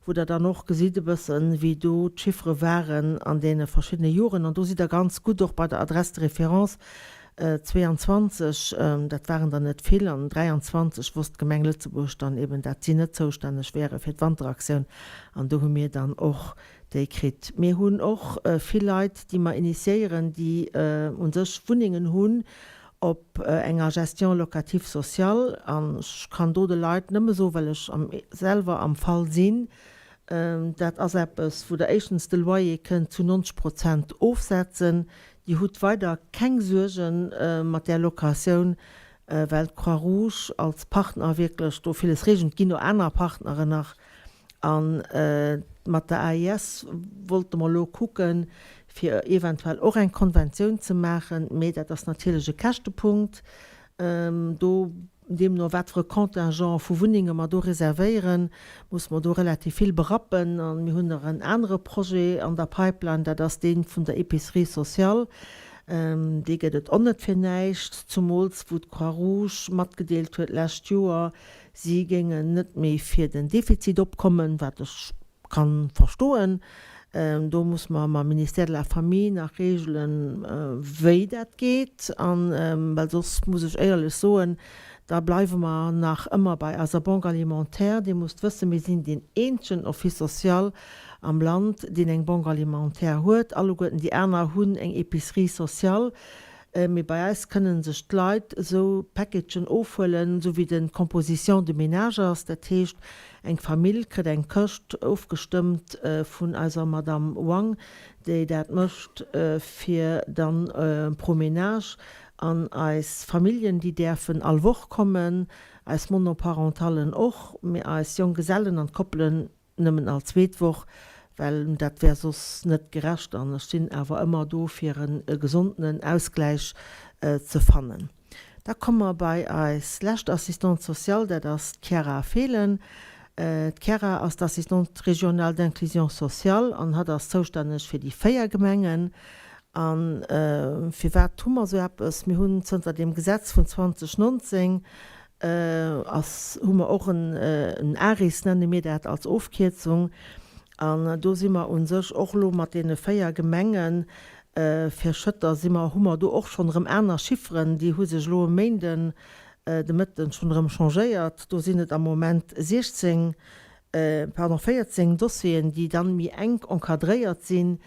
wou Der dann och gesitt e bëssen, wéi do d'Chiffere waren an deene verschiddene Joren. An do sidd Der ganz gutt och bei der Adresse de référence 22, dat waren der net vill, an 23 wosst d'Gemeng Lëtzebuerg dann eben, dat si net zoustänneg wäre fir d'Wanteraktioun, an do hu mir dann och déi kritt. Mir hunn och vill Leit, déi mer initiéieren, déi u sech Wunnengen hunn op enger Gestion locative sociale, an ech kann do de Leit nëmme soen, well ech selwer am Fall sinn, dat ass eppes, wou Der éischtens de Loyer kënnt zu 90 Prozent ofsetzen, Dir hutt weider keng Suerge mat där Locatioun, well d'Croix-Rouge als Partner wierklech do villes reegelt. Et ginn och aner Partneren nach. A mat der AIS wollte mer elo kucken, fir eventuell och eng Konventioun ze maachen. Mee dat ass natierlech e Käschtepunkt. Do Deemno wat fir e Contingent vu Wunnenge mer do reservéieren, musse mer do relativ vill berappen. A mir hunn nach en anere Projet an der Pipeline, dat ass dee vun der Épicerie sociale. Dee gëtt et och net fir näischt, zumools wou d'Croix-Rouge matgedeelt huet d'lescht Joer, si géingen net méi fir den Defizit opkommen, wat ech Kann verstoen. Do muss mer mam Ministère de la Famille nach regelen, wéi dat geet. An, well soss muss ech éierlech soen, da bleiwe mer nach ëmmer bei eiser Banque alimentaire. Dir musst wëssen, mir sinn deen eenzegen Office social am Land, deen eng Banque alimentaire huet. Alleguerten déi aner hunn eng Épicerie sociale. Mee bei eis kënnen sech d'Leit esou Packagen ofhuelen, esou wéi de Composition de ménage ass. Dat heescht, eng Famill kritt eng Këscht ofgestëmmt vun eiser Madame Wang, déi dat mécht, fir dann pro Ménage. An eis Familljen, déi däerfen all Woch kommen, eis Monoparentallen och, mee eis Jonggesellen an d'Koppelen nëmmen all zweet Woch, well dat wär soss net gerecht. An ech sinn awer ëmmer do, fir e gesondenen Ausgläich ze fannen. Da komme mer bei eis lescht Assistante sociale, dat ass d'Chiara Fehlen. D'Chiara ass d'Assistante régionale d'inclusion sociale an hatt ass zoustänneg fir déi 4 Gemengen. A firwat hu mer esou eppes? Mir hunn zënter deem Gesetz vun 2019 ass, hu mer och en ARIS, nenne mir dat als Ofkierzung, an do si mer u sech och elo mat deene 4 Gemengen, fir Schëtter si mer, hu mer do och schonn erëm aner Chifferen, déi hu sech elo e Méinden de Mëtten schonn erëm changéiert, do sinn et am Moment 16, pardon, 14 Dossieren, déi dann méi enk encadréiert sinn.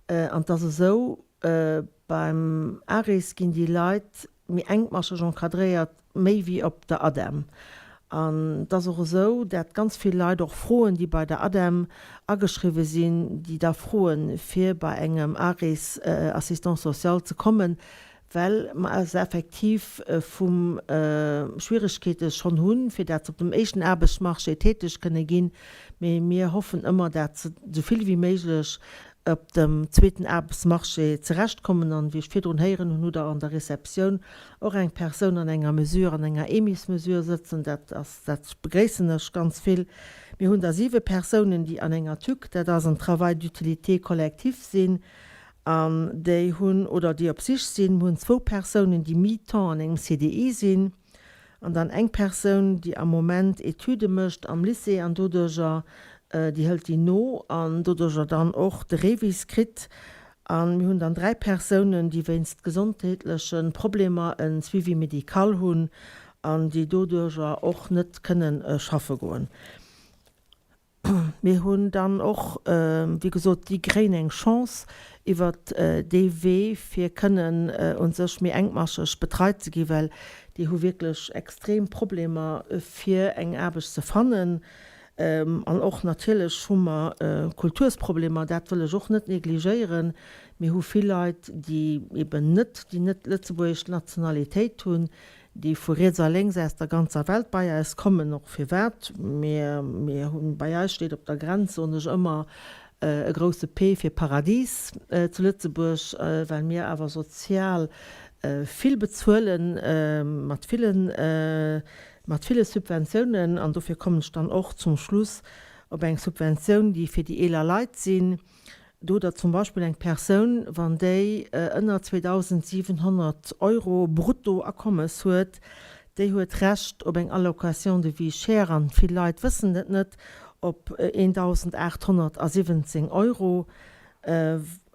An et ass esou, beim ARIS ginn déi Leit méi enkmascheg encadréiert, méi wéi op der ADEM. An et ass och esou, dat ganz vill Leit och froen, déi bei der ADEM ageschriwwe sinn, déi da froen, fir bei engem ARIS, Assistant social, ze kommen, well mer se effektiv vum Schwieregkeete schonn hunn, fir dat se op dem éischten Aarbechtsmarché täteg kënne ginn. Mee mir hoffen ëmmer, dat se esou vill wéi méiglech op dem zweeten Aarbechtsmarché zerechtkommen. An wéi ech virdrun héieren hunn, hutt Der an der Receptioun och eng Persoun an enger Mesure, an enger EMIS-Mesure sëtzen. Dat ass, dat begréissen ech ganz vill. Mir hunn da siwe Persounen, déi an enger TUC, dat ass en Travail d'utilité collectif, sinn an déi hunn, oder déi op Sich sinn. Mir hunn zwou Persounen, déi mi-temps an engem CDI sinn. An dann eng Persoun, déi am Moment Etüde mécht am Lycée an doduerjer, déi hëlt déi no an doduerjer dann och de REVIS kritt. A mir hunn dann 3 Persounen, déi wéinst gesondheetleche Problemer e Suivi médical hunn an déi doduerjer och net kënnen schaffe goen. Mir hunn dann och, wéi gesot, déi kréien eng Chance iwwert dee Wee, fir kënnen u sech méi enkmascheg betreit ze ginn, well déi hu wierklech extrem Problemer, fir eng Aarbecht ze fannen. An och natierlech hu mer Kultursproblemer, dat wëll ech och net negligéieren. Mir hu vill Leit, déi eben net déi net lëtzebuergesch Nationalitéit hunn, déi vu riets a lénks aus der ganzer Welt bei eis kommen, och firwat mir, mir hunn, bei eis steet op der Grenz, soen ech ëmmer, e grousse P fir Paradis zu Lëtzebuerg, well mir awer sozial vill bezuelen, mat villen, mat ville Subventiounen. An dofir kommen ech dann och zum Schluss op eng Subventioun, déi fir déi eeler Leit sinn. Do hutt Der zum Beispill eng Persoun, wann déi ënner 2.700 Euro brutto Akommes huet, déi huet Recht op eng Allocation de vie chère, an vill Leit wëssen dat net, op 1.817 Euro.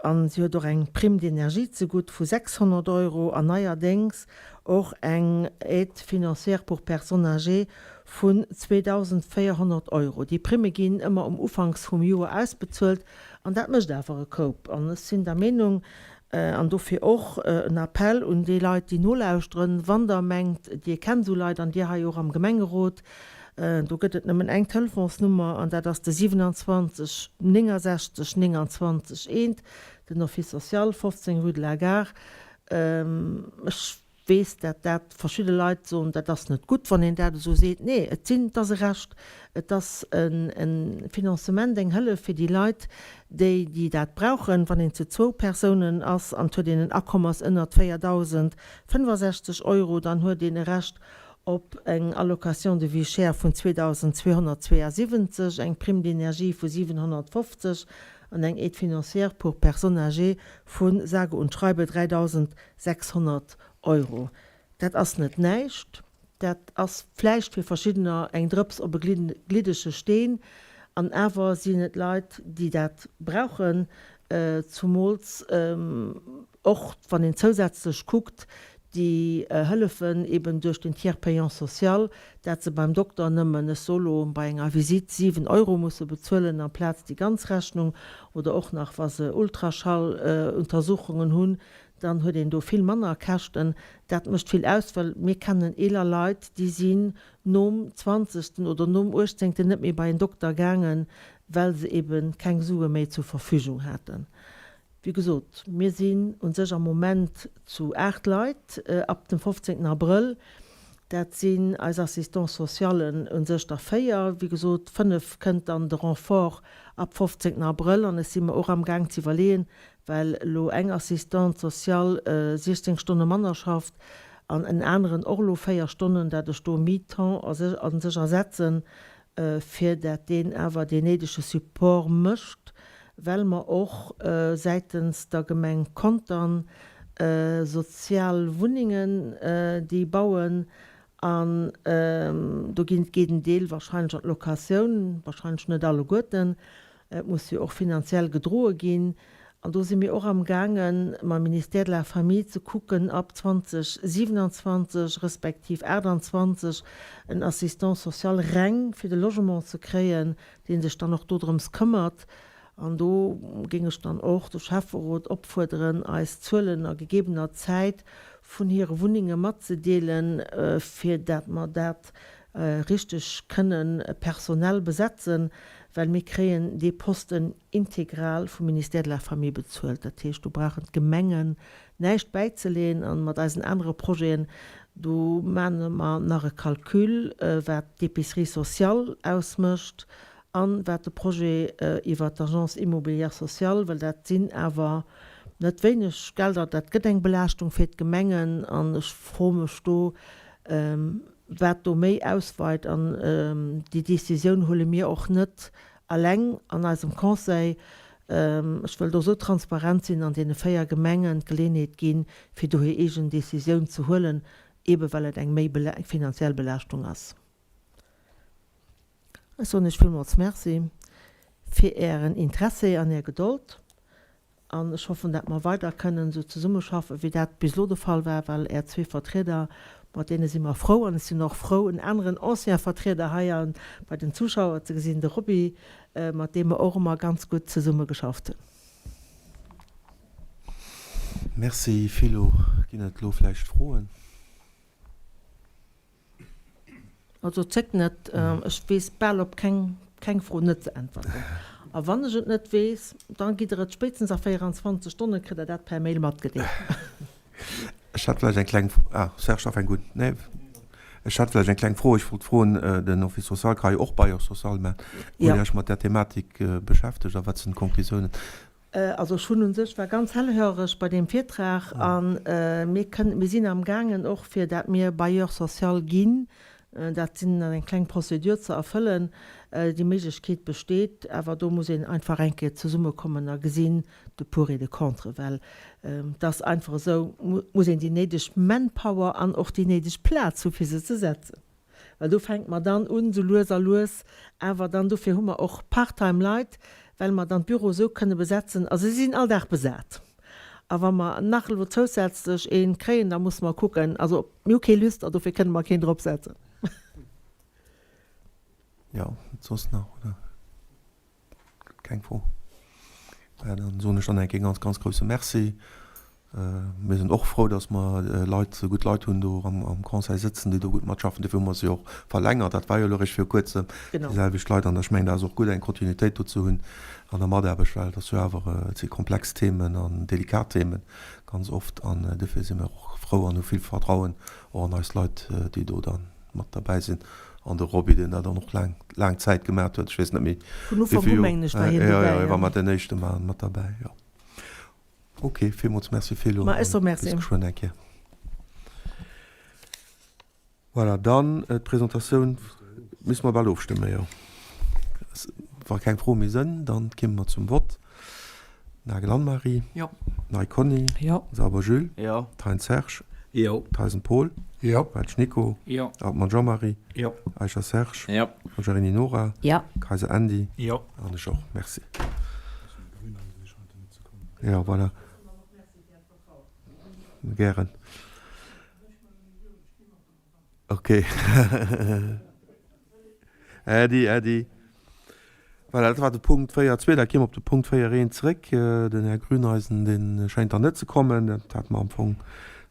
An si huet och eng Prime d'énergie zegutt vu 600 Euro an neierdéngs och eng Aide financière pour personnes âgées vun 2.400 Euro. Déi Primme ginn ëmmer um Ufanks vum Joer ausbezuelt an dat mécht awer e Koup. An ech sinn der Meenung, an dofir och en Appell un déi Leit, déi nolauschteren, Wann Der mengt, Dir kennt esou Leit an Dir hei och am Gemengerot, do gëtt et nëmmen eng Telefonsnummer an dat ass de 27 69 29 1, den Office social, 15 rue de la Gare. Ech weess, dat dat verschidde Leit soen, dat ass net gutt, wann een dat esou seet. Nee, et sinn, et ass e Recht, et ass e Financement, eng Hëllef fir déi Leit, déi, déi dat brauchen. Wann een zu zwou Persounen ass an et huet een en Akommes ënnert 4.065 Euro, dann huet een e Recht op eng Allocation de vie chère vun 2.272, eng Prime d'énergie vu 750 an eng Aide financière pour personnes âgées vu sage und schreibe 3.600 Euro. Dat ass net näischt. Dat ass vläicht fir verschiddener eng Drëps op e gliddege Steen. An awer sinn et Leit, déi dat brauchen, zumools och wann een zousätzlech kuckt, déi Hëllefen eben duerch den Tiers payant social, dat se beim Dokter nëmmen, ech soe lo, bei enger Visitt 7 Euro musse bezuelen amplaz déi ganz Rechnung, oder och nach wa se Ultraschalluntersuchungen hunn, dann huet een do vill manner Käschten. Dat mécht vill aus, well mir kennen eeler Leit, déi sinn nom zwanzegsten oder nom uechtzéngten net méi bei en Dokter gaangen, well se ebe keng Sue méi zur Verfügung haten. Wéi gesot, mir sinn u sech am Moment zu 8 Leit ab dem 15 Abrëll. Dat sinn eis Assistants socialen u sech der 4. Wéi gesot, 5 kënnt dann de Renfort ab 15 Abrëll. An ech si mer och amgaang ze iwwerleeën, well elo eng Assistante sociale 16 Stonne manner schafft an en aneren och elo 4 Stonnen, dat ech do mi-temps a sech ersetzen, fir dat deen awer deen néidege Support mécht, well mer och säitens der Gemeng Contern sozial Wunnengen déi bauen an do ginn, geet en Deel wahrscheinlech an d'Locatioun, wahrscheinlech net alleguerten, Et muss jo och finanziell gedroe ginn. An do si mir och amgaangen, mam Ministère de la Famille ze kucken, ab 2027 respektiv 28 en Assistant social reng fir de Logement ze kréien, dee sech dann och dodrëms këmmert. An do géing ech dann och de Schäfferot opfuerderen, eis Zuelen a gegebener Zäit vun hire Wunnenge matzedeelen, fir dat mer dat richteg kënnen personell besetzen, well mir kréien dee Posten integral vum Ministère de la Famille bezuelt. Dat heescht, do brauchen d'Gemengen näischt bäizeleeën. A mat eisen anere Projeten, do maache mer nach e Calcul, wat d'Épicerie sociale ausmécht a wat de Projet iwwert d'Agence immobilière sociale, well dat sinn awer net wéineg Gelder, dat gëtt eng Belaaschtung fir d'Gemengen. An ech froe mech do, wat do méi ausweit, an déi Décisioun huele mir och net eleng an eisem Conseil. Ech wëll do esou transparent sinn an deene 4 Gemengen d'Geleenheet ginn, fir do hir eegen Décisioun ze huelen, eebe well et eng méi eng finanziell Belaaschtung ass. Ech soen Iech villmools Merci fir Ären Interessé an Är Gedold. An ech hoffen, dat mer weider kënnen esou zesummeschaffen, wéi dat bis elo de Fall war, well Är zwee Vertrieder, mat deene si mer frou. An ech sinn och frou, en aneren ancien Vertrieder hei a bei den Zuschauer ze gesinn, de Roby, mat deem mer och ëmmer ganz gutt zesummegeschafft hunn. Merci, Philo. Ginn et elo vläicht Froen? Also zéckt net, ech weess bal op keng keng Fro net ze äntwerten. A wann ech et net weess, da gitt der et spéitstens a 24 Stonne kritt der dat per Mail matgedeelt. Ech hätt vläicht eng kleng, ah Serge, da fänk un. Nee, ech hätt vläicht eng kleng Fro. Ech wollt froen, den Office social ka jo och Bailleur social maachen. Hutt Dir Iech mat där Thematik beschäftegt a wat sinn d'Konklusiounen? Also ech hunn u sech, war ganz hellhöreg bei deem Virtrag a mir kënnen, mir sinn amgaangen och fir dat mir Bailleur social ginn, dat sinn eng kleng Procédure ze erfëllen, déi Méiglechkeet besteet, awer do muss een einfach eng Kéier zesummekommen a gesinn de pour et de contre, well et ass einfach esou, muss een déi néideg Manpower an och déi néideg Plaz hu fir se ze setzen. Well do fänke mer dann un, esou lues a lues awer dann, dofir hu mer och part-time Leit, well mer dann d'Büro esou kënne besetzen, a se sinn all Dag besat. A wa mer nach elo zousätzlech ee kréien, da musse mer kucken, also mir hu kee Lüster, dofir kënne mer keen dropsetzen. Jo, soss nach, oder? Keng Fro? Maja, dann soen ech dann eng Kéier ganz, ganz grousse Merci. Mir sinn och frou, dass mer Leit, gutt Leit hunn do am Conseil sëtzen, déi do gutt matschaffen. Dofir hu mer se jo och verlängert. Dat war jo elo eréischt viru Kuerzem, déi selwecht Leit. An ech mengen, dat ass och gutt, eng Kontinuitéit do ze hunn an der Mataarbecht, well et ass jo awer, et si komplex Themen an delikat Themen ganz oft. An dofir si mir och frou an hu vill Vertrauen och an eis Leit, déi do da mat derbäi sinn. An de Roby, deen dat dann och laang, laang Zäit gemaat huet, ech weess net méi, Vun Ufank u mengen ech war hien dobäi, jo. Jo, war mat den éischte mat derbäi, jo. Ok, villmools Merci Philo. Ma ech soe Merci. Bis geschwënn eng Kéier. Voilà, dann d'Presentatioun misste mer bal ofstëmmen, jo. Wa keng Froe méi sënn, dann kéime mer zum Vott. Nagel Anne-Marie. Jo. Ney Conny. Jo. Sauber Jules. Jo. Thein Serge. Jo. Theisen Paul. Jo. Welsch Nico. Jo. Hartmann Jean-Marie. Jo. Eicher Serge. Jo. Mogherini Nora. Jo. Kayser Andy. Jo. An ech och. Merci. Jo, voilà. Gären. Ok. Äddi, äddi. Voilà, dat war de Punkt 4.2. Da kéime mer op de Punkt 4.1 zréck. Den Här Grüneisen, dee schéint dann net ze kommen. Dat hate mer am Fong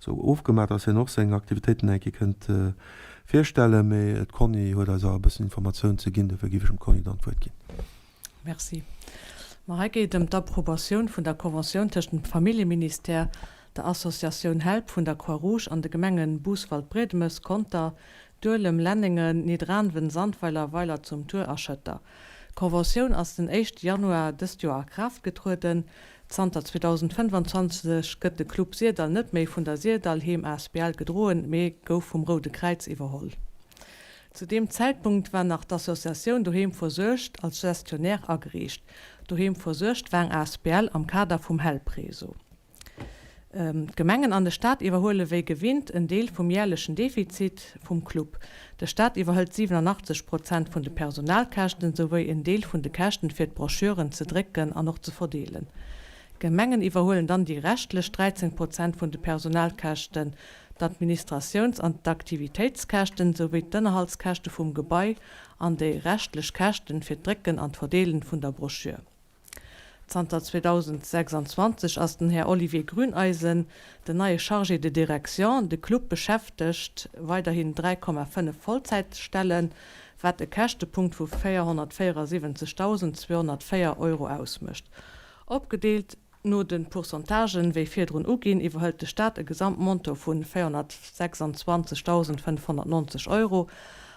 esou ofgemaach, dass hien och seng Aktivitéiten eng Kéier kënnt virstellen. Mee d'Conny huet eis awer e bëssen Informatioun ze ginn. Dofir géif ech dem Conny dann d'Wuert ginn. Merci. Ma hei geet et ëm d'Approbatioun vun der Conventioun tëscht dem Familljeministère, der Associatioun Help vun der Croix-Rouge an de Gemengen Bouswald-Briedemes, Conter, Duelem, Lennéngen, Nidderaanwen, Sandweiler, Weiler zum Tuer a Schëtter. D'Conventioun ass den éischte Januar dëst Joer a Kraaft getrueden. Zanter 2025 gëtt de Club Syrdall net méi vun der Syrdall Heem asbl gedroen, mee gouf vum Roude Kräiz iwwerholl. Zu deem Zäitpunkt war nach d'Associatioun Doheem versuergt als Gestionnaire ageriicht. Doheem versuergt war eng asbl am Kader vum Help-Réseau. D'Gemengen an de Staat iwwerhuele wéi gewinnt en Deel vum järlechen Defizit vum Club. De Staat iwwerhëlt 87 Prozent vun de Personalkäschten souwéi en Deel vun de Käschten fir d'Broschüren ze drécken an och ze verdeelen. D'Gemengen iwwerhuelen dann déi reschtlech 13 Prozent vun de Personalkäschten, d'Administratiouns an d'Aktivitéitskäschten souwéi d'Ënnerhaltskäschte vum Gebai an déi reschtlech Käschten fir d'Drécken an d'Verdeelen vun der Broschür. Zanter 2026 ass den Här Olivier Grüneisen den neie Chargé de direction. De Club beschäftegt weiderhin 3,5 Vollzäitstellen, wat e Käschtepunkt vu 474.204 Euro ausmécht. Opgedeelt no de Pourcentagen, wéi virdrun uginn, iwwerhëlt de Staat e Gesamtmontant vu 426.590 Euro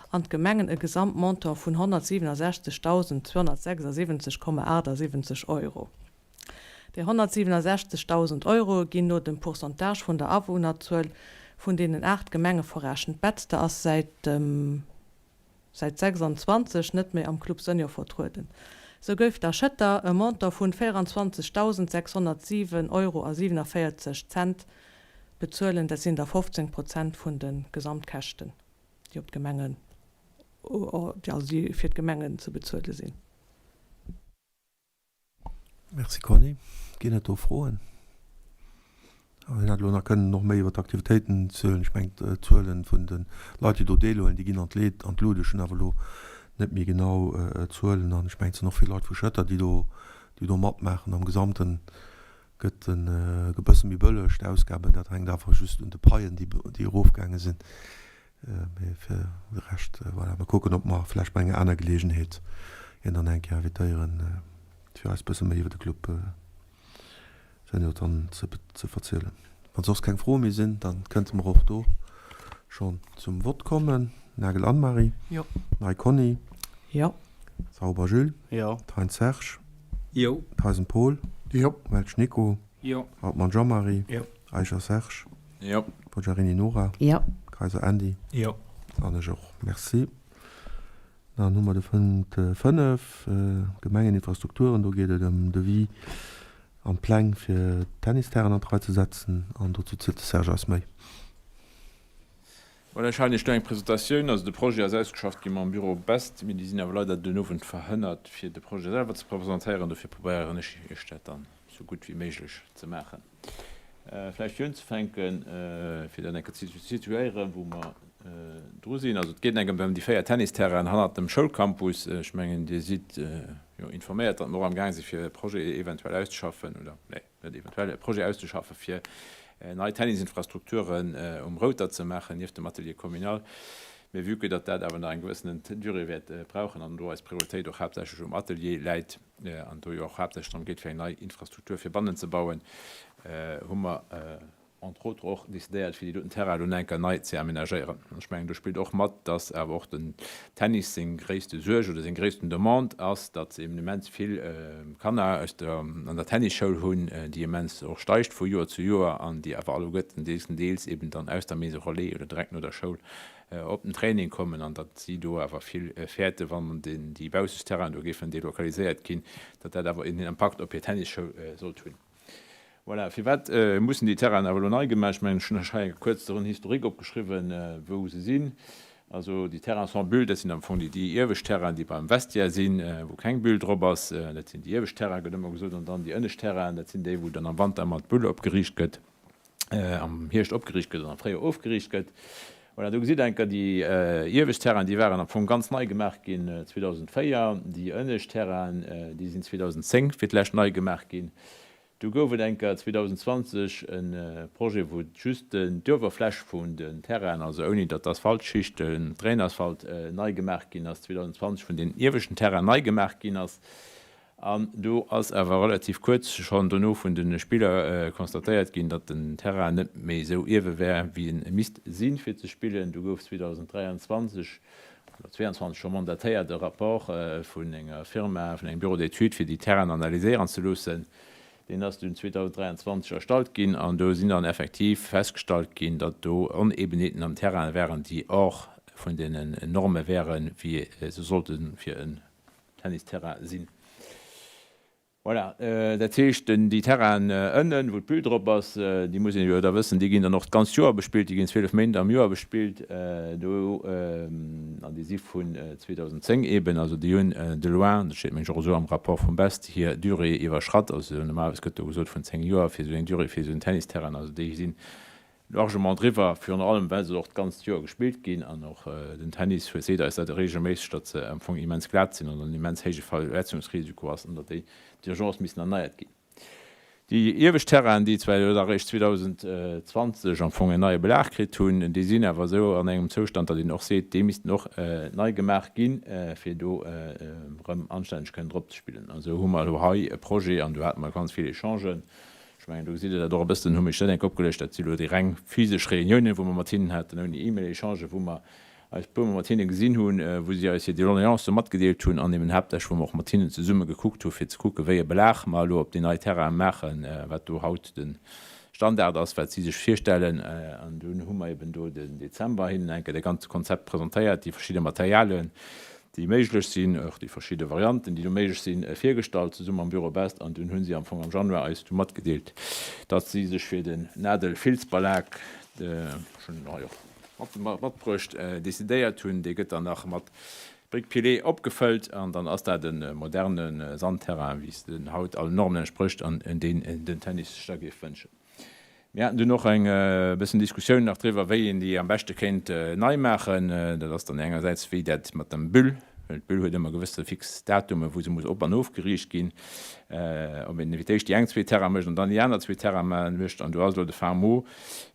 an d'Gemengen e Gesamtmontant vun 167.276,78 Euro. Déi 167.000 Euro ginn no dem Pourcentage vun der Awunnerzuel vun deenen 8 Gemenge verrechent. Betzder ass säit dem säit 26 net méi am Club Senior vertrueden. Sou gouf der Schëtter e Montant vun 24.607 Euro a 47 Cent bezuelen, dat sinn da 15 Prozent vun de Gesamtkäschten. déi op d'Gemengen, also déi fir d'Gemengen ze bezuele sinn. Merci Conny. Ginn et do Froen? Hien hätt elo nach kënnen och méi iwwer d'Aktivitéiten zielen. Ech mengen d'Zuelen vun de Leit, déi do deelhuelen, déi ginn an d'Leed, an d'Lut. Ech hunn awer elo net méi genau Zuelen an ech mengen et sinn och vill Leit vu Schëtter, déi do, déi do matmaachen. Am Gesamten gëtt en e bësse méi bëlleg, d'Ausgaben. Dat hänkt awer just un de Paien, déi erofgaange sinn. Mee fir de Rescht, voilà, mer kucken, ob mer vläicht bei enger aner Geleegenheet hien dann eng Kéier invitéieren, fir eis e bësse méi iwwer de Club Senior dann ze verzielen. Wann soss keng Froe méi sinn, da kënnte mer och do schonn zum Vott kommen. Nagel Anne-Marie. Jo. Ney Conny. Jo. Sauber Jules. Jo. Thein Serge. Jo. Theisen Paul. Jo. Welsch Nico. Jo. Hartmann Jean-Marie. Jo. Eicher Serge. Jo. Poggiarini Nora. Jo. Kayser Andy. Jo. An ech och. Merci. Dann hu mer de Punkt 5, Gemengeninfrastrukturen. Do geet et ëm Devis an d'Pläng fir Tennisterrainen an d'Rei ze setzen. An dozou zielt de Serge eis méi. Voilà, ech halen Iech do eng Presentatioun. Also de Projet ass ausgeschafft gi mam Büro Best, mee déi sinn awer leider den Owend verhënnert, fir de Projet selwer ze presentéieren. Dofir probéieren ech Iech dat dann esou gutt wéi méiglech ze maachen. Vläicht fir unzefänken, fir dat eng Kéier ze situéieren, wou mer dru sinn. Also et geet eng ëm déi 4 Tennisterrainen hannert dem Schoulcampus. Ech mengen, Dir sidd jo informéiert, datt mer och amgaang si fir e Projet eventuell auszeschaffen, oder, nee, net eventuell, e Projet auszeschaffen, fir nei Tennisinfrastrukturen um Router ze maachen, nieft dem Atelier communal. Mee vue que datt dat awer nach eng gewëssenen Durée wäert brauchen an do eis Prioritéit och haaptsächlech um Atelier läit an do jo och haaptsächlech drëm geet, fir eng nei Infrastruktur fir bannen ze bauen, hu mer entre autres och décidéiert, fir déi doten Terrainen elo nach eng Kéier nei ze aménagéieren. An ech mengen, do spillt och mat, dass awer och den Tennis seng gréisste Suerg oder seng gréissten Demande ass, datt se eben immens vill Kanner aus der, an der Tennisschoul hunn, déi immens och steigt vu Joer zu Joer an déi awer alleguerten deelstendeels eben dann aus der Maison relais oder direkt no der Schoul op den Training kommen an datt si do awer vill fäerten, wann déi bausseg Terrainen do géifen delokaliséiert ginn, datt dat awer en Impakt op hir Tennisschoul sollt hunn. Voilà, firwat mussen déi Terrainen awer elo nei gemaach? Ech mengen, ech hunn lech hei kuerz den Historique opgeschriwwen, wou se sinn. Also déi Terrains sans bulle, dat sinn am Fong déi déi iewescht Terrainen, déi beim Vestiaire sinn, wou keng Bulle drop ass. Dat sinn déi iewescht Terrainen, gëtt ëmmer gesot. An dann déi ënnescht Terrainen, dat sinn déi, wou dann am Wanter ëmmer d'Bulle opgeriicht gëtt, am Hierscht opgeriicht gëtt an am Fréijoer ofgeriicht gëtt. Voilà, do gesitt enker déi iewescht Terrainen, déi waren am Fong ganz nei gemaach ginn 2004. Déi ënnescht Terrainen, déi sinn 2010 fir d'lescht nei gemaach ginn. Du gouf et enker 2020 e Projet, wou just d'Uewerfläch vun den Terrainen, also ouni datt d'Asphaltschicht, den Drainasphalt nei gemaach ginn ass, 2020 vun den ieweschten Terrainen nei gemaach ginn ass. An do ass awer relativ kuerz schonn dono vun de Spiller constatéiert ginn, datt den Terrain net méi esou iewe wär, wéi en misst sinn, fir ze spillen. Do gouf 2023 oder 22 scho mandatéiert e Rapport vun enger Firma, vun engem Bureau d'études, fir déi Terrainen analyséieren ze loossen. Deen ass dunn 2023 erstallt ginn an do sinn dann effektiv festgestallt ginn, datt do Onebenheeten am Terrain wären, déi hors vun deenen Norme wären, wéi se sollte fir en Tennisterrain sinn. Voilà, dat heescht, déi Terrainen ënnen, wou d'Büll drop ass, déi muss een jo da wëssen, déi ginn dann och d'ganzt Joer bespillt, déi ginn 12 Méint am Joer bespillt do, an déi si vun 2010 eeben, also déi hunn de loin, dat steet mengen ech och esou am Rapport vum Best, hir Durée iwwerschratt. Also normalerweis gëtt do gesot vun 10 Joer fir esou eng Durée fir esou en Tennisterrain, also déi sinn Largement driwwer, virun allem well se och d'ganzt Joer gespillt ginn an och den Tennis huet seet eis dat regelméisseg, datt se am Fong immens glat sinn an en immens héije Verletzungsrisiko ass an datt déi d'urgence missen erneiert ginn. Déi iewescht Terrainen, déi zwar elo da réischt 2020 am Fong en neie Belag kritt hunn, déi sinn awer esou an engem Zoustand, datt een och seet, déi missten och nei gemaach ginn, fir do erëm anstänneg kënnen drop ze spillen. An esou hu mer elo hei e Projet an do hate mer ganz vill Echangen Ech mengen, do gesitt Der dat och e bëssen, hu mech net enk opgeluecht. Dat si lo déi reng physesch Reuniounen, wou mer mat hinnen haten, ouni E-Mail-Echangen, wou mer eis e puermol mat hinne gesinn hunn, wou si eis hir Doleancë matgedeelt hunn an eben haaptsächlech, wou mer och mat hinnen zesumme gekuckt hu fir ze kucken, wéi e Belag mer elo op déi nei Terrainen maachen, wat do haut de Standard ass, wat si sech virstellen. An dunn hu mer eben do den Dezember hinnen eng Kéier dat ganze Konzept presentéiert, déi verschidde Materialien, déi méiglech sinn, och déi verschidde Varianten, déi do méiglech sinn, virgestallt, zesumme mam Bureau Best. An dunn hu si am Fong am Januar eis du matgedeelt, datt si sech fir den Nadel-Filzbelag, ech hunn en hei och matbruecht, decidéiert hunn. Dee gëtt dann nach mat Briques pilées opgefëllt an dann ass dat e moderne Sandterrain, wéi s den haut allen Normen entsprécht an deen den Tennis sech da géif wënschen. Mir haten dunn och eng bëssen Diskussioun nach driwwer, wéi een déi am beschte kéint nei maachen. Dat ass dann engersäits wéi dat mat dem Bulle, well d'Bulle huet ëmmer gewësse fix Datume wou se muss op an ofgeriicht ginn, ob een fir d'éischt déi eng zwee Terraine mécht an dann déi aner zwee Terraine mécht. An do ass elo de fin mot,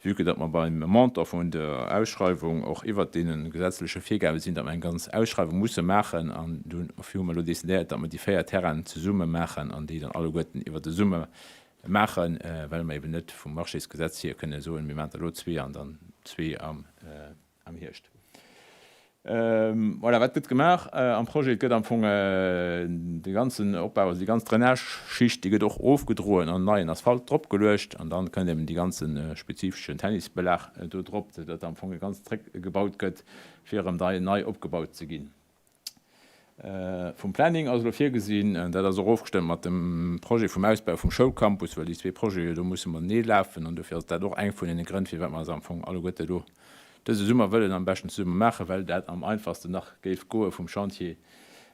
vue que datt mer beim Montant vun der Ausschreiwung och iwwert deene gesetzleche Virgabe sinn, datt mer eng ganz Ausschreiwung musse maachen. An dofir hu mer elo decidéiert, datt mer déi 4 Terrainen zesumme maachen an déi dann alleguerten iwwert de Summer Maachen, well mer eben net vum Marchésgesetz hier kënne soen, mir maachen der elo zwee an dann zwee am Hierscht. Voilà, wat gëtt gemaach am Projet? Et gëtt am Fong de ganzen Opbau, also déi ganz Drainageschicht, déi gëtt och ofgedroen an neien Asphalt drop geluecht an dann kënnt eben dee ganze spezifeschen Tennisbelag do drop, soudatt am Fong e ganzt zréck gebaut gëtt, fir erëm nei opgebaut ze ginn. Vum Planning ass elo virgesinn, dat ass och ofgestëmmt mat dem Projet vum Ausbau vum Schoulcampus, well déi zwee Projete do musse matenee lafen an dofir ass dat och eng vun deene Grënn, firwat mer se am Fong alleguerte elo dëse Summer wëllen am beschten zesumme maachen, well dat am einfachsten nach géif goe vum Chantier,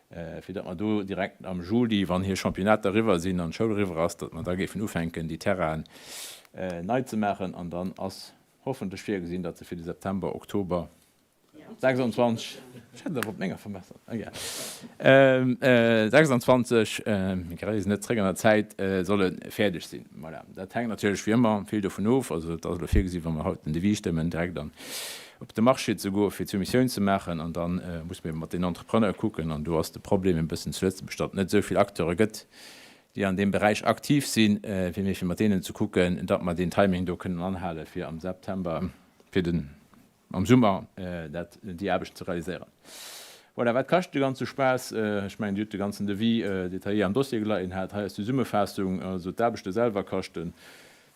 fir datt mer do direkt am Juli, wann hir Championnater eriwwer sinn an d'Schoul eriwwer ass, datt mer da géifen ufänken, déi Terrainen nei ze maachen an dann ass hoffentlech virgesinn, datt se fir de September, Oktober 26, ech hätt et awer op menger verbessert, egal, 26, mir reesen net zréck an der Zäit, solle fäerdeg sinn. Voilà, dat hänkt natierlech wéi ëmmer vill dovun of, also et ass elo virgesi wa mer haut den Devis stëmmen, direkt an op de Marché ze goe fir d'Soumissioun ze maachen an da muss mer ebe mat den Entrepreneure kucken an do ass de Problem e bëssen zu Lëtzebuerg, datt et net esou vill Acteure gëtt, déi an deem Beräich aktiv sinn, fir mir fir mat deenen ze kucken, datt mer deen Timing do kënnen anhale fir am September fir den am Summer dat déi Aarbechten ze realiséieren. Voilà, wat kascht de ganze Spaass? Ech mengen, Dir hutt de ganzen Devis détaillé am Dossier geleien hat. Hei ass d'Zesummefaassung. Also d'Aarbechte selwer kaschten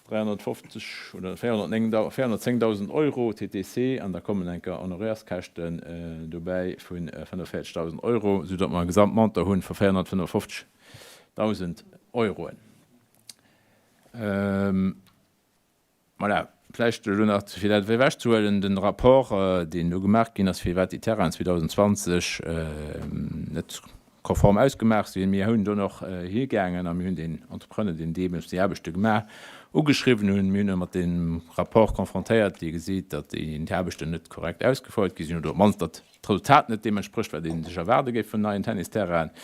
350 oder 410.000 Euro TTC an da kommen enker Honorairskäschten dobäi vu 45.000 Euro, soudatt mer e Gesamtmontant hunn vu 455.000 Euroen. Voilà, vläicht elo nach, fir dat ewechzehuelen, den Rapport, deen do gemaach ginn ass, firwat déi Terrainen 2020 net konform ausgemaach sinn. Mir hunn do nach higaangen a mir hunn deen Entrepreneur, deen deemools déi Aarbechte gemaach, ugeschriwwen hunn. Mir hunn e mat deem Rapport confrontéiert, dee geseet, datt déi Aarbechten net korrekt ausgefouert gi sinn oder op d'mannst, datt d'Resultat net deem entsprécht, wat ee sech erwaarde géif vun neien Tennisterrainen.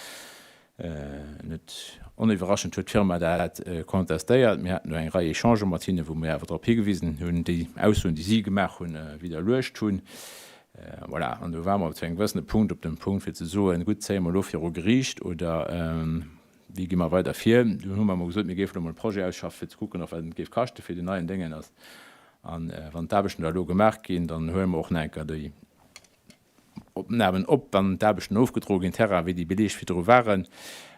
Net oniwwerraschend huet d'Firma dat contestéiert. Mir haten do eng Rei Echangë mat hinnen, wou mir awer drop higewisen hunn, déi Aussoen, déi si gemaach hunn, widderluecht hunn. Voilà, an do ware mer zu engem gewëssene Punkt op dem Punkt, fir ze soen, gutt, zéie mer elo viru Geriicht oder. Wéi gi mer weider vir? Dunn hu mer emol gesot, mir géifen elo mol e Projet ausschaffen, fir ze kucken, och wat et géif kaschte fir den neien Déngen ass. A wann d'Aarbechten da elo gemaach ginn, dann huele mer och nach eng Kéier déi Opnamen op, wann d'Aarbechten ofgedroe ginn, Terrain, wéi déi Beleg virdru waren.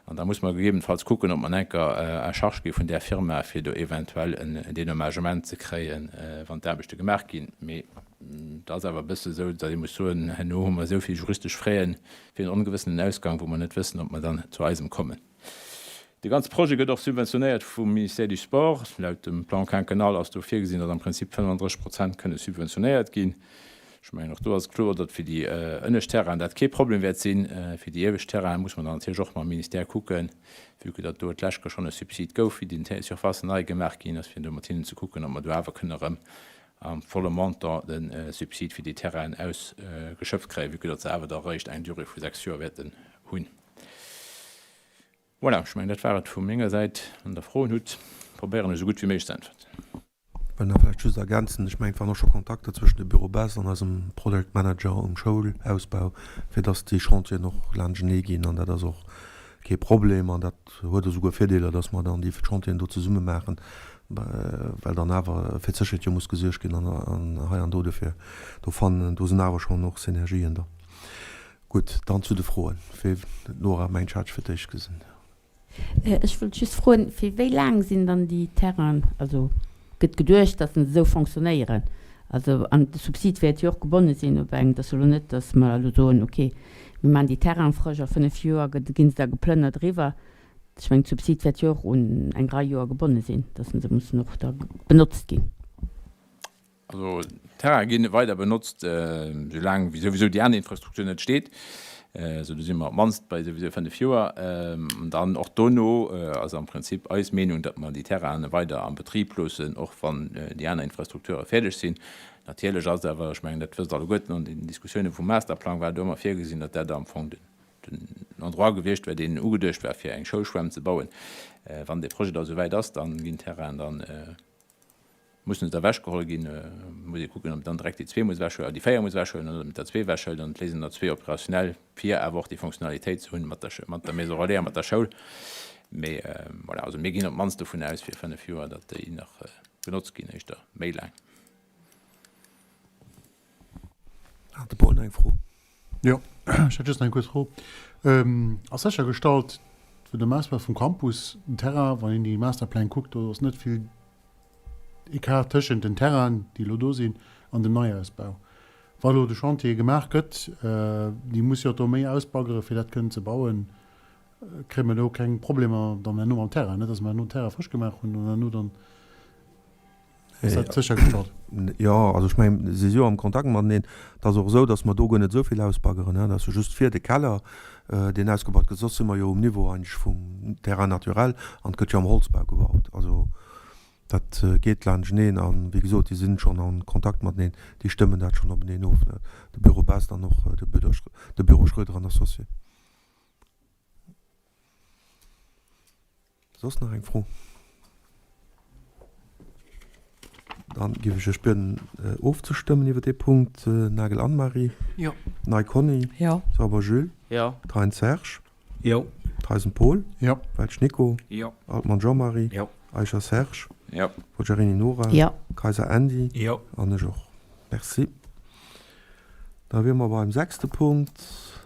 An da muss mer gegebenenfalls kucken, ob mer nach eng Kéier à charge gi vun där Firma, fir do eventuell en Dédommagement ze kréien, wann d'Aarbechte gemaach ginn. Mee et ass awer e bësse esou, datt ee muss soen, herno hu mer esou vill juristesch Fräen, fir en ongewëssenen Ausgang, wou mer net wëssen, ob mer dann zu eisem kommen. De ganze Projet gëtt och subventionéiert vum Ministère du Sport. Laut dem Plan quinquennal ass do virgesinn, datt am Prinzip 35 Prozent kënne subventionéiert ginn. Ech mengen, och do ass et kloer, datt fir déi ënnescht Terrainen dat kee Problem wäert sinn. Fir déi iewescht Terrainen muss mer dann natierlech och mam Ministère kucken, vue que datt do d'lescht Kéier schonn e Subsid gouf, wéi déi Surfacen nei gemaach ginn ass, fir do mat hinnen ze kucken, ob mer do awer kënne erëm am volle Montant de Subsid fir déi Terrainen ausgeschöpft kréien, vue que datt se awer da eréischt eng Durée vu 6 Joer wäerten hunn. Voilà, ech mengen, dat war et vu menger Säit. Wann Der Froen hutt, probéieren ech esou gutt wéi méiglech ze äntwerten. Wëll nach vläicht just ergänzen, ech mengen, et waren och scho Kontakter zwëschen de Bureau Best an eisem Project Manager um Schoulausbau, fir datt déi Chantieren och laanschtenee ginn. An dat ass och kee Problem an dat huet esouguer Virdeeler, datt mer dann déi Chantieren do zesumme maachen, well dann awer fir d'Sécherheet jo muss gesuergt ginn an hei an do. Dofir, do fannen, do sinn awer schonn och Synergien da. Gutt, dann zu de Froen. Fir d'Nora, mengt ech, hat ech fir d'éischt gesinn. Ech wollt just froen, fir wéi laang sinn dann déi Terrainen, also gëtt geduecht, datt se esou fonctionnéieren? Also, an de Subsid wäert jo och gebonne sinn op eng, et ass jo elo net, datt mer elo soen, okay, mir maachen déi Terrainen frësch a 5 Joer gëtt, gi se da geplënnert eriwwer. Ech mengen, de Subsid wäert jo och un eng Rei Joer gebonne sinn, datt se mussen och da benotzt ginn. Also d'Terraine gi weider benotzt, esou laang wéi souwisou déi aner Infrastruktur net steet. Also do si mer op d'mannst bei souwisou 5 Joer. An dann och dono ass am Prinzip eis Meenung, datt mer déi Terraine weider am Betrib loossen, och wann déi aner Infrastrukture fäerdeg sinn. Natierlech ass awer, ech mengen dat wësst alleguerten, an den Diskussioune vum Masterplang war do ëmmer virgesinn, datt dat am Fong den Endroit gewiescht wär, deen ugeduecht war fir eng Schoulschwämm ze bauen. Wann dee Projet da esouwäit ass, da ginn d'Terrainen dann, Mussen se da ewechgeholl ginn? Muss ee kucken, ob een dann direkt déi zwee muss ewechhuelen, oder déi véier muss ewechhuelen, oder ob een der zwee ewechhëlt an et léisen der zwee opérationnel, fir awer och déi Fonctionnalitéit ze hunn mat der, mat der Maison relais a mat der Schoul. Mee voilà, also mir ginn op d'mannst dovun aus fir 5 Joer, datt déi nach genotzt ginn, éischter méi laang. Hat de Paul nach eng Fro? Jo, ech hätt just nach eng kuerz Fro. Ass séchergestallt, wou de Masterplan vum Campus, den Terrain, wann een déi Masterpläng kuckt, do ass net vill Ecart tëschent den Terrainen, déi elo do sinn, an dem Neiausbau. Wa elo de Chantier gemaach gëtt, déi muss jo do méi ausbaggere fir dat kënnen ze bauen, kréie mer do keng Problemer dann herno mam Terrain, net datt mer herno den Terrain frësch gemaach hunn an herno dann ass dat séchergestallt? Jo, also ech mengen, si si jo am Kontakt mateneen. Et ass och esou, datt mer do guer net esou vill ausbaggeren, dat ass jo just fir de Keller, deen ausgebaut gëtt. Soss si mer jo um Niveau eigentlech vum Terrain naturel an et gëtt jo am Holzbau gebaut. Also Dat geet laanschteneen a wéi gesot, déi sinn schonn a Kontakt mateneen, déi stëmmen dat schonn openeen of, de Büro Best an och de Büro Schroeder an Associés. Soss nach eng Fro? Dann géif ech Iech bieden ofzestëmmen iwwer dee Punkt. Nagel Anne-Marie? Jo. Ney Conny? Jo. Sauber Jules? Jo. Thein Serge? Jo. Theisen Paul? Jo. Welsch Nico? Jo. Altmann Jean-Marie? Jo. Eicher Serge? Jo. Poggiarini Nora? Jo. Kayser Andy? Jo. An ech och. Merci. Da wiere mer beim sechste Punkt,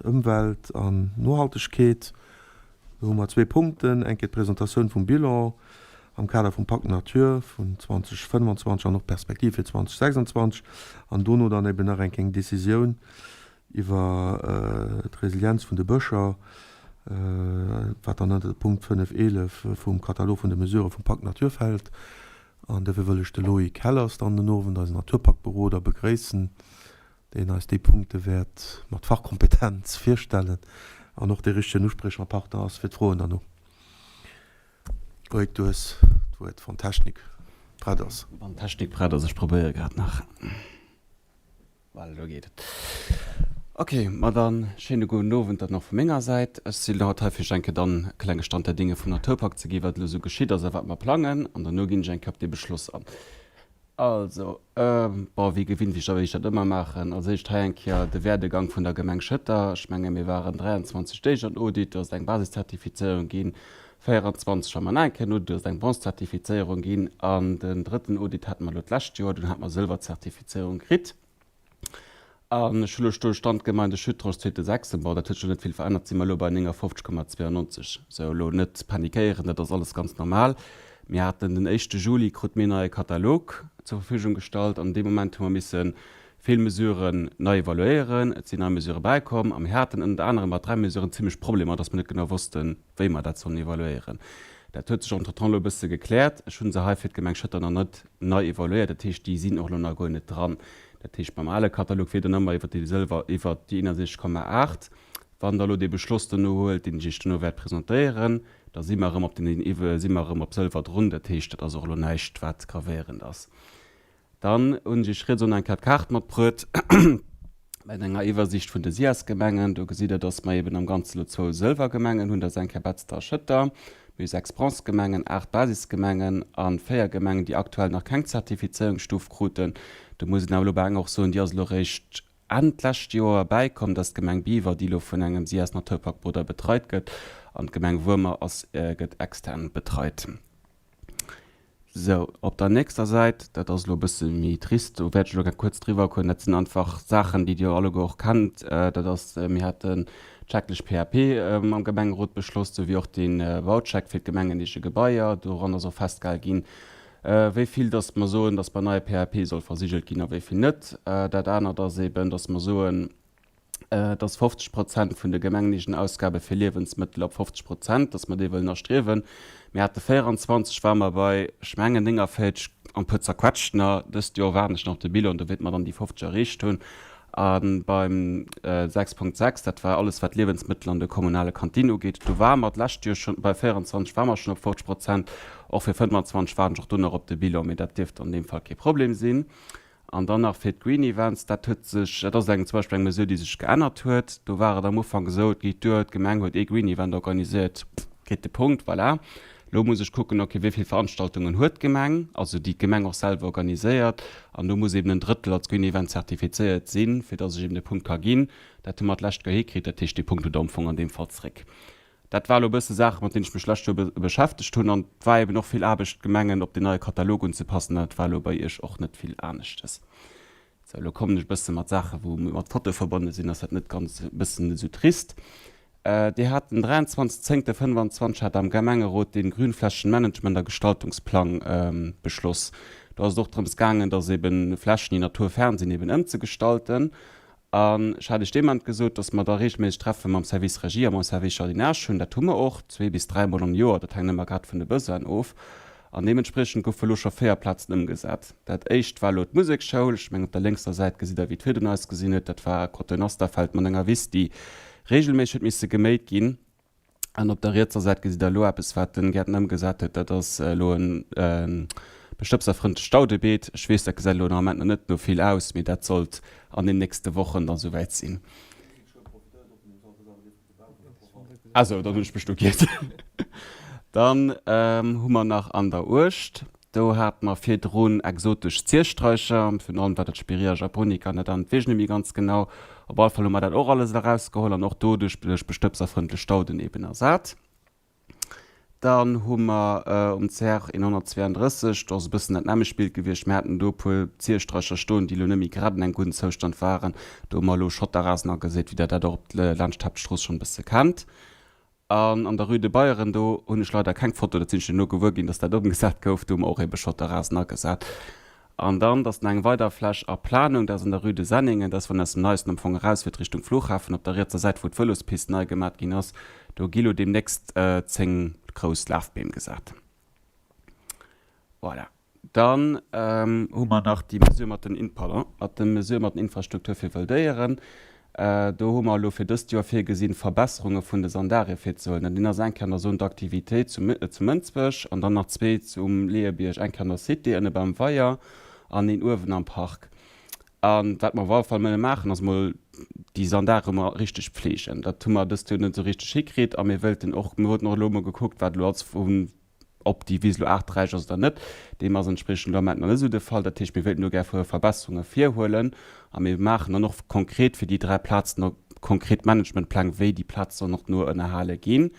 Ëmwelt an Nohaltegkeet. Do hu mer zwee Punkten, eng Kéier d'Presentatioun vum Bilan am Kader vum Pacte Nature vun 2025 an och d'Perspektiv fir 2026 an dono dann eben nach eng Kéier eng Décisioun iwwer d'Resilienz vun de Bëscher, wat dann ënner de Punkt 5, 11 vum Katalog vun de Mesurë vum Pacte Nature fält. An dofir wëll ech de Loïc Hellers dann den Owend, eisen Naturpaktberoder, begréissen, deen eis déi Punkte wäert mat Fachkompetenz virstellen an och dee richtegen Uspriecherpartner ass fir d'Froen derno. Loïc, du hues d'Wuert, wann d'Technik prett ass. Wann d'Technik prett ass, ech probéiere grad nach. Voilà, elo geet et. Ok, ma dann schéine gudden Owend dann och vu menger Säit. Ech sinn haut hei fir iech eng Kéier dann e klenge Stand der Dinge vum Naturpakt ze ginn, wat elo esou geschitt ass a wat mer plangen. An derno ginn ech eng Kéier op dee Beschloss an. Also, bon, wéi gewinnt, wéi ech wéi ech dat ëmmer maachen, als éischt hei eng Kéier de Werdegang vun der Gemeng Schëtter. Ech menge mir waren 23 Deeg an Audit, do ass et eng Basiszertifizéierung ginn, 24 war mer nach eng Kéier en Audit, do ass et eng Bronzezertifizéierung ginn an den drëtten Audit hate mer elo d'lescht Joer, dunn hate mer Sëlwerzertifizéierung kritt. An ech hu lo sto Stand Gemeinde Schüttrosch, zweete Sechsten, bon, dat huet sech lo net vill verännert, si mer elo bei 59,92. Sou, elo net panikéieren, dat ass alles ganz normal. Mir haten den éischte Juli krute mir en neie Katalog zur Verfügung gestallt an dee Moment hu mer misse vill Mesuren nei evaluéieren. Et sinn nei Mesurë bäikomm a mir haten ënnert anerem mat 3 Mesuren zimlech Problemer, dass mer net genau wossten, wéi mer dat sollen evaluéieren. Dat huet sech entretemps elo e bësse gekläert. Ech hu se hei fir d'Gemeng Schëtter nach net nei evaluéiert, dat heescht, déi sinn och elo nach guer net dran. Dat heescht, beim ale Katalog wier dann ëmmer iwwert déi Sëlwer, iwwert déi 61,8. Wann Der elo dee Beschloss dono huelt, deen ech Iech dono wäert presentéieren, da si mer erëm op den, si mer erëm op Sëlwer drun. Dat heescht, dat ass och elo näischt, wat gravéierend ass. Dann hunn ech Iech riets och nach eng Kéier d'Kaart matbruet mat enger Iwwersiicht vun de SIAS-Gemengen. Do gesitt Der, dass mer eben am Ganze elo zwou Sëlwergemengen hunn, dat ass eng Kéier Betzder a Schëtter. Mir hu 6 Bronzegemengen, 8 Basisgemengen a 4 Gemengen, déi aktuell nach keng Zertifizéierungsstuf kruten. Do muss een awer elo bei enger och soen, déi ass elo eréischt Enn d'lescht Joer bäikomm, dat ass d'Gemeng Biwer, déi elo vun engem SIAS Naturpark Boder betreit gëtt an d'Gemeng Wuermer ass gëtt extern betreit. Sou, op der nächster Säit, dat ass elo e bësse méi trist, do wäert ech elo kuerz driwwer goen, dat sinn einfach Saachen, déi Dir alleguer och kennt. Dat ass, mir haten d'Checklëscht PAP am Gemengerot beschloss, sou wéi och de Baucheck fir d'gemengeneege Gebaier. Doran ass och festgehal ginn, wéi vill dass mer soen, dass bei neie PAP soll versigelt ginn a wéi vill net. Dat anert ass eeben, dass mer soen, dass 50 Prozent vun de gemengeneegenen Ausgabe fir Liewensmëttel op 50 Prozent, dass mer déi wëllen erstriewen. Mir hate 24, ware mer bei, ech mengen, 49 an e puer Zerquetschter. Dëst Joer waarden ech nach op de Bilan, do wäerte mer dann déi 50 erreecht hunn. A beim 6,6, dat war alles, wat d'Liewensmëttel an de kommunale Kantine ugeet, do ware mer d'lescht Joer schonn bei 24, ware mer schonn op 50 Prozent. Och fir 25 waarden ech och do nach op de Bilan, mee dat dierft an deem Fall kee Problem sinn. An dann nach fir d'Green Events, dat huet sech, dat ass eng zum Beispill eng Mesure, déi sech geännert huet. Do war et am Ufank esou, et geet duer, d'Gemeng huet ee Green Event organisiert, kritt de Punkt, voilà. Elo muss ech kucken, okay, wéi vill Veranstaltungen huet d'Gemeng, also déi d'Gemeng och selwer organiséiert. An do muss eben en Drëttel als Green Event zertifizéiert sinn, fir datt ech eben de Punkt ka ginn. Dat hu mer d'lescht Joer hikritt, dat heescht, dee Punkt hutt Der am Fong an deem Fall zréck. Dat war elo e bësse Saachen, mat deenen ech mech d'lescht Joer beschäftegt hunn. An et war eben och vill Aarbecht, d'Gemengen op deen neie Katalog unzepassen. An dat war elo bei Iech och net vill aneschtes. Sou, elo kommen ech e bësse mat Saachen, wou mat Fotoe verbonne sinn, ass dat net ganz, e bëssen net esou trist. Dir hat den 23.10.25 hat am Gemengerot dee Grünflächenmanagement a Gestaltungsplang beschloss. Do ass et och drëms gaangen, dass eben Flächen, déi naturfern sinn, eben ëmzegestalten. An ech hat Iech dee Moment gesot, dass mer da regelméisseg Treffe mam Service Régie a mam Service Jardinage hunn. Dat hu mer och, zwee bis dräimol am Joer, dat hänkt ëmmer grad vun de Besoinen of. An deementspriechend goufe lo scho véier Plazen ëmgesat. Dat éischt war elo d'Musekschoul. Ech mengen, op der lénkser Säit gesitt Der, wéi et virdrun ausgesinn huet. Dat war e Cotoneasterfeld mat enger Wiss, déi regelméisseg huet misse geméit ginn. An op der rietser Säit gesitt Der elo eppes, wat den Gäertner ëmgesat huet. Dat ass elo e bestëbserfrëndlecht Staudebeet. Ech weess, dat gesäit elo den Ament nach net no vill aus, mee dat sollt an den nächste Wochen da souwäit sinn. Ah sou, dann hunn ech mech do giert. Dann hu mer nach an der Uecht Do hate mer virdrun exotesch Ziersträicher, virun allem war dat Spirea japonica an dat anert weess ech net méi ganz genau. Op alle Fall hu mer dat och alles erausgeholl an och do duerch duerch bestëbserfrëndlech Stauden eben ersat. Dann hu mer um CR 132, do ass e bëssen dat nämmlecht Bild gewiescht, mir haten do e puer Ziersträicher stoen, déi elo net méi grad an engem gudden Zoustand waren. Do hu mer elo Schotterrasen ageséit, wéi Der dat och op laanscht d'Haaptstrooss schonn e bësse kennt. An an der Rue de Bayern, do hunn ech leider keng Foto, dat sinn ech duerno gewuer ginn, dass dat ëmgesat gouf, do hu mer och ebe Schotterrasen agesat. An dann, dass nach eng weider Fläch a Planung, dat ass an der Rue de Senningen, dat ass wann een aus dem Neisten am Fong erausfiert Richtung Flughafen, op der rietser Säit, wou d'Vëlospist nei gemat ginn ass, do gi lo deemnächst 10 grouss Lafbeem gesat. Voilà. Dann hu mer nach déi Mesure mat den, pardon, mat de Mesure mat den Infrastruktur fir wëll Déieren. Do hu mer elo fir dëst Joer virgesinn, Verbesserunge vun de Sandarie virzehuelen. Dat ass eng Kéier an der Zone d'activité zu zu Mënsbech an dann nach zwee um Leeëbierg, eng Kéier an der Cité ënne beim Weier an een uewen am Park. A wat mer op alle Fall mëlle maachen, ass emol déi Sandare emol richteg pflegen. Dat hu mer dëst Joer net esou richteg hikritt a mir wëilten och, mir wollten och elo emol gekuckt, wat elo als vu. Ob déi Wiss elo aarteräich ass oder net, deem ass entspriechend elo am Ament nach net esou de Fall. Dat heescht, mir wéilten do gär Verbesserunge virhuelen a mir maachen dann och konkret fir déi 3 Plazen och konkret Managementpläng, wéi déi Plaz sollen och no ënnerhale ginn.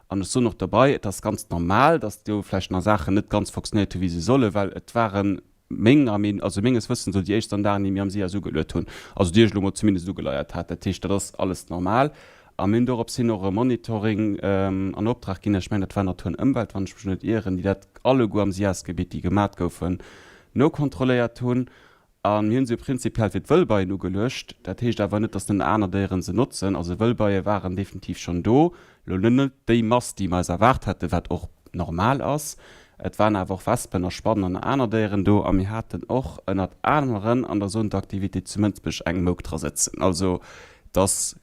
An ech soen och dobei, et ass ganz normal, datt do vläicht nach Saachen net ganz fonctionnéiert hu wéi se sollen, well et waren menger Meenung, also menges Wëssens no déi éischt Standarden, déi mir am SIAS ugeluet hunn, also déi ech elo mol zumindest ugeleiert hat. Dat heescht, dat ass alles normal. A mir hunn dorops hin och e Monitoring an Optrag ginn, ech mengen, dat war Natur an Ëmwelt, wann ech mech net ieren, déi dat alleguer am SIAS-Gebitt, déi gemat goufen, nokontrolléiert hunn. A mir hunn se jo prinzipiell fir d'Wëllbeien ugeluecht. Dat heescht awer net, datt net aner Déieren se notzen. Also Wëllbeie waren definitiv schonn do. Elo net déi Mass, déi mer eis erwaart hätten, wat och normal ass. Et waren awer och Wespen a Spannen an aner Déieren do. A mir haten och ënnert aneren an der Zone d'activité zu Mënsbech eng Mouk dra sëtzen. Also dass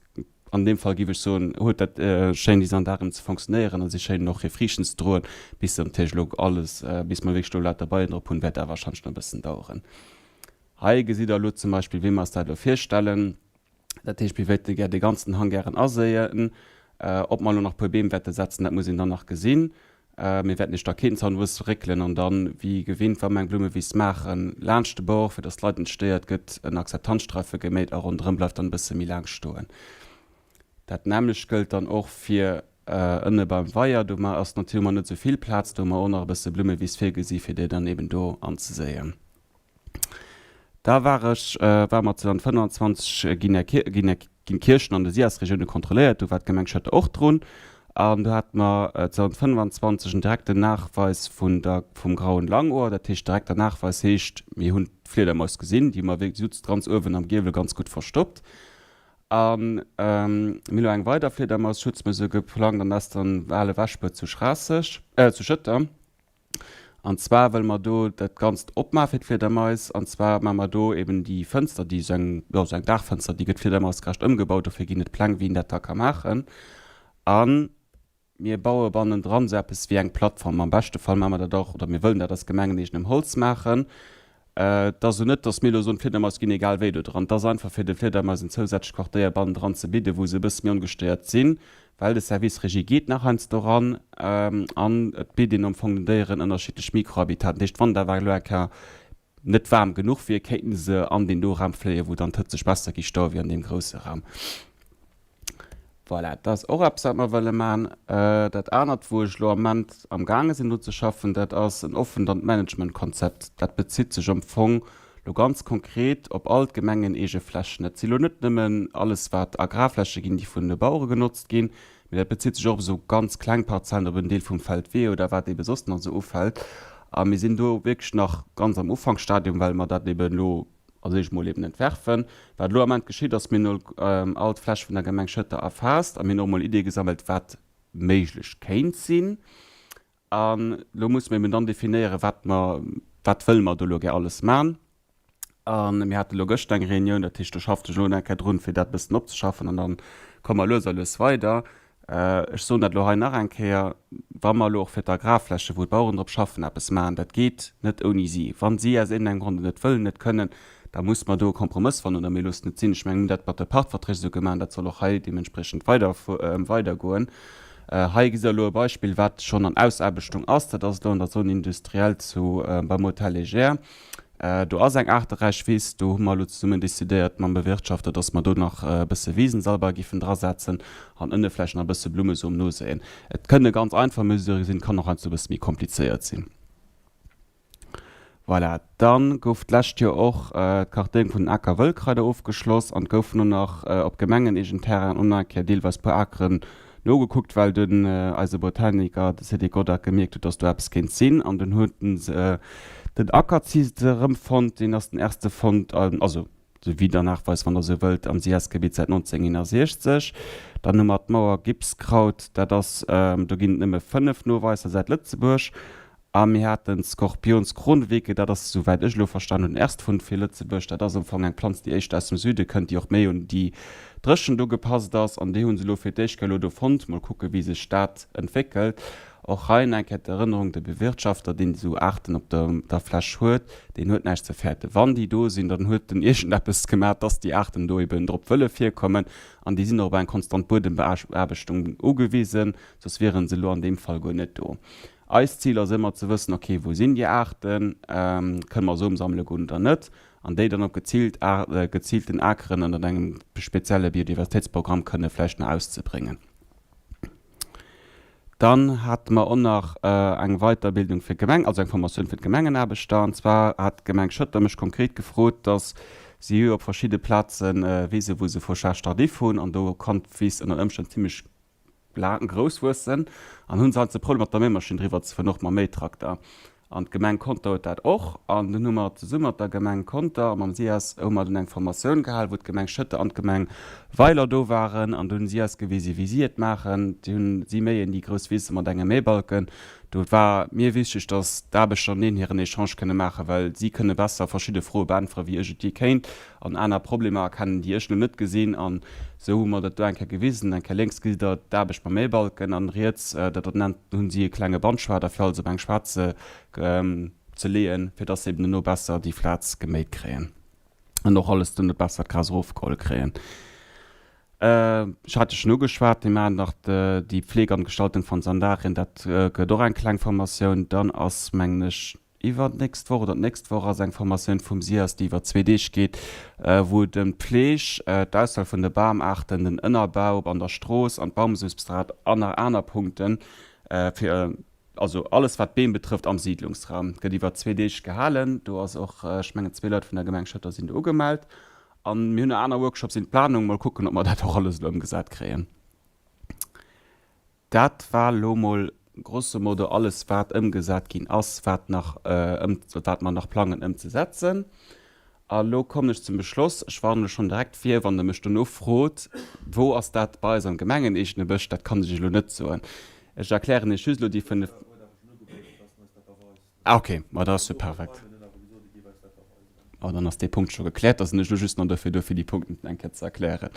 an deem Fall, géif ech soen, huet dat schéin déi Sandarem ze fonctionnéieren a si schéinen och hir Friichten ze droen. Bis se natierlech elo alles, bis mer wierklech do lauter Beien drop hunn, wäert dat warscheinlech nach e bëssen daueren. Hei gesitt Der elo zum Beispill, wéi mer eis dat elo virstellen. Dat heescht, mir wéilte gär dee ganzen Hang gären aséien. Ob mer elo nach e puer Beem wäerte setzen, dat muss een dann nach gesinn. Mir wäerten de Staketenzaun e bësse réckelen an dann, wéi gewinnt, wa mer eng Blummewiss maachen, laanscht de Bord, fir dass d'Leit net stéiert, gëtt en Akzeptanzstreife geméit a ronderëm bleift dann e bësse méi laang stoen. Dat nämmlecht gëllt dann och fir ënne beim Weier. Do ass natierlech hu mer net esou vill Plaz, do hu mer och nach e bësse Blummewiss virgesi fir déi dann eben do anzeséien. Da war ech, war mer 2025 ginn Är Kier, ginn Är, ginn d'Kierchen an de SIAS-Regioune kontrolléiert, do war d'Gemeng Schëtter och drun. An do hate mer 2025 en direkten Nachweis vun der, vum grauen Langohr. Dat heescht, direkter Nachweis heescht, mir hunn d'Fliedermaus gesinn, déi hu mer wierklech, déi sutzt ganz uewen am Giewel ganz gutt verstoppt. A mir hunn elo eng weider Fliedermausschutzmesure geplangt an dat ass dann ale Wäschbuer zu Schraasseg, zu Schëtter. An zwar wëlle mer do dat Ganzt opmaache fir d'Fliedermais. An zwar maache mer do eben déi Fënster, déi esou eng, jo, esou eng Daachfënster, déi gëtt fliedermausgerecht ëmgebaut. Dofir ginn et Pläng, wéi een dat da ka maachen. A mir baue bannendran esou eppes wéi eng Plattform. Am beschte Fall maache mer dat och, oder mir wëllen dat aus gemengeneegenem Holz maachen. Et ass elo net, datt mir elo soen, d'Fliedermais ginn egal wéi do dran. Et ass einfach, fir de Fliedermais en zousätzlecht Quartéier bannendran ze bidden, wou se e bësse méi ongestéiert sinn, well de Service Régie geet nach heiansdo ran an et bitt een am Fong den Déieren ënnerschiddlech Mikrohabitaten. Dat heescht, wann et awer elo eng Kéier net waarm genuch wier, kéinten se an deen do Raum fléien, wou dann d'Hëtzt sech besser gi staue wéi an deem grousse Raum. Voilà, dat ass och eppes, wat mer wëlle maachen. Dat anert, wou ech elo am Ament amgaange sinn dru ze schaffen, dat ass en offent an Managementkonzept. Dat bezitt sech am Fong elo ganz konkret op all d'gemengeneege Flächen. Dat si elo net nëmmen alles, wat Agrarfläche ginn, déi vun de Bauere genotzt ginn, mee dat bezitt sech och op esou ganz kleng Parzellen, op en Deel vum Feldwee oder wat eebe soss nach esou ufält. A mir sinn do wierklech nach ganz am Ufanksstadium, well mer dat eeben elo als éischt mol eben entwerfen. Wat elo am Ament geschitt ass, mir hunn all d'Fläch vun der Gemeng Schëtter erfaasst a mir hunn och mol Iddie gesammelt, wat méiglech kéint sinn. An elo musse mer eben dann definéieren, wat mer, wat wëlle mer do elo gär alles man. A mir hate elo gëschter eng Reunioun, dat heescht do schafft ech elo nach eng Kéier drun, fir dat e bëssen opzeschaffen an dann komme mer lues a lues weider. Ech soen dat elo hei nach eng Kéier, Wa mer elo och fir d'Agrarflächen, wou d'Baueren drop schaffen, eppes maachen, dat geet net ouni si. Wa si aus iergendengem Grond et net wëllen, net kënnen, da muss mer do e Kompromëss fannen oder mir loossen et sinn. Ech mengen, mir hunn dat mat de Pachtverträg esou gemaach an dat soll och hei deementspriechend weider, weidergoen. Hei gesitt Der elo e Beispill, wat schonn an Ausaarbechtung ass. Dat ass elo an der Zone industrielle zu, beim Hotel Légère. Do ass eng aarteräich Wiss. Do hu mer elo zesummen decidéiert mam Bewirtschafter, dass mer do nach e bësse Wiesensalbei giffen drasetzen an ënne vläicht nach e bësse Blummesom noséien. Et kënne ganz einfach Mesurë sinn, et kann och heiansdo e bësse méi komplizéiert sinn. Voilà, dann gouf d'lescht Joer och d'Kartéierung vun den Aker-Wëllkraider ofgeschloss an et goufen och nach op gemengeneegen Terrainen och nach eng Kéier deelweis puer Akeren Nogekuckt, well dunn eise Botaniker, de Cédric Godart, gemierkt huet, dass do eppes kéint sinn. An dunn huet en se den Ackerzist erëmfonnt. Deen ass den erste Fond, also de Wiedernachweis, wann Der esou wëllt, am SIAS-Gebitt säit 1961. Dann hu mer d'Mauer-Gipskraut, dat ass, do ginn et nëmme 5 Noweiser säit Lëtzebuerg. A mir haten d'Skorpionskronweke, dat ass, souwäit ech elo verstan hunn, den Erstfund fir Lëtzebuerg. Dat ass am Fong eng Planz, déi éischter aus dem Süde kënnt, déi och méi un déi Dréchent ugepasst ass. An déi hu se elo fir d'éischt Kéier elo do fonnt. Mol kucke wéi sech dat entwéckelt. Och hei nach eng Kéier d'Erënnerung, De Bewirtschafter, deen esou Aarten op der Fläch huet, deen huet näischt ze fäerten. Wann déi do sinn, dann huet en iergendeppes gemaach, dass déi Aarten do eben drop wëlle virkommen. An déi sinn och op eng konstant Buedembeaarbechtung ugewisen, soss wiere se elo an deem Fall guer net do. Eist Zil ass ëmmer ze wëssen, ok, wou sinn déi Aarten, kënne mer Som sammele goen oder net, an déi dann op geziilt geziilten Akeren ënnert engem spezielle Biodiversitéitsprogramm kënne vläicht nach auszebréngen. Dann hate mer och nach eng Weiterbildung fir d'Gemeng, also eng Formatioun fir d'Gemengenaarbechter. An zwar hat d'Gemeng Schëtter mech konkret gefrot, dass si hu op verschidde Plaze Wise wou se Fauchage tardif hunn an do kann d'Wiss ënner Ëmstänn zimlech laang grouss wuessen an hunn se halt de Problem mat der Méimaschinn driwwer ze fueren, och mam Méitrakter. An d'Gemeng Conter huet dat och. An dunn hu mer zesumme mat der Gemeng Conter a mam SIAS hu mer dunn eng Formatioun gehal, wou d'Gemeng Schëtter an d'Gemeng Weiler do waren. An do hunn si eis gewisen, wéi si et maachen. Si hunn, si méien déi grouss Wisse mat engem Méibalken. Do war mir wichteg, dass d'Aarbechter ënneneen hiren Echange kënne maachen, well si kënne besser verschidde Froe beäntweren, wéi ech et jee kéint, an aner Problemer erkennen, déi ech elo net gesinn. An esou hu mer dat do eng Kéier gewisen. Eng Kéier lénks gesitt Der d'Aarbecht mam Méibalken an riets, dat dat nennt, hunn si e klenge Bandschwader, fir alles op eng Schwaad ze ze leeën, fir dass se eben dono besser déi Flaz geméit kréien an och alles dono besser d'Gras erofgeholl kréien. Ech hat jo schonn ugeschwat, mir maachen nach déi Pflege an Gestaltung von Sandarien, dat gëtt och eng kleng Formatioun. Dann ass, mengen ech, iwwernächst Woch oder d'nächst Woch ass eng Formatioun vum SIAS, déi iwwer zwee Deeg geet, wou et ëm d'Pfleg, d'Auswahl vun de Bamaarten, den Ënnerbau an der Strooss an d'Baumsubstrat an nach aner Punkten, fir also alles wat d'Beem betrëfft am Siidlungsraum, gëtt iwwer zwee Deeg gehalen. Do ass och, ech mengen zwee Leit vun der Gemeng Schëtter sinn do ugemellt. An mir hunn nach aner Workshops in Planung. Mol kucken, ob mer dat och alles elo ëmgesat kréien. Dat war elo mol grosso modo alles, wat ëmgesat ginn ass, wat nach ëm, wat mer nach plangen ëmzesetzen. A lo kommen ech zum Beschloss. Ech warnen elo schonn direkt vir, wann Der mech dono frot, wou ass dat bei eis am gemengeneegene Bësch, dat kann ech Iech elo net soen. Ech erklären Iech just elo déi 5. Ah ok, ma da ass jo perfekt. Ma dann ass dee Punkt scho gekläert. Da sinn ech elo just nach dofir do, fir déi Punkten eng Kéier ze erklären.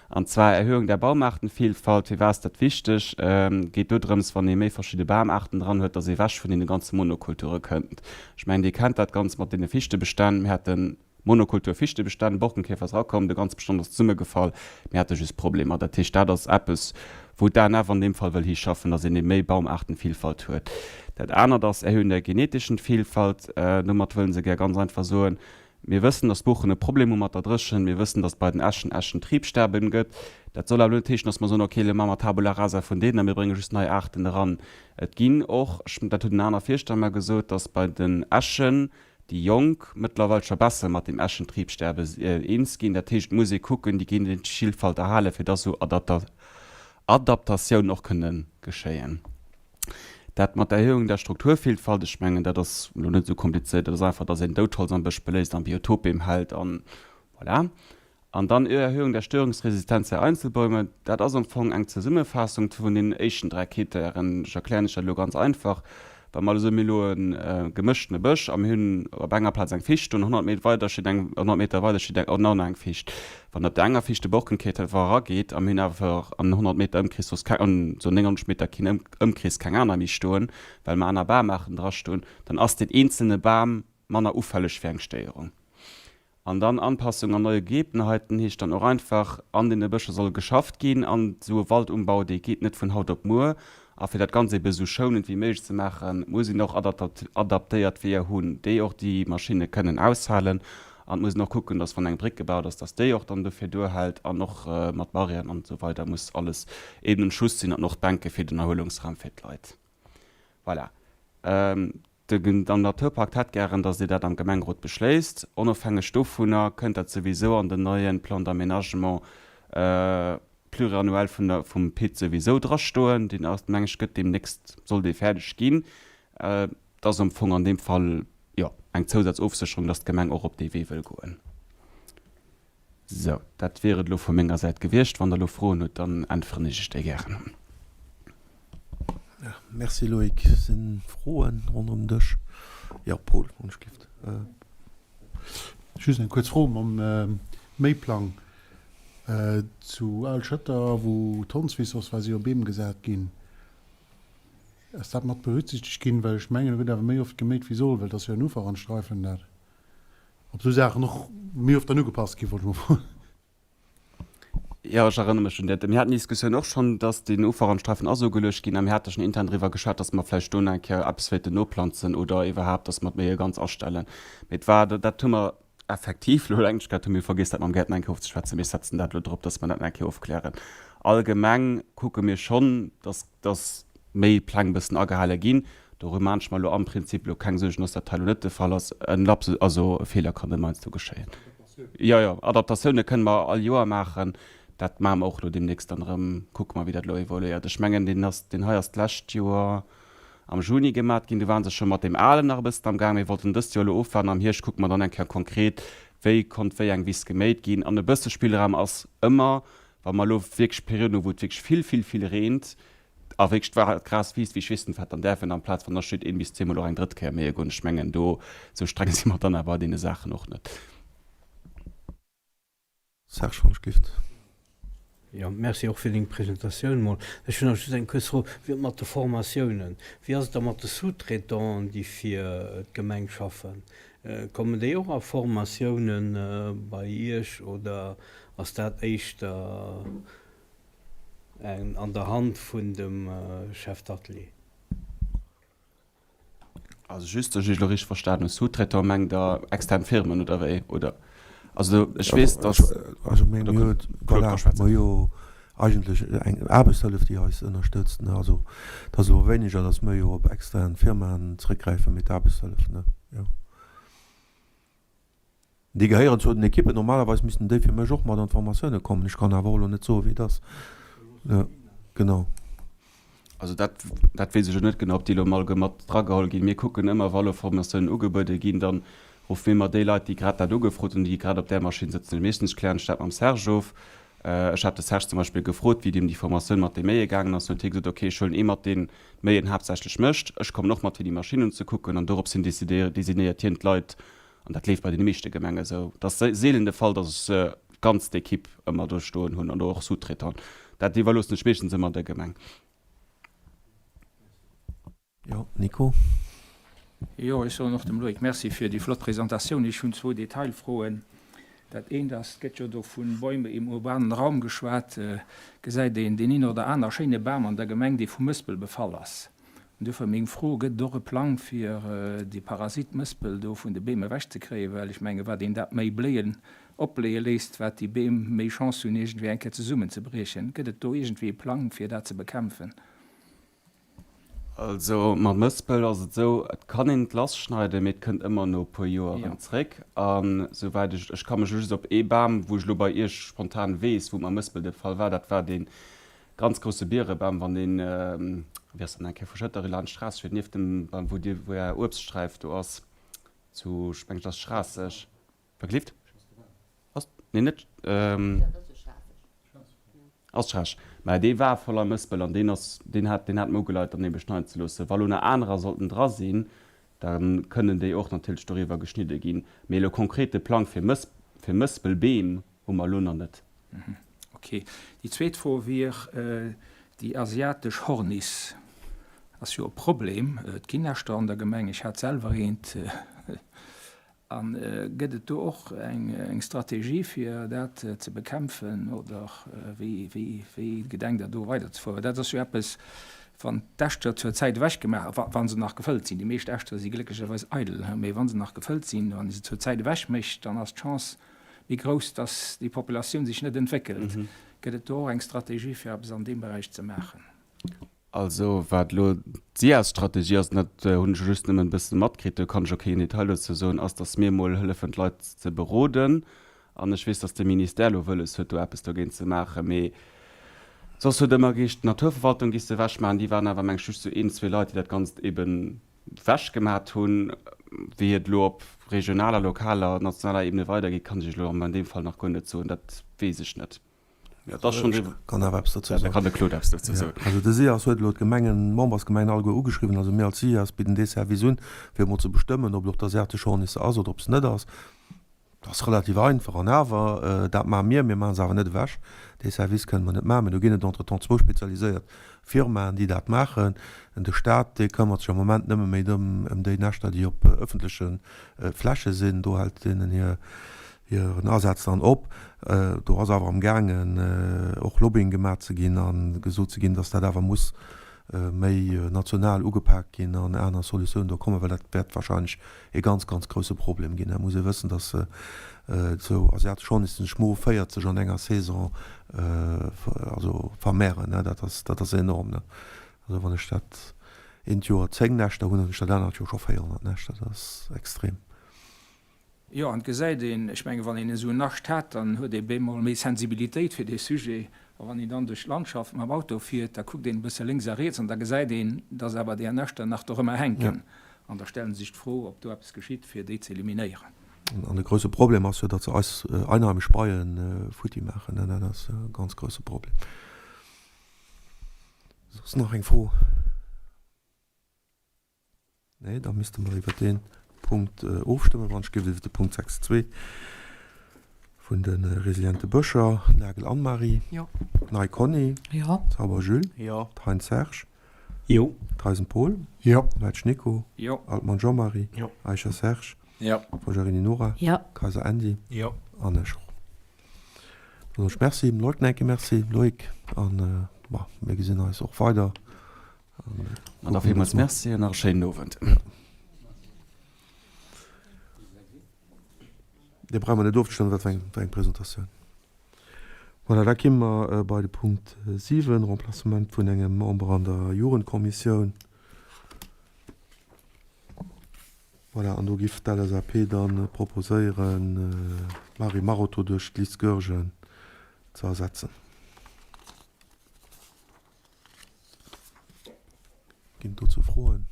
An zwar Erhöhung der Baumartenvielfalt. Firwat ass dat wichteg? Geet do drëms, wann ee méi verschidde Bamaarten dran huet, dass ee wech vun deene ganze Monokulture kënnt. Ech mengen, Dir kennt dat Ganzt mat deene Fichtebestänn. Mir haten Monokultur Fichtebestänn, Borkenkäfer ass erakomm, de ganze Bestand ass zesummegefall, mir hate just Problemer. Dat heescht, dat ass eppes, wou d'ANF an deem Fall wëll hischaffen, datt een ebe méi Baumaartenvielfalt huet. Dat anert ass Erhöhung der genetischen Vielfalt. Domat wëlle se gär ganz einfach soen, Mir wëssen, datt d'Buchen e Problem hu mat der Dréchent, mir wëssen, datt bei den Eschen Eschentriebsterben gëtt. Dat soll awer elo net heeschen, datt mer soen, okay, elo maache mer Tabula rasa vun deenen a mir brénge just nei Aarten eran. Et ginn och, dat huet en aner Fierschter mer gesot, datt bei den Eschen déi Jonk mëttlerweil scho besser mat dem Eschentriebsterbe eens ginn. Dat heescht, et muss ee kucken, déi genetesch Vilfalt erhalen, fir dass esou Adaptatiounen och kënne geschéien. Dat mat der Erhöhung der Strukturvillfalt, ech mengen, dat ass elo net esou komplizéiert. Dat ass einfach, dass een Doudholz am Bësch beléisst an Biotopbeem hält an voilà. An dann Erhöhung der Störungsresistenz der Einzelbäume, dat ass am Fong eng Zesummefaassung vun deenen éischten dräi Kritären. Ech erklären lech dat elo ganz einfach. Wa mer elo soen, mir hunn elo e gemëschtene Bësch a mir hunn op enger Plaz eng Ficht an 100 Meter weider steet eng, 100 Meter weider steet eng, och nach eng Ficht. Wann op der enger Ficht de Borkenkäfer erageet a mir hunn awer an 100 Meter Ëmkrees soss keng, an esou 900 Meter keen Ëmkrees keng aner méi stoen, well mer aner Bamaarten drastoen, dann ass deen eenzelne Bam manner ufälleg fir eng Stéierung. An dann Anpassung an neue Gegebenheiten heescht dann och einfach, an deene Bëscher soll geschafft ginn an esou e Waldumbau, dee geet net vun haut op muer. A fir dat Ganzt ebe esou schounend wéi méiglech ze maachen, muss een och adaptéiert Weeër hunn, déi och déi Maschinne kënnen aushalen. An et muss een och kucken, dass wann eng Bréck gebaut ass, dass déi och dann dofir duerhält an och mat Barrièren an esou weider muss alles eben en Schuss sinn an och d'Bänke fir den Erhuelungsraum fir d'Leit. Voilà. Den Naturpakt hätt gären, datt Dir dat am Gemengerot beschléisst. Onofhängeg dovunner kënnt dat souwisou an den neie Plan d'aménagement pluriannuel vun der, vum PIT souwisou drastoen. Deen ass, meng ech, gëtt deemnächst, soll dee fäerdeg ginn. Et ass am Fong an deem Fall, jo, eng Zousazofsécherung, datt d'Gemeng och op dee Wee wëll goen. Sou, dat wier et elo vu menger Säit gewiescht. Wann Der elo Froen hutt, dann äntweren ech Iech déi gären. Merci Loïc. Sinn Froen ronderëm den Dësch? Jo, Paul, wann ech gelift. Just eng kuerz Fro mam Méiplang zu Al Schëtter, wou d'Hondswiss ass, war si jo Beem gesat ginn. Ass dat mat berücksichtegt ginn? Well ech mengen, do gëtt awer méi oft geméit wéi soll, well et ass jo en Uferrandstreifen dat. Ob sou Saachen och méi oft dann ugepasst ginn, wollt ech mol froen. Jo, ech erënnere mech un dat. Mir haten déi Diskussioun och schonn, dass deen Uferrandsträifen ass ugeluecht ginn a mir hate schonn intern driwwer geschwat, dass mer vläicht do nach eng Kéier eppes wéilten noplanzen oder iwwerhaapt, dass mer d'Méie ganz astellen. Mee et war, dat hu mer effektiv elo englech gehat, hu mir vergiess, dat mam Gäertner eng Kéier ofzeschwätzen. Mee ech setzen dat elo drop, dass mer dat nach eng Kéier ofklären. Allgemeng kucke mir schonn, dass, dass méi Pläng e bëssen agehale ginn. Doru maan ech mer elo am Prinzip elo keng Suergen, dass dat hei elo net de Fall ass. En Lapsus, also e Feeler kann ëmmer heiansdo geschéien. Jo, jo, Adaptatioune kënne mer all Joer maachen. Dat maache mer och elo deemnächst dann erëm. Kucke mer, wéi dat elo evoluéiert. Ech mengen, deen ass, deen hei ass d'lescht Joer am Juni gemat ginn. Do ware se scho mat deem alen nach e bëssen am Gaang. Mir wollten dëst Joer elo ofwaarden. Am Hierscht kucke mer dann eng Kéier konkret, wéi konnt wéi eng Wiss geméit ginn. An e bësse Spillraum ass ëmmer, wa mer elo wierklech Perioden hu wou et wierklech vill, vill, vill reent a wierklech d'Gras wiisst wéi ech weess net wat, dann däerf en amplaz wann da steet een bis zweemol och eng drëtt Kéier méie goen. Ech mengen do, esou streng si mer dann awer a deene Saachen och net. Serge, wann ech gift. Jo, merci och fir deng Presentatioun mol. Ech hunn nach just eng kuerz Fro, wéi mat de Formatiounen, wéi ass et da mat de Sous-traitanten, déi fir d'Gemeng schaffen? Kommen déi och a Formatiounen bei Iech oder ass dat éischter an der Hand vun dem Chef d'Atelier? Also just, dass ech Iech elo richteg verstanen hunn, Sous-traitant mengt Der extern Firmen oder wéi? Oder, also ech weess, dass. Also mir hunn, voilà, mer hu jo eigentlech eng Aarbechtshëllef, déi eis ënnerstëtzt, ne. Also et ass elo wéineger, dass mir jo op extern Firmaen zrëckgräifen, mee d'Aarbechtshëllef, ne, jo. Déi gehéieren zu den Ekippen. Normalerweis missten déi fir mech och mat an d'Formatioune kommen. Ech kann awer och elo net soen, wéi et ass. Jo, genau. Also dat, dat weess ech elo net genau, ob déi elo mol mat drageholl ginn. Mir kucken ëmmer, wa elo Formatiounen ugebuede ginn, dann ruffe mir ëmmer déi Leit, déi grad dat ugefrot hunn, déi grad op där Maschinn sëtzen. Meeschtens klären ech dat mam Serge of. Ech hat de Serge zum Beispill gefrot, wéi deem déi Formatioun mat de Méie gaangen ass. Dann huet hie gesot, okay, ech huelen ee mat, deen d'Méien haaptsächlech mécht. Ech kommen och mat, fir déi Maschinn unzekucken. An dorops hin decidéiert, designéiert hien d'Leit, An dat leeft bei deene meeschte Gemenge esou. Et ass seelen de Fall, datt ech d'ganz Ekipp ëmmer do stoen hunn an och Sous-traitanten. Dat iwwerloossen ech meeschtens ëmmer der Gemeng. Jo, Nico. Jo, ech soen och dem Loïc Merci fir déi flott Presentatioun. Ech hunn zwou Detailfroen. Dat eent ass, et gëtt jo do vu Bäume im urbanen Raum geschwat. Gesäit een deen een oder aner schéine Bam an der Gemeng, dee vu Mëspel befall ass? An duerfir meng Fro, Gëtt et och e Plang, fir dee Parasit Mëspel do vun de Beem ewechzekréien? Well ech menge wat een dat méi bléien, opbléie léisst, wat déi Beem méi Chance hunn, iergendwéi eng Kéier zesummenzebriechen. Gëtt et do iergendwéi e Plang, fir dat ze bekämpfen? Also mam Mëspel ass et esou, et kann een et lasschneiden, mee et kënnt ëmmer no e puer Joer erëm zréck. A souwäit ech, ech ka mech elo just op ee Bam, wou ech elo bei Iech spontan weess, wou et mam Mëspel de Fall war, dat war dee Ganz grousse Bierebam, wann een, wéi ass dat nach eng Kéier, vu Schëtter laanscht d'Straass fiert, nieft dem Bam, wou déi, wou Är Uebststräif do ass, zu, ech mengen et ass Schraasseg, verklift? Ass, nee net, ass Schraasseg, mä dee war voller Mëspel an deen ass, deen hat, deen hat mer ugeleit, dann ebe schneiden ze loossen. Wa lo nach anerer sollten dra sinn, da kënnen déi och natierlech doriwwer geschnidde ginn. Mee elo konkret de Plang fir Mëss, fir Mëspelbeem Hu mer elo nach net. Ok. Déi zweet Fro wier, Déi asiatesch Horniss ass jo e Problem. Et ginn Näschter an der Gemeng, ech hat selwer eent. A gëtt et do och eng Strategie, fir dat ze bekämpfen oder wéi gedenkt Der do weiderzefueren? Dat ass jo eppes, wann d'Äschter zur Zäit ewechgemaach, wa se nach gefëllt sinn, déi meescht Äschter si glécklecherweis eidel, mee wa se nach gefëllt sinn, wann ee se zur Zäit ewechmécht, dann ass d'Chance méi grouss, dass déi Populatioun sech net entwéckelt. Gëtt et do och eng Strategie, fir eppes an deem Beräich ze maachen? Also wat elo d'SIAS-Strategie ass, an dat hunn ech just nëmmen e bësse matkritt, do kann ech och keen Detail dozou soen, ass, dass mir emol hëllefen d'Leit ze beroden. An ech weess, dass de Ministère elo wëlles huet, do eppes dogéint ze maachen. Mee soss huet ëmmer geheescht, d'Naturverwaltung géif se ewechmaachen. Déi waren awer, meng ech, just esou een, zwee Leit, déi dat Ganzt eeben Wech gemat hunn. Wéi et elo op regionaler, lokaler, nationaler Ebene weidergeet, kann ech Iech elo an deem Fall nach guer net soen. Dat weess ech net. Et ass schonn driwwer. Kann awer eppes dozou soen. Da kann de Claude eppes dozou soen. Also de SIAS huet elo d'Gemengen, d'Membersgemengen alleguer ugeschriwwen. Also mir als SIAS bidden dee Service un, fir emol ze bestëmmen, ob et och d'asiatesch Hornisse ass oder ob se net ass. Dat ass relativ einfach. An awer, dat maache mir, mir maache se awer net ewech. Dee Service kënne mer net maachen. Mä do ginn et entretemps zwou spezialiséiert Firmaen, déi dat maachen. De Stat, dee këmmert sech am Moment nëmme méi drëm, ëm déi Näschter, déi op ëffentleche Fläche sinn. Do hält deenen hir. Hiren Asaz dann op. Do ass awer am gaangen och Lobbying gemaach ze ginn a gesot ze ginn, datt dat awer muss méi national ugepaakt ginn an aner Solutiounen do kommen, well dat wäert wahrscheinlech ee ganz, ganz grousse Problem ginn. Et muss ee wëssen, datt esou asiatesch Hornissen sech mo 40 an enger Saison also vermehren. Dat ass, dat ass enorm. Also wann ech dat eent Joer 10 Näschter hunn, hunn ech dat anert Joer scho 400 Näschter. Dat ass extrem. Jo, an et gesäit een, ech menge wann een esou en Nascht hat, dann huet ee bemol méi Sensibilitéit fir dee Sujet. A wann een dann duerch d'Landschaft mam Auto fiert, da kuckt een e bësse lénks a riets an da gesäit een, dass awer deer Näschter nach dorëmmer hänken. An da stelle sech d'Fro, ob do eppes geschitt, fir déi ze eliminéieren. An de grousse Problem ass jo, datt se eis einheimesch Beie futti maachen. Dat ass e ganz grousse Problem. Soss nach eng Fro? Nee, da misste mer iwwer dee Punkt ofstëmmen, wann ech géif, iwwer de Punkt 6.2 vun de resiliente Bëscher. Nagel Anne-Marie. Jo. Ney Conny. Jo. Sauber Jules. Jo. Thein Serge. Jo. Theisen Paul. Jo. Welsch Nico. Jo. Altmann Jean-Marie. Jo. Eicher Serge. Jo. Forgiarini Nora. Jo. Kayser Andy. Jo. An ech och. Dann soen ech Merci dem Leuten enke Merci, Loïc. An, bon, mir gesinn eis och weider. An da villmools Merci an nach e schéinen Owend. Dee brauche mer net ofzestëmmen, dat war eng, war eng Presentatioun. Voilà, da ki mer bei de Punkt 7, Remplacement vun engem Member an der Jugendkommissioun. Voilà, an do giff d'LSAP dann proposéieren, d'Marie Maroto duerch d'Liz Goergen ze ersetzen. Ginn et dozou Froen?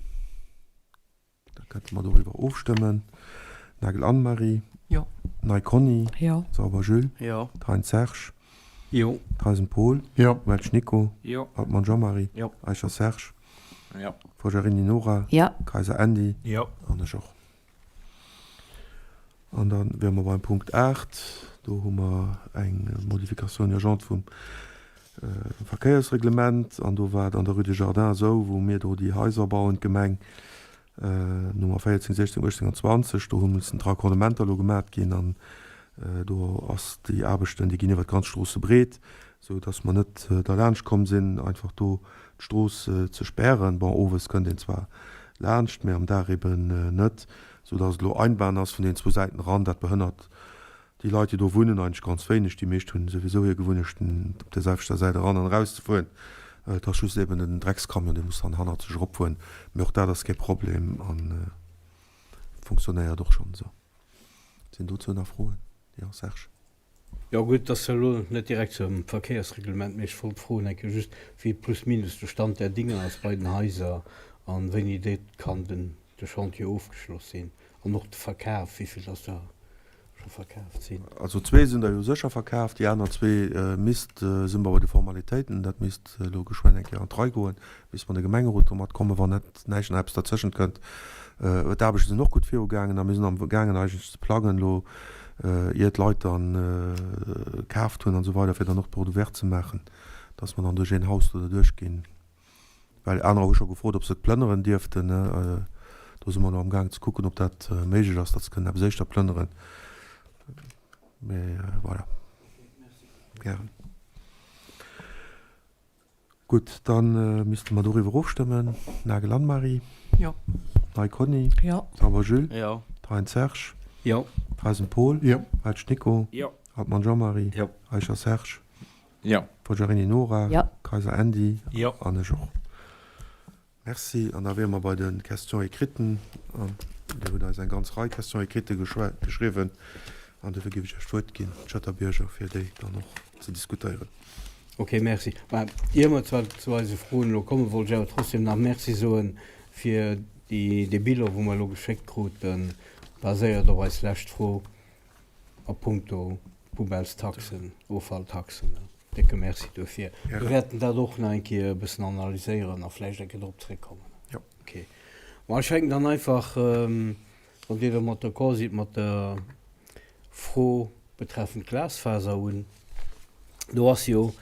Da kënnte mer doriwwer ofstëmmen. Nagel Anne-Marie. Jo. Ney Conny. Jo. Sauber Jules. Jo. Thein Serge. Jo. Theisen Paul. Jo. Welsch Nico. Jo. Altmann Jean-Marie. Jo. Eicher Serge. Jo. Forgiarini Nora. Jo. Kayser Andy. Jo. An ech och. An da wäre mer beim Punkt 8. Do hu mer eng Modification urgente vum Verkéiersreglement. An do war et an der Rue des Jardins esou, wou mir do déi Haiser bauen, d'Gemeng, Nummer 14, 16, 18 an 20, do hu missen d'Raccordementer elo gemat ginn. An do ass déi Aarbechten, déi ginn iwwer d'ganz Stroosse breet, esou datt mer net derlaanscht komm sinn, einfach do d'Strooss ze spären. Bon, owes kënnt een zwar laanscht, mä am Dag eben net, esou datt et elo Einbahn ass vun deenen zwou Säiten eran. Dat behënnert déi Leit, déi do wunnen, eigentlech ganz wéineg. Déi meescht hunn souwisou hir Gewunnechten, op där selwechter Säit eran an eraus ze fueren. Et ass just eben den Dreckscamion, dee muss dann hannerzeg eropfueren. Mä och dat ass kee Problem a funktionéiert och schonn esou. Sinn dozou nach Froen? Jo, Serge. Jo gutt, dat ass jo elo net direkt zum Verkéiersreglement, mee ech wollt froen eng Kéier just, wéi plus minus de Stand der Dinge ass bei den Haiser an wéini dee kann den de Chantier ofgeschloss sinn an och de Verkaf, wéi vill dass der scho verkaaft sinn. Also zwee sinn der jo sécher verkaaft, déi aner zwee misst, si mer bei de Formalitéiten, dat misst elo geschwënn eng Kéier an d'Rei goen, misst mer de Gemengerot domat kommen, wann net näischt nach eppes derzëschent kënnt. D'Aarbechte sinn och gutt virugaangen a mir sinn am gaangen eigentlech ze plangen elo, ier d'Leit dann kaaft hunn an esou weider, fir dann och d'Porte ouverte ze maachen, dass mer dann duerch een Haus do derduerch ginn. Well anerer hu scho gefrot, ob se et plënneren dierften. Do si mer elo am gaangen ze kucken, ob dat méiglech ass, datt se kënnen eppes éischter plënneren. Mee voilà. Gären. Gutt, da misste mer doriwwer ofstëmmen. Nagel Anne-Marie. Jo. Ney Conny. Jo. Sauber Jules. Jo. Thein Serge. Jo. Theisen Paul. Jo. Welsch Nico. Jo. Hartmann Jean-Marie. Jo. Eicher Serge. Jo. Forgiarini Nora. Jo. Kayser Andy. Jo. An ech och. Merci. An da wiere mer bei de Questions écriten. An Dir hutt eis eng ganz Rei Questions écrites geschriwwen. An dofir géif ech Iech d'Wuert ginn, Schëtter Bierger, fir déi dann och ze diskutéieren. Ok, merci. Mä ier mer zwar zu eise Froen elo kommen, wollt ech awer trotzdem nach Merci soe fir déi, dee Bilan, wou mer elo geschéckt kruten, baséiert op eis lescht Fro a puncto Poubellestaxen, Offalltaxen. Décke Merci duerfir. Mir wäerten dat och nach eng Kéier e bëssen analyséieren a vläicht eng Kéier drop zréckkommen. Jo. Ok. Ma ech fänken dann einfach, wann Dir domat d'accord sidd, mat der Fro betreffend Glasfaser un. Do ass jo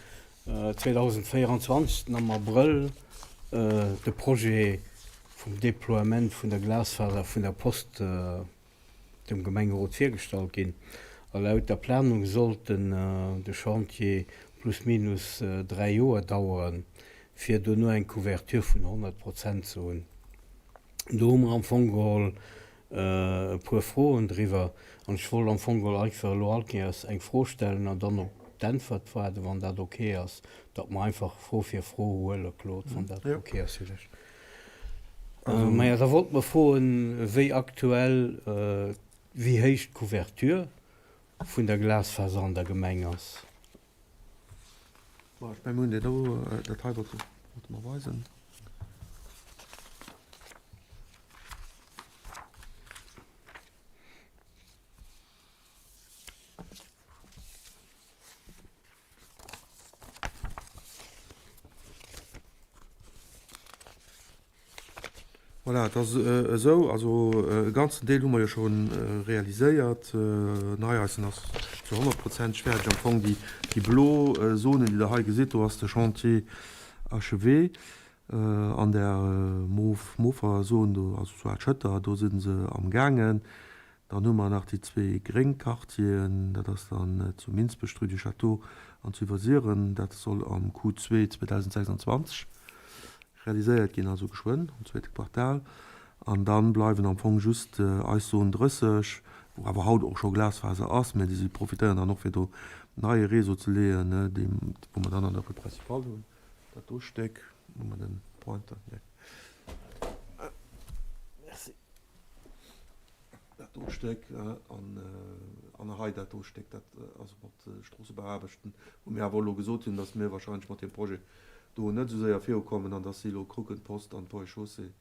2024 am Abrëll de Projet vum Déploiement vun der Glasfaser vun der Post dem Gemengerot virgestallt ginn. A laut der Planung sollt den de Chantier plus minus 3 Joer daueren, fir dono eng Couverture vun 100 Prozent ze hunn. Do hu mer am Fong geholl e puer Froen driwwer an ech wollt am Fong geholl einfach elo all Kéiers eng Fro stellen an dann op d'Äntwert waarden, wann dat ok ass, datt mer einfach Fro fir Fro huele, Claude, wann dat ok ass fir dech. Maja, da wollt mer froen, wéi aktuell, wéi héich d'Couverture vun der Glasfaser an der Gemeng ass. Bon, ech mengen, mir hunn déi do, dat hei wollte mer weisen. Voilà, et ass esou, also e ganzen Deel hu mer jo scho realiséiert. Neieissen ass zu 100 Prozent fäerdeg. Am Fong déi, déi blo Zonen, déi Der hei gesitt, do ass de Chantier achevé. An der Mofer Zon do, also zu Al-Schëtter, do si se amgaangen. Dann hu mer nach déi zwee gréng Quartieren, dat ass dann zu Minsbech, d'Rue du Château, an zu Iwwersiren. Dat soll am Q2 2026 realiséiert ginn, also geschwënn am zweete Quartal. An da bleiwen am Fong just eis Zone 30, wou awer haut och scho Glasfaser ass, mä déi si profitéieren dann och fir do neie Réseau ze leeën, dee wou mer dann an der Rue Principale hunn, dat do Stéck, hu mer den Pointer, nee. Merci. Dat do Stéck an hei dat do Stéck, dat ass mat Stroossebauaarbechten, wou mir awer elo gesot hunn, datt mir wahrscheinlech mat deem Projet do net esou séier virukommen an datt si elo kucken, d'Post an d'Voie Chaussée,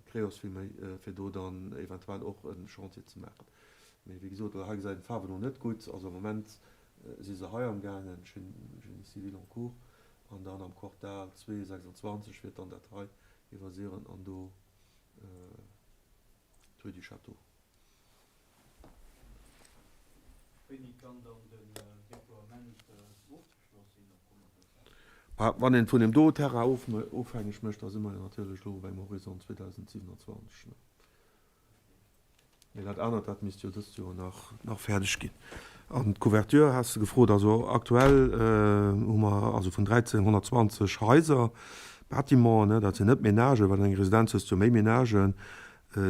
Creos villméi, fir do dann eventuell och e Chantier ze maachen. Mee wéi gesot, hei gesäit een d'Faarwen och net gutt. Also am Moment si se hei amgaangen, Génie civil en cours, an dann am Quartal 2 26 wier dann dat hei iwwersieren an do D'Rue du Château. Wéini kann dann den Déploiement ofgeschloss sinn op 100 Prozent? Wann een vun deem do Terrain ofhängeg mécht, da si mer jo natierlech elo beim Horizont 2027. Mee dat anert, dat misst jo dëst Joer nach fäerdeg ginn. An d'Couverture has de gefrot. Also aktuell hu mer also vun 1.320 Haiser, Bâtimenten, dat sinn net Ménagen, well an enger Residenz hues de jo méi Ménagen,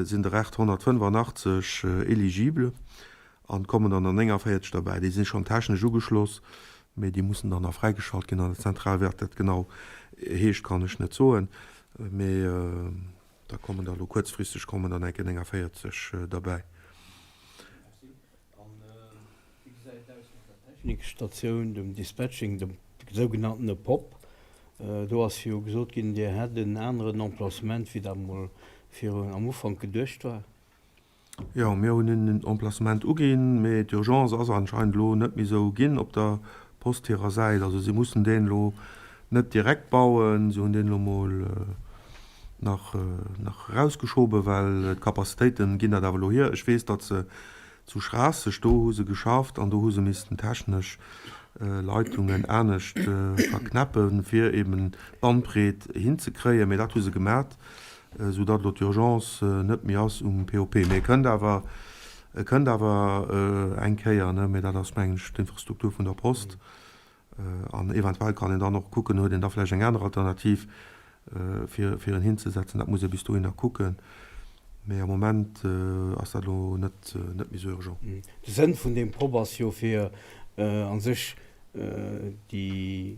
sinn der 885 éligible an kommen der nach 49 derbäi. Déi si schonn technesch ugeschloss, mee déi mussen dann nach fräigeschalt ginn an der Zentral. Wat dat genau heescht, kann ech net soen, mee da kommen der elo kuerzfristeg kommen der enke 49 derbäi. An wéi gesäit et aus mat der Technikstatioun, dem Dispatching, dem sougenanntene POP? Do ass jo gesot ginn, Dir hätt en aneren Emplacement, wéi dat mol virun am Ufank geduecht war. Jo, mir hunn en Emplacement uginn, mee d'Urgence ass anscheinend elo net méi esou ginn op der Post hirer Säit. Also si mussen deen elo net direkt bauen. Si hunn deen elo mol nach nach erausgeschoben, well d'Capacitéiten ginn dat awer elo hier. Ech weess, datt se zu Schraasseg, do hu se geschafft an do hu se missten technesch Leitungen anescht verknäppen, fir eben d'Bandbreet hinzekréien. Mee dat hu se gemat, esou datt elo d'Urgence net méi ass um POP. Mee e kënnt awer, e kënnt awer eng Kéier, ne? Mee dat ass, mengen ech, d'Infrastruktur vun der Post. An eventuell kann een dann och kucken, huet een da vläicht eng aner Alternativ, fir, fir en hinzesetzen. Dat muss ee bis dohinner kucken. Mee am Moment ass dat elo net, net méi esou urgent. De Sënn vun deem POP ass jo, fir a sech déi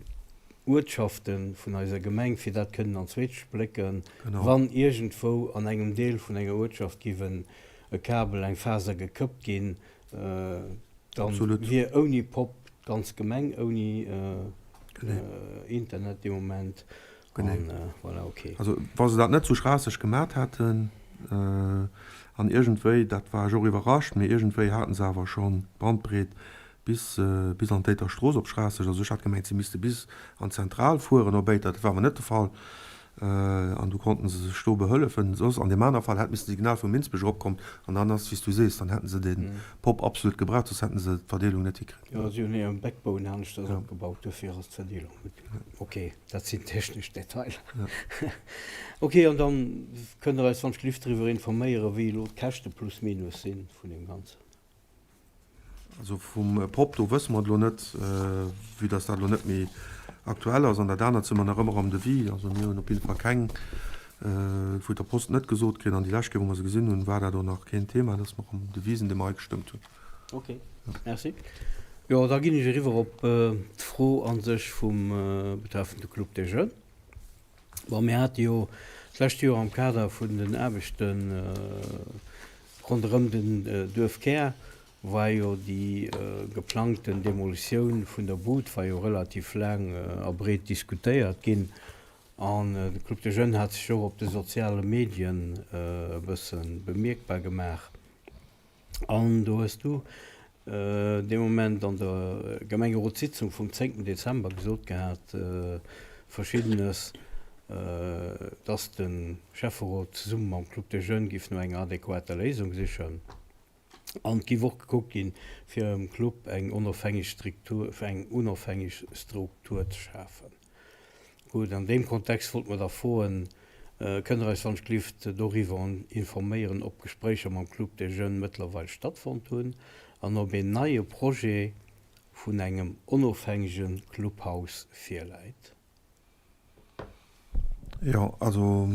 Uertschafte vun eiser Gemeng, fir dat kënnen an zweet splécken, wann iergendwou an engem Deel vun enger Uertschaft giff en e Kabel, eng Faser gekëppt ginn, Dann wier ouni Pop d'ganz Gemeng ouni Internet dee Moment. Voilà, ok. Also wa se dat net zu Schraasseg gemat hätten, an iergendwéi, dat war ech och iwwerrascht, mee iergendwéi haten se awer schonn d'Bandbreet bis bis an d'Éiter Strooss op Schraasseg. Also ech hat gemengt, se misste bis an d'Zentral fueren op Éiter, dat war awer net de Fall. An du konnten se sech do behëllefen. Soss an deem aner Fall hätt missen d'Signal vu Minsbech eropkommt an dann ass, wéi s du sees, dann hätten se de Pop absolut gebraucht, soss hätten se d'Verdeelung net hikritt. Jo, si hunn hire Backbone aneschters opgebaut, dofir ass d'Verdeelung gutt. Ok, dat sinn technesch Detailer. Ok, an dann kënnt Der eis wann ech gelift driwwer informéieren, wéi elo d'Käschte plus minus sinn vun deem Ganzen. Also vum Pop, do wësse mer et elo net, vue dass dat elo net méi aktuell ass. An dat anert si mer nach ëmmer am Devis. Also mir hunn op jidde Fall keng vu der Post net gesot kritt. An déi lescht Kéier, wou mer se gesinn hunn, war dat och nach keen Thema, dass mer am Devis sinn, dee mer hei gestëmmt hunn. Ok, merci. Jo, da ginn ech eriwwer op d'Fro a sech vum betreffende Club des Jeunes. Bon, mir hate jo d'lescht Joer am Kader vun den Aarbechte ronderëm den Duerfkär war jo déi geplangten Demolitioun vun der Bud war jo relativ laang a breet diskutéiert ginn. An de Club des Jeunes hat sech och op de soziale Medien e bësse bemierkbar gemaach. An do hues du dee Moment an der Gemengerotssitzung vum zéngten Dezember gesot gehat, Verschiddenes, dass de Schäfferot zesumme mam Club des Jeunes giff no enger adequater Léisung sichen. An et giff och gekuckt ginn, fir am Club eng onofhängeg Struktur, eng onofhängeg Struktur ze schafen. Gutt, an deem Kontext wollt mer da froen, Kënnt Der eis wann ech glift doriwwer informéieren, ob Gespréicher mam Club des Jeunes mëttlerweil stattfonnt hunn an ob een neie Projet vun engem onofhängege Clubhaus virläit? Jo, also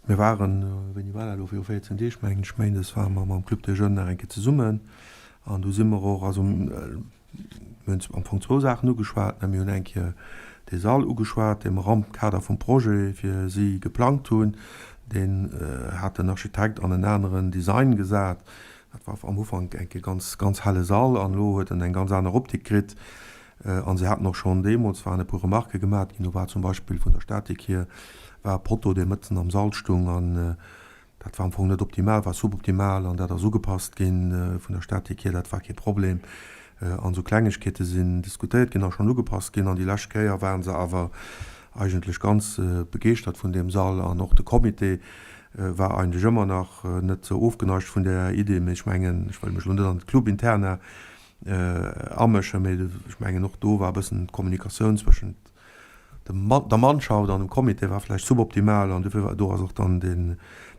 mir waren, wéini war dat elo, viru 14 Deeg mengen ech, méindes ware mer mam Club des Jeunes nach eng Kéier zesummen an do si mer och, also Mir hunn am Fong zwou Saachen ugeschwat. Mir hunn eng Kéier dee Sall ugeschwat, dee mer am Kader vum Projet fir si geplangt hunn. Deen hat den Architekt an en aneren Design gesat. Dat war am Ufank eng Kéier ganz, ganz helle Sall an elo huet en eng ganz aner Optik kritt. A se haten och schonn deemools waren e puer Remarquë gemat ginn. Do war zum Beispill vun der Statik hier war e Potto, dee mëtten am Sall stung an Dat war am Fong net optimal, war suboptimal an dat ass ugepasst gi vun der Statik hier. Dat war kee Problem. An esou Klengegkeete sinn diskutéiert ginn a schonn ugepasst ginn. An déi lescht Kéier ware se awer eigentlech ganz begeeschtert vun deem Sall an och de Comité war eigentlech ëmmer nach net sou ofgeneigt vun där Idee. Mee ech mengen, ech wëll mech elo net an d'Club-Interna amëschen, mee ech mengen och do war e bëssen d'Kommunikatioun zwëschent der Mannschaft an dem Comité war vläicht suboptimal an dofir do ass och dann dee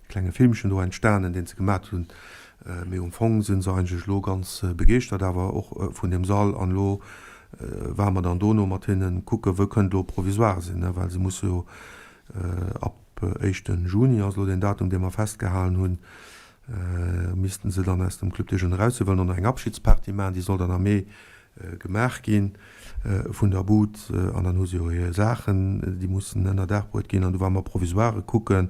klenge Filmchen do entstanen, deen se gemat hunn. Mee um Fong si se eigentlech elo ganz begeeschtert awer och vun deem Sall an elo ware mer dann dono mat hinnen kucken, wou kënnt elo provisoire sinn, well se musse jo ab éischte Juni ass elo deen Datum, dee mer festgehalen hunn, missten se dann aus dem Club des Jeunes eraus. Se wëllen och nach eng Abschiedsparty maachen, déi soll dann am Mee gemaach gi vun der Bud an dann hu se jo hir Saachen, déi mussen ënnerdaach bruet ginn an du war mer Provisoire kucken.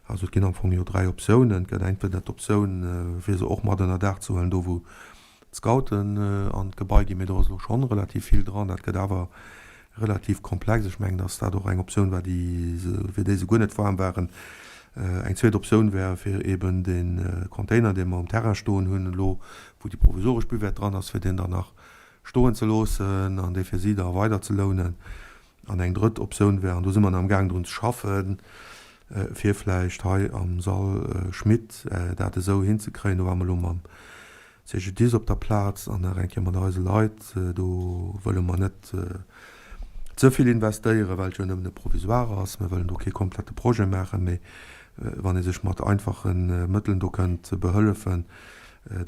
Also et ginn am Fong jo 3 Optiounen. Et gëtt entweder d'Optioun fir se och mat ënnerdaach ze huelen, do wou d'Scouten an d'Gebai ginn, mee do ass elo schonn relativ vill dran. Dat gëtt awer relativ komplex. Ech mengen, datt dat och eng Optioun war, déi se, fir déi se guer net waarm waren. Eng zweet Optioun wär fir eben dee Container, dee mer um Terrain stoen hunn elo, wou déi provisoresch Buvette dran ass, fir deen dann nach stoen ze loossen an dee fir si da weider ze lounen. An eng drëtt Optioun wär, an do si mer nach amgaang drun ze schaffen, fir vläicht hei am Sall Schmit dat esou hinzekréien, do ware mer elo mam CGDIS op der Plaz an nach eng Kéier mat eise Leit, do wëlle mer net ze vill investéieren, well et jo nëmmen e Provisoire ass. Mir wëllen do kee komplette Projet maachen, mee wann ee sech mat einfache Mëttelen do kënnt behëllefen,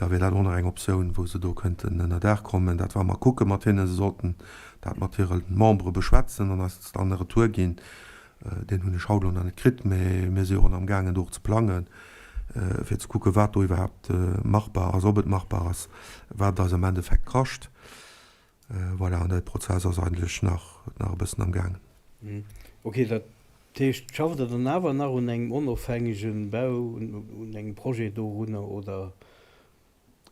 da wier dat och nach eng Optioun, wou se do kënnten ënnerdaach kommen. Dat war mer kucke mat hinnen. Se sollten dat mat hire Membere beschwätzen an eis dann e Retour ginn. Deen hunn ech haut elo nach net kritt, mä mir si jo och amgaangen do och ze plangen, fir ze kucken, wat do iwwerhaapt machbar ass, ob et machbar ass, wat et eis am Endeffekt kascht. Voilà, an dee Prozess ass eigentlech nach e bëssen amgaangen. Ok, dat heescht, schafft Der dann awer nach un engem onofhängege Bau, un engem Projet dorunner, oder?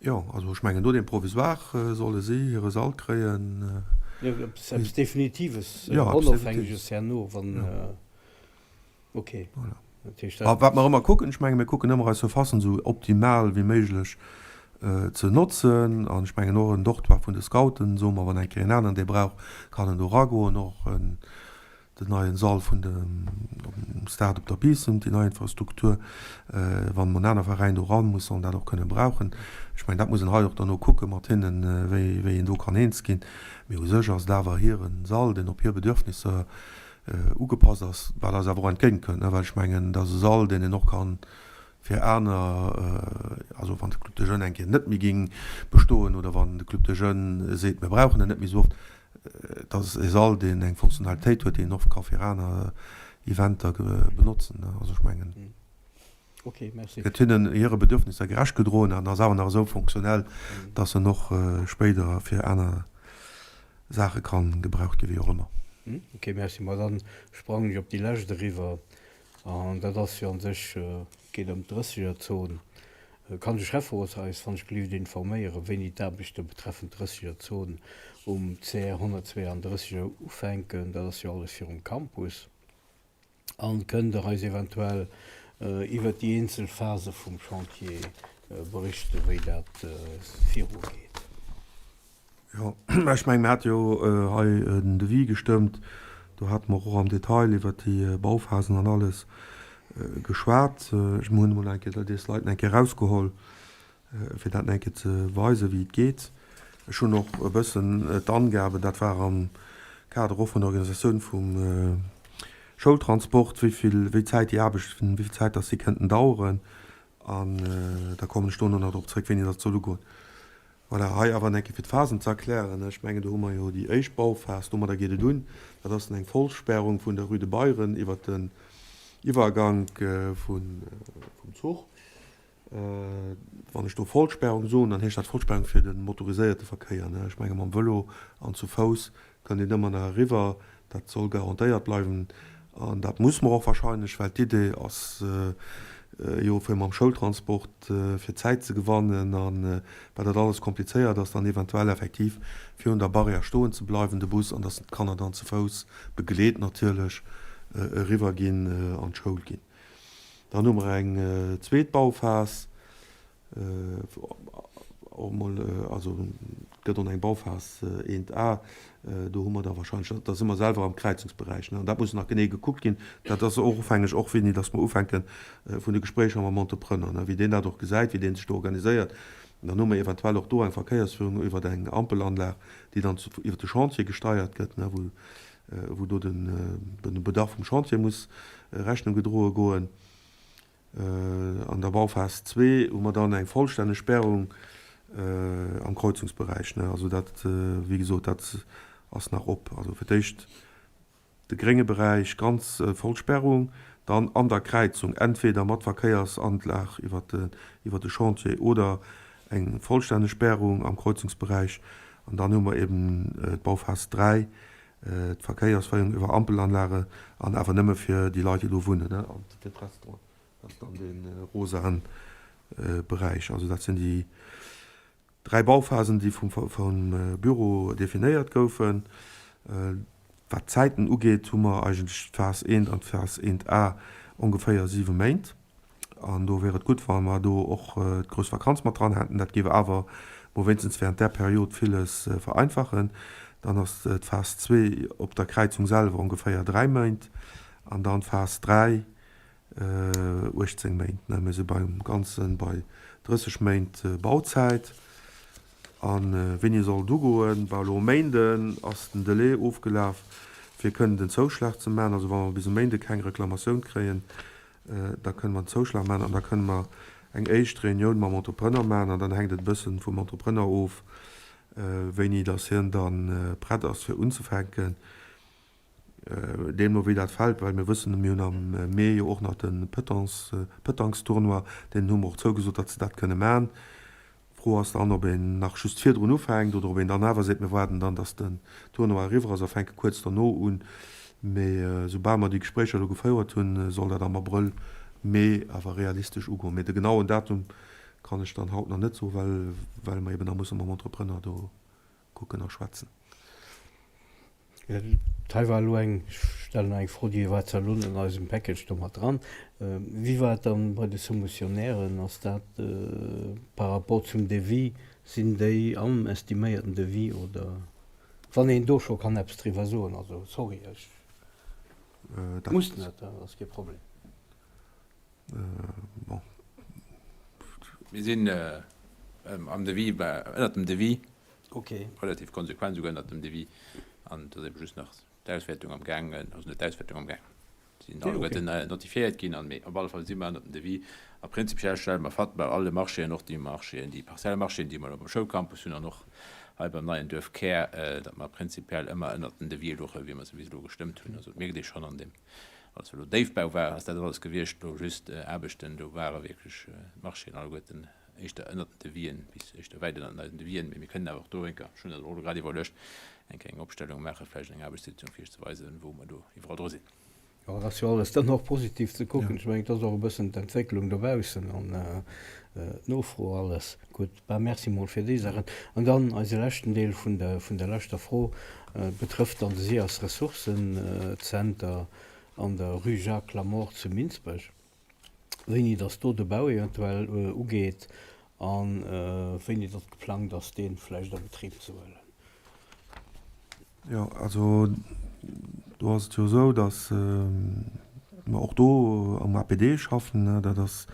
Jo, also ech mengen do dee Provisoire solle si hire Sall kréien. Jo, eppes Definitives, Onofhängeges herno, wann. Ok. Voilà. Dat heescht, dat. Wat mer ëmmer kucken, ech menge mir kucken ëmmer eis Surfacen esou optimal wéi méiglech ze notzen. An ech mengen och en Dortoir vun de Scouten, soe mer, wann eng Kéier en aneren dee brauch, kann en do eragoen. Och en den neien Sall vun dem Stade op der Biissen, déi nei Infrastruktur, wann en aner Veräin do eran muss, soll en dat och kënne brauchen. Ech mengen, dat muss een hei och derno kucke mat hinnen, wéi wéi een do kann eens ginn. Mee u sech ass et awer hire Sall, deen op hir Bedürfnisser ugepasst ass, wat eis awer och entgéint kënnt, well ech mengen, et ass e Sall, deen een och kann. Fir aner, also wann de Club des Jeunes eng Kéier net méi géing bestoen oder wann de Club des Jeunes seet, mir brauchen en net méi esou oft, dat ass e Sall, deen eng Funktionalitéit huet, deen een och ka fir aner Eventer benotzen. Also ech mengen, gëtt hinnen hire Bedürfnisser gerecht gedroen an ass awer nach esou funktionell, dass en och spéider fir aner Saache ka gebraucht ginn, wéi och ëmmer. Ok, merci. Ma dann sprangen ech op déi lescht eriwwer. An dat ass jo an sech, geet ëm d'Drëssegerzon. Kann de Schäfferot eis wann ech gelift informéieren, wéini d'Aarbechte betreffend d'Drëssegerzon um CR 132 ufänken? Dat ass jo alles virum Campus. An kënnt Der eis eventuell iwwert déi eenzel Phase vum Chantier berichten, wéi dat virugeet? Jo, ech mengen, mir hate jo hei den Devis gestëmmt. Do hate mer och am Detail iwwert déi Bauphasen an alles geschwat. Ech hunn emol eng Kéier déi Sliden eng Kéier erausgeholl, fir dat eng Kéier ze weisen, wéi et geet. Ech hunn och e bëssen d'Angaben, dat war am Kader och vun der Organisatioun vum Schoultransport, wéi vill, wéi Zäit déi Aarbechten, wéi vill Zäit dass déi kënnten daueren. An da kommen ech dono nach drop zréck, wéini dat soll ugoen. Voilà, hei awer eng Kéier fir d'Phasen ze erklären. Ech mengen, do hu mer jo déi éischt Bauphas, domadder geet et un. Dat ass dann eng Vollsperrung vun der Rue de Beyren iwwert den Iwwergank vum Zuch. Wann ech do Vollsperrung soen, dann heescht dat Vollsperrung fir de motoriséierte Verkéier. Ech menge mam Vëlo an zu Fouss kënnt een ëmmer nach eriwwer. Dat soll garantéiert bleiwen an dat muss mer och wahrscheinlech, well d'Idee ass jo fir mam Schoultransport fir Zäit ze gewannen a well dat alles komplizéiert ass, dann eventuell effektiv virun der Barrière stoen ze bleiwen, de Bus, an datt d'Kanner dann ze Fouss, begleet natierlech, eriwwer ginn an d'Schoul ginn. Dann hu mer eng zweet Bauphas. Och emol, also et gëtt och nach eng Bauphas 1A, do hu mer da wahrscheinlech, da si mer selwer am Kräizungsberäich, ne, an dat muss nach genee gekuckt ginn. Dat ass och ofhängeg, och wéini datt mer ufänke vun de Gespréicher mam Entrepreneur, ne, wéi deen dat och gesäit, wéi dee sech do organiséiert. An dann hu mer eventuell och do eng Verkéiersführung iwwer eng Ampelanlag, déi dann iwwer de Chantier gesteiert gëtt, ne, wou, wou do den Bedarf vum Chantier muss Rechnung gedroe goen. An der Bauphas 2 hu mer dann eng vollstänneg Sperrung am Kreuzungsberäich. Also dat, wéi gesot, dat ass nach op. Also fir d'éischt de grénge Beräich, ganz voll Sperrung, dann an der Kräizung entweder mat Verkéiersanlag iwwer de Chantier oder eng vollstänneg Sperrung am Kreuzungsberäich. An dann hu mer eben d'Bauphas 3, D'Verkéiersféierung iwwer Ampelanlage an awer nëmme fir déi Leit, déi do wunnen, an fir d'Restauranten. Dat ass dann dee rosaen Beräich. Also dat sinn déi dräi Bauphasen, déi vum Büro definéiert goufen. Wat d'Zäiten ugeet, hu mer eigentlech d'Phas I an d'Phas 1A ongeféier siwe Méint. An do wier et gutt, wa mer do och d'grouss Vakanz mat dran hätten. Dat géif awer mol wéinstens während där Period villes vereinfachen. Dann ass d'Phas 2 op der Kräizung selwer ongeféier 3 Méint an dann d'Phas 3 18 Méint. Mir si beim Ganze bei 30 Méint Bauzäit. A wéini soll et ugoen? Bah, elo e Méinden ass den Delai ofgelaf, fir kënnen den Zouschlag ze maachen. Also wa mer bis e Méinde keng Reklamatioun kréien, da kënne mer den Zouschlag maachen an da kënne mer eng éischt Reunioun mam Entrepreneur maachen an dann hänkt et e bësse vum Entrepreneur of, wéini datt hien da prett ass fir unzefänken, deemno wéi dat fält, well mir wëssen, mir hunn am Mee jo och nach de Petanques-Tournoi, deenen hu mer och zougesot, datt se dat kënne maachen. D'Fro ass dann, ob een nach just virdrun ufänkt oder ob een dann awer seet, mir waarden dann, datt den Tournoi eriwwer ass a fänke kuerz derno un. Mee soubal mer déi Gespréicher elo gefouert hunn, soll dat am Abrëll, Mee awer realistesch ugoen. Mee de genauen Datum kann ech dann haut nach net soen, well well mer eben nach musse mam Entrepreneur do kucken a schwätzen. Hei war elo eng, ech stellen eng Fro, déi war zwar elo net an eisem Package do mat dran. Wéi war et dann bei de Soumissionnairen? Ass dat par rapport zum Devis, sinn déi am estiméierten Devis oder wann een do scho kann eppes driwwer soen? Also sorry, ech muss net, dat ass kee Problem. Bon. Mir sinn am Devis, ënnert dem Devis. Okay. Relativ konsequent esouguer ënnert dem Devis. An et ass ebe just nach d'Auswäertung am gaangen, also net d'Auswäertung am gaangen. Sinn alleguerten notifiéiert ginn an, mee op alle Fall si mer ënnert dem Devis. A prinzipiell stelle mer fat bei alle Marchéen, och déi Marchéen, déi partiell Marchéen, déi mer elo beim Schoulcampus hunn an och hei beim neien Duerf Kär, datt mer prinzipiell ëmmer ënnert den Devis louche wéi mer se bis elo gestëmmt hunn. Also et mierkt ee schonn an deem, als elo Déifbau war, ass dat alles gewiescht, elo just Aarbechten, do ware wierklech d'Marchéen alleguerten éischter ënnert den Devisen, bis éischter wäit ënnert eisen Devisen. Mee mir kënnen awer och do eng Kéier, ech hunn dat och elo grad iwwerluecht, eng Kéier eng Opstellung maachen, vläicht eng Aarbechtssitzung, fir Iech ze weisen, wou mer do iwwerall dru sinn. Jo, et ass jo alles dann och positiv ze kucken. Ech mengen, et ass och e bëssen d'Entwécklung dobaussen an d'Nofro, alles. Gutt, bah, merci mol fir déi Saachen. An dann eise leschten Deel vun der, vun der leschter Fro betrëfft dann de SIAS Ressourcenzenter an der Rue Jacques Lamort zu Minsbech. Wéini dass do de Bau eventuell ugeet a wéini datt geplangt ass, dee vläicht a Betrib ze huelen. Jo, also do ass et jo esou, datt mer och do am APD schaffen. Dat ass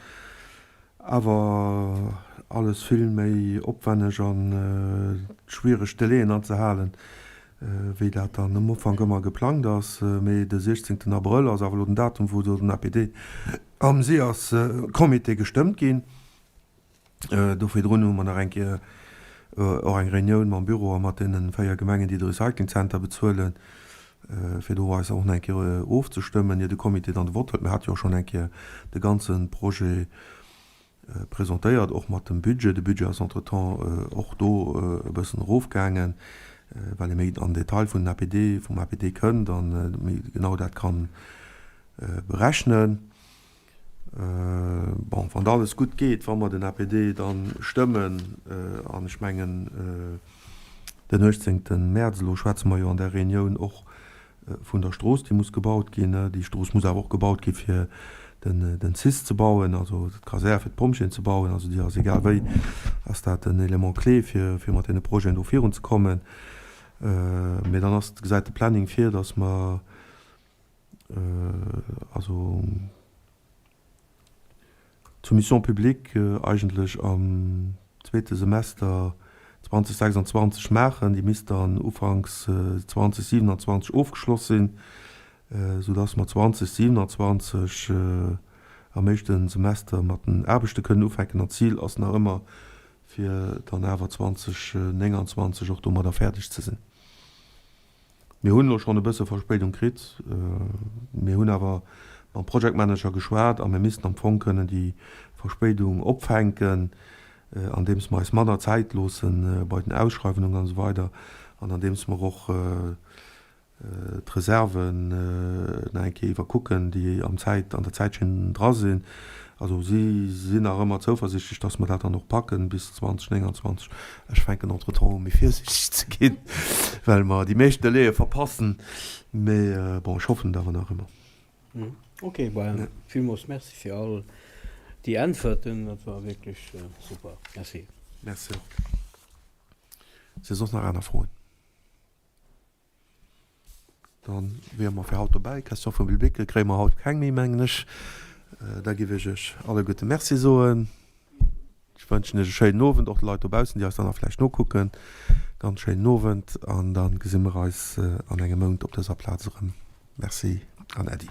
awer alles vill méi opwänneg a schwiereg Delaien anzehalen, wéi dat dann am Ufank ëmmer geplangt ass. Mee de 16 Abrëll ass awer elo den Datum, wou do den APD am SIAS-Comité gestëmmt ginn. Do virdrun hu mer nach eng Kéier och eng Reunioun mam Büro a mat deene 4 Gemengen, déi de Recyclingzenter bezuelen, fir do eis och nach eng Kéier ofzestëmmen, ier de Comité dann de Vott huet. Mir hate jo och schonn eng Kéier de ganze Projet presentéiert, och mat dem Budget. De Budget ass entretemps och do e bëssen erofgaangen, well ee méi an den Detail vun den APD, vum APD kënnt a méi genau dat ka berechnen. Bon, wann alles gutt geet, wa mer den APD da stëmmen, an ech mengen den 18. Mäerz, elo schwätze mer jo an där Reunioun och vun der Strooss, déi muss gebaut ginn. Déi Strooss muss awer och gebaut gi fir den cis ze bauen, also d'Kasär fir d'Pompjeeën ze bauen. Also déi ass egal wéi, ass dat en Élément clé fir mat deene Projeten do virunzekommen. Mee dann ass, gesäit de Planning vir, datt mer, also d'Soumission publique eigentlech am zweete Semester 2026 maachen. Déi misst dann ufanks 2027 ofgeschloss sinn, soudass mer 2027 am éischte Semester mat den Aarbechte kënnen ufänken. An d'Zil ass nach ëmmer, fir dann awer 2029 och domadder fäerdeg ze sinn. Mir hunn elo schonn e bësse Verspéidung kritt. Mir hunn awer mam Project Manager geschwat a mir missten am Fong kënnen déi Verspéidung opfänken, andeems mer eis manner Zäit loosse bei den Ausschreiwungen an esou weider an andeems mer och d'Reserven nach eng Kéier iwwerkucken, déi am Zäit, an der Zäitschinn dra sinn. Also si sinn nach ëmmer zouversichtlech, datt mer dat dann och packen bis 2029. Ech fänken entretemps u méi virsiichteg ze ginn, well mer déi meescht Delaie verpassen. Mee bon, ech hoffen et awer nach ëmmer. Ok, ben villmools Merci fir all déi Äntwerten, dat war wierklech super. Merci. Merci och. Si soss nach aner Froen? Dann wiere mer fir haut dobäi. Question vum Public kréie mer haut keng méi, mengen ech. Da giff ech iech alleguerte Merci soen. Ech wënschen iech e schéinen Owend, och de Leit dobaussen, déi eis dann nach vläicht nokucken. Ganz schéinen Owend an da gesi mer eis an engem Mount op dëser Plaz erëm. Merci an Äddi.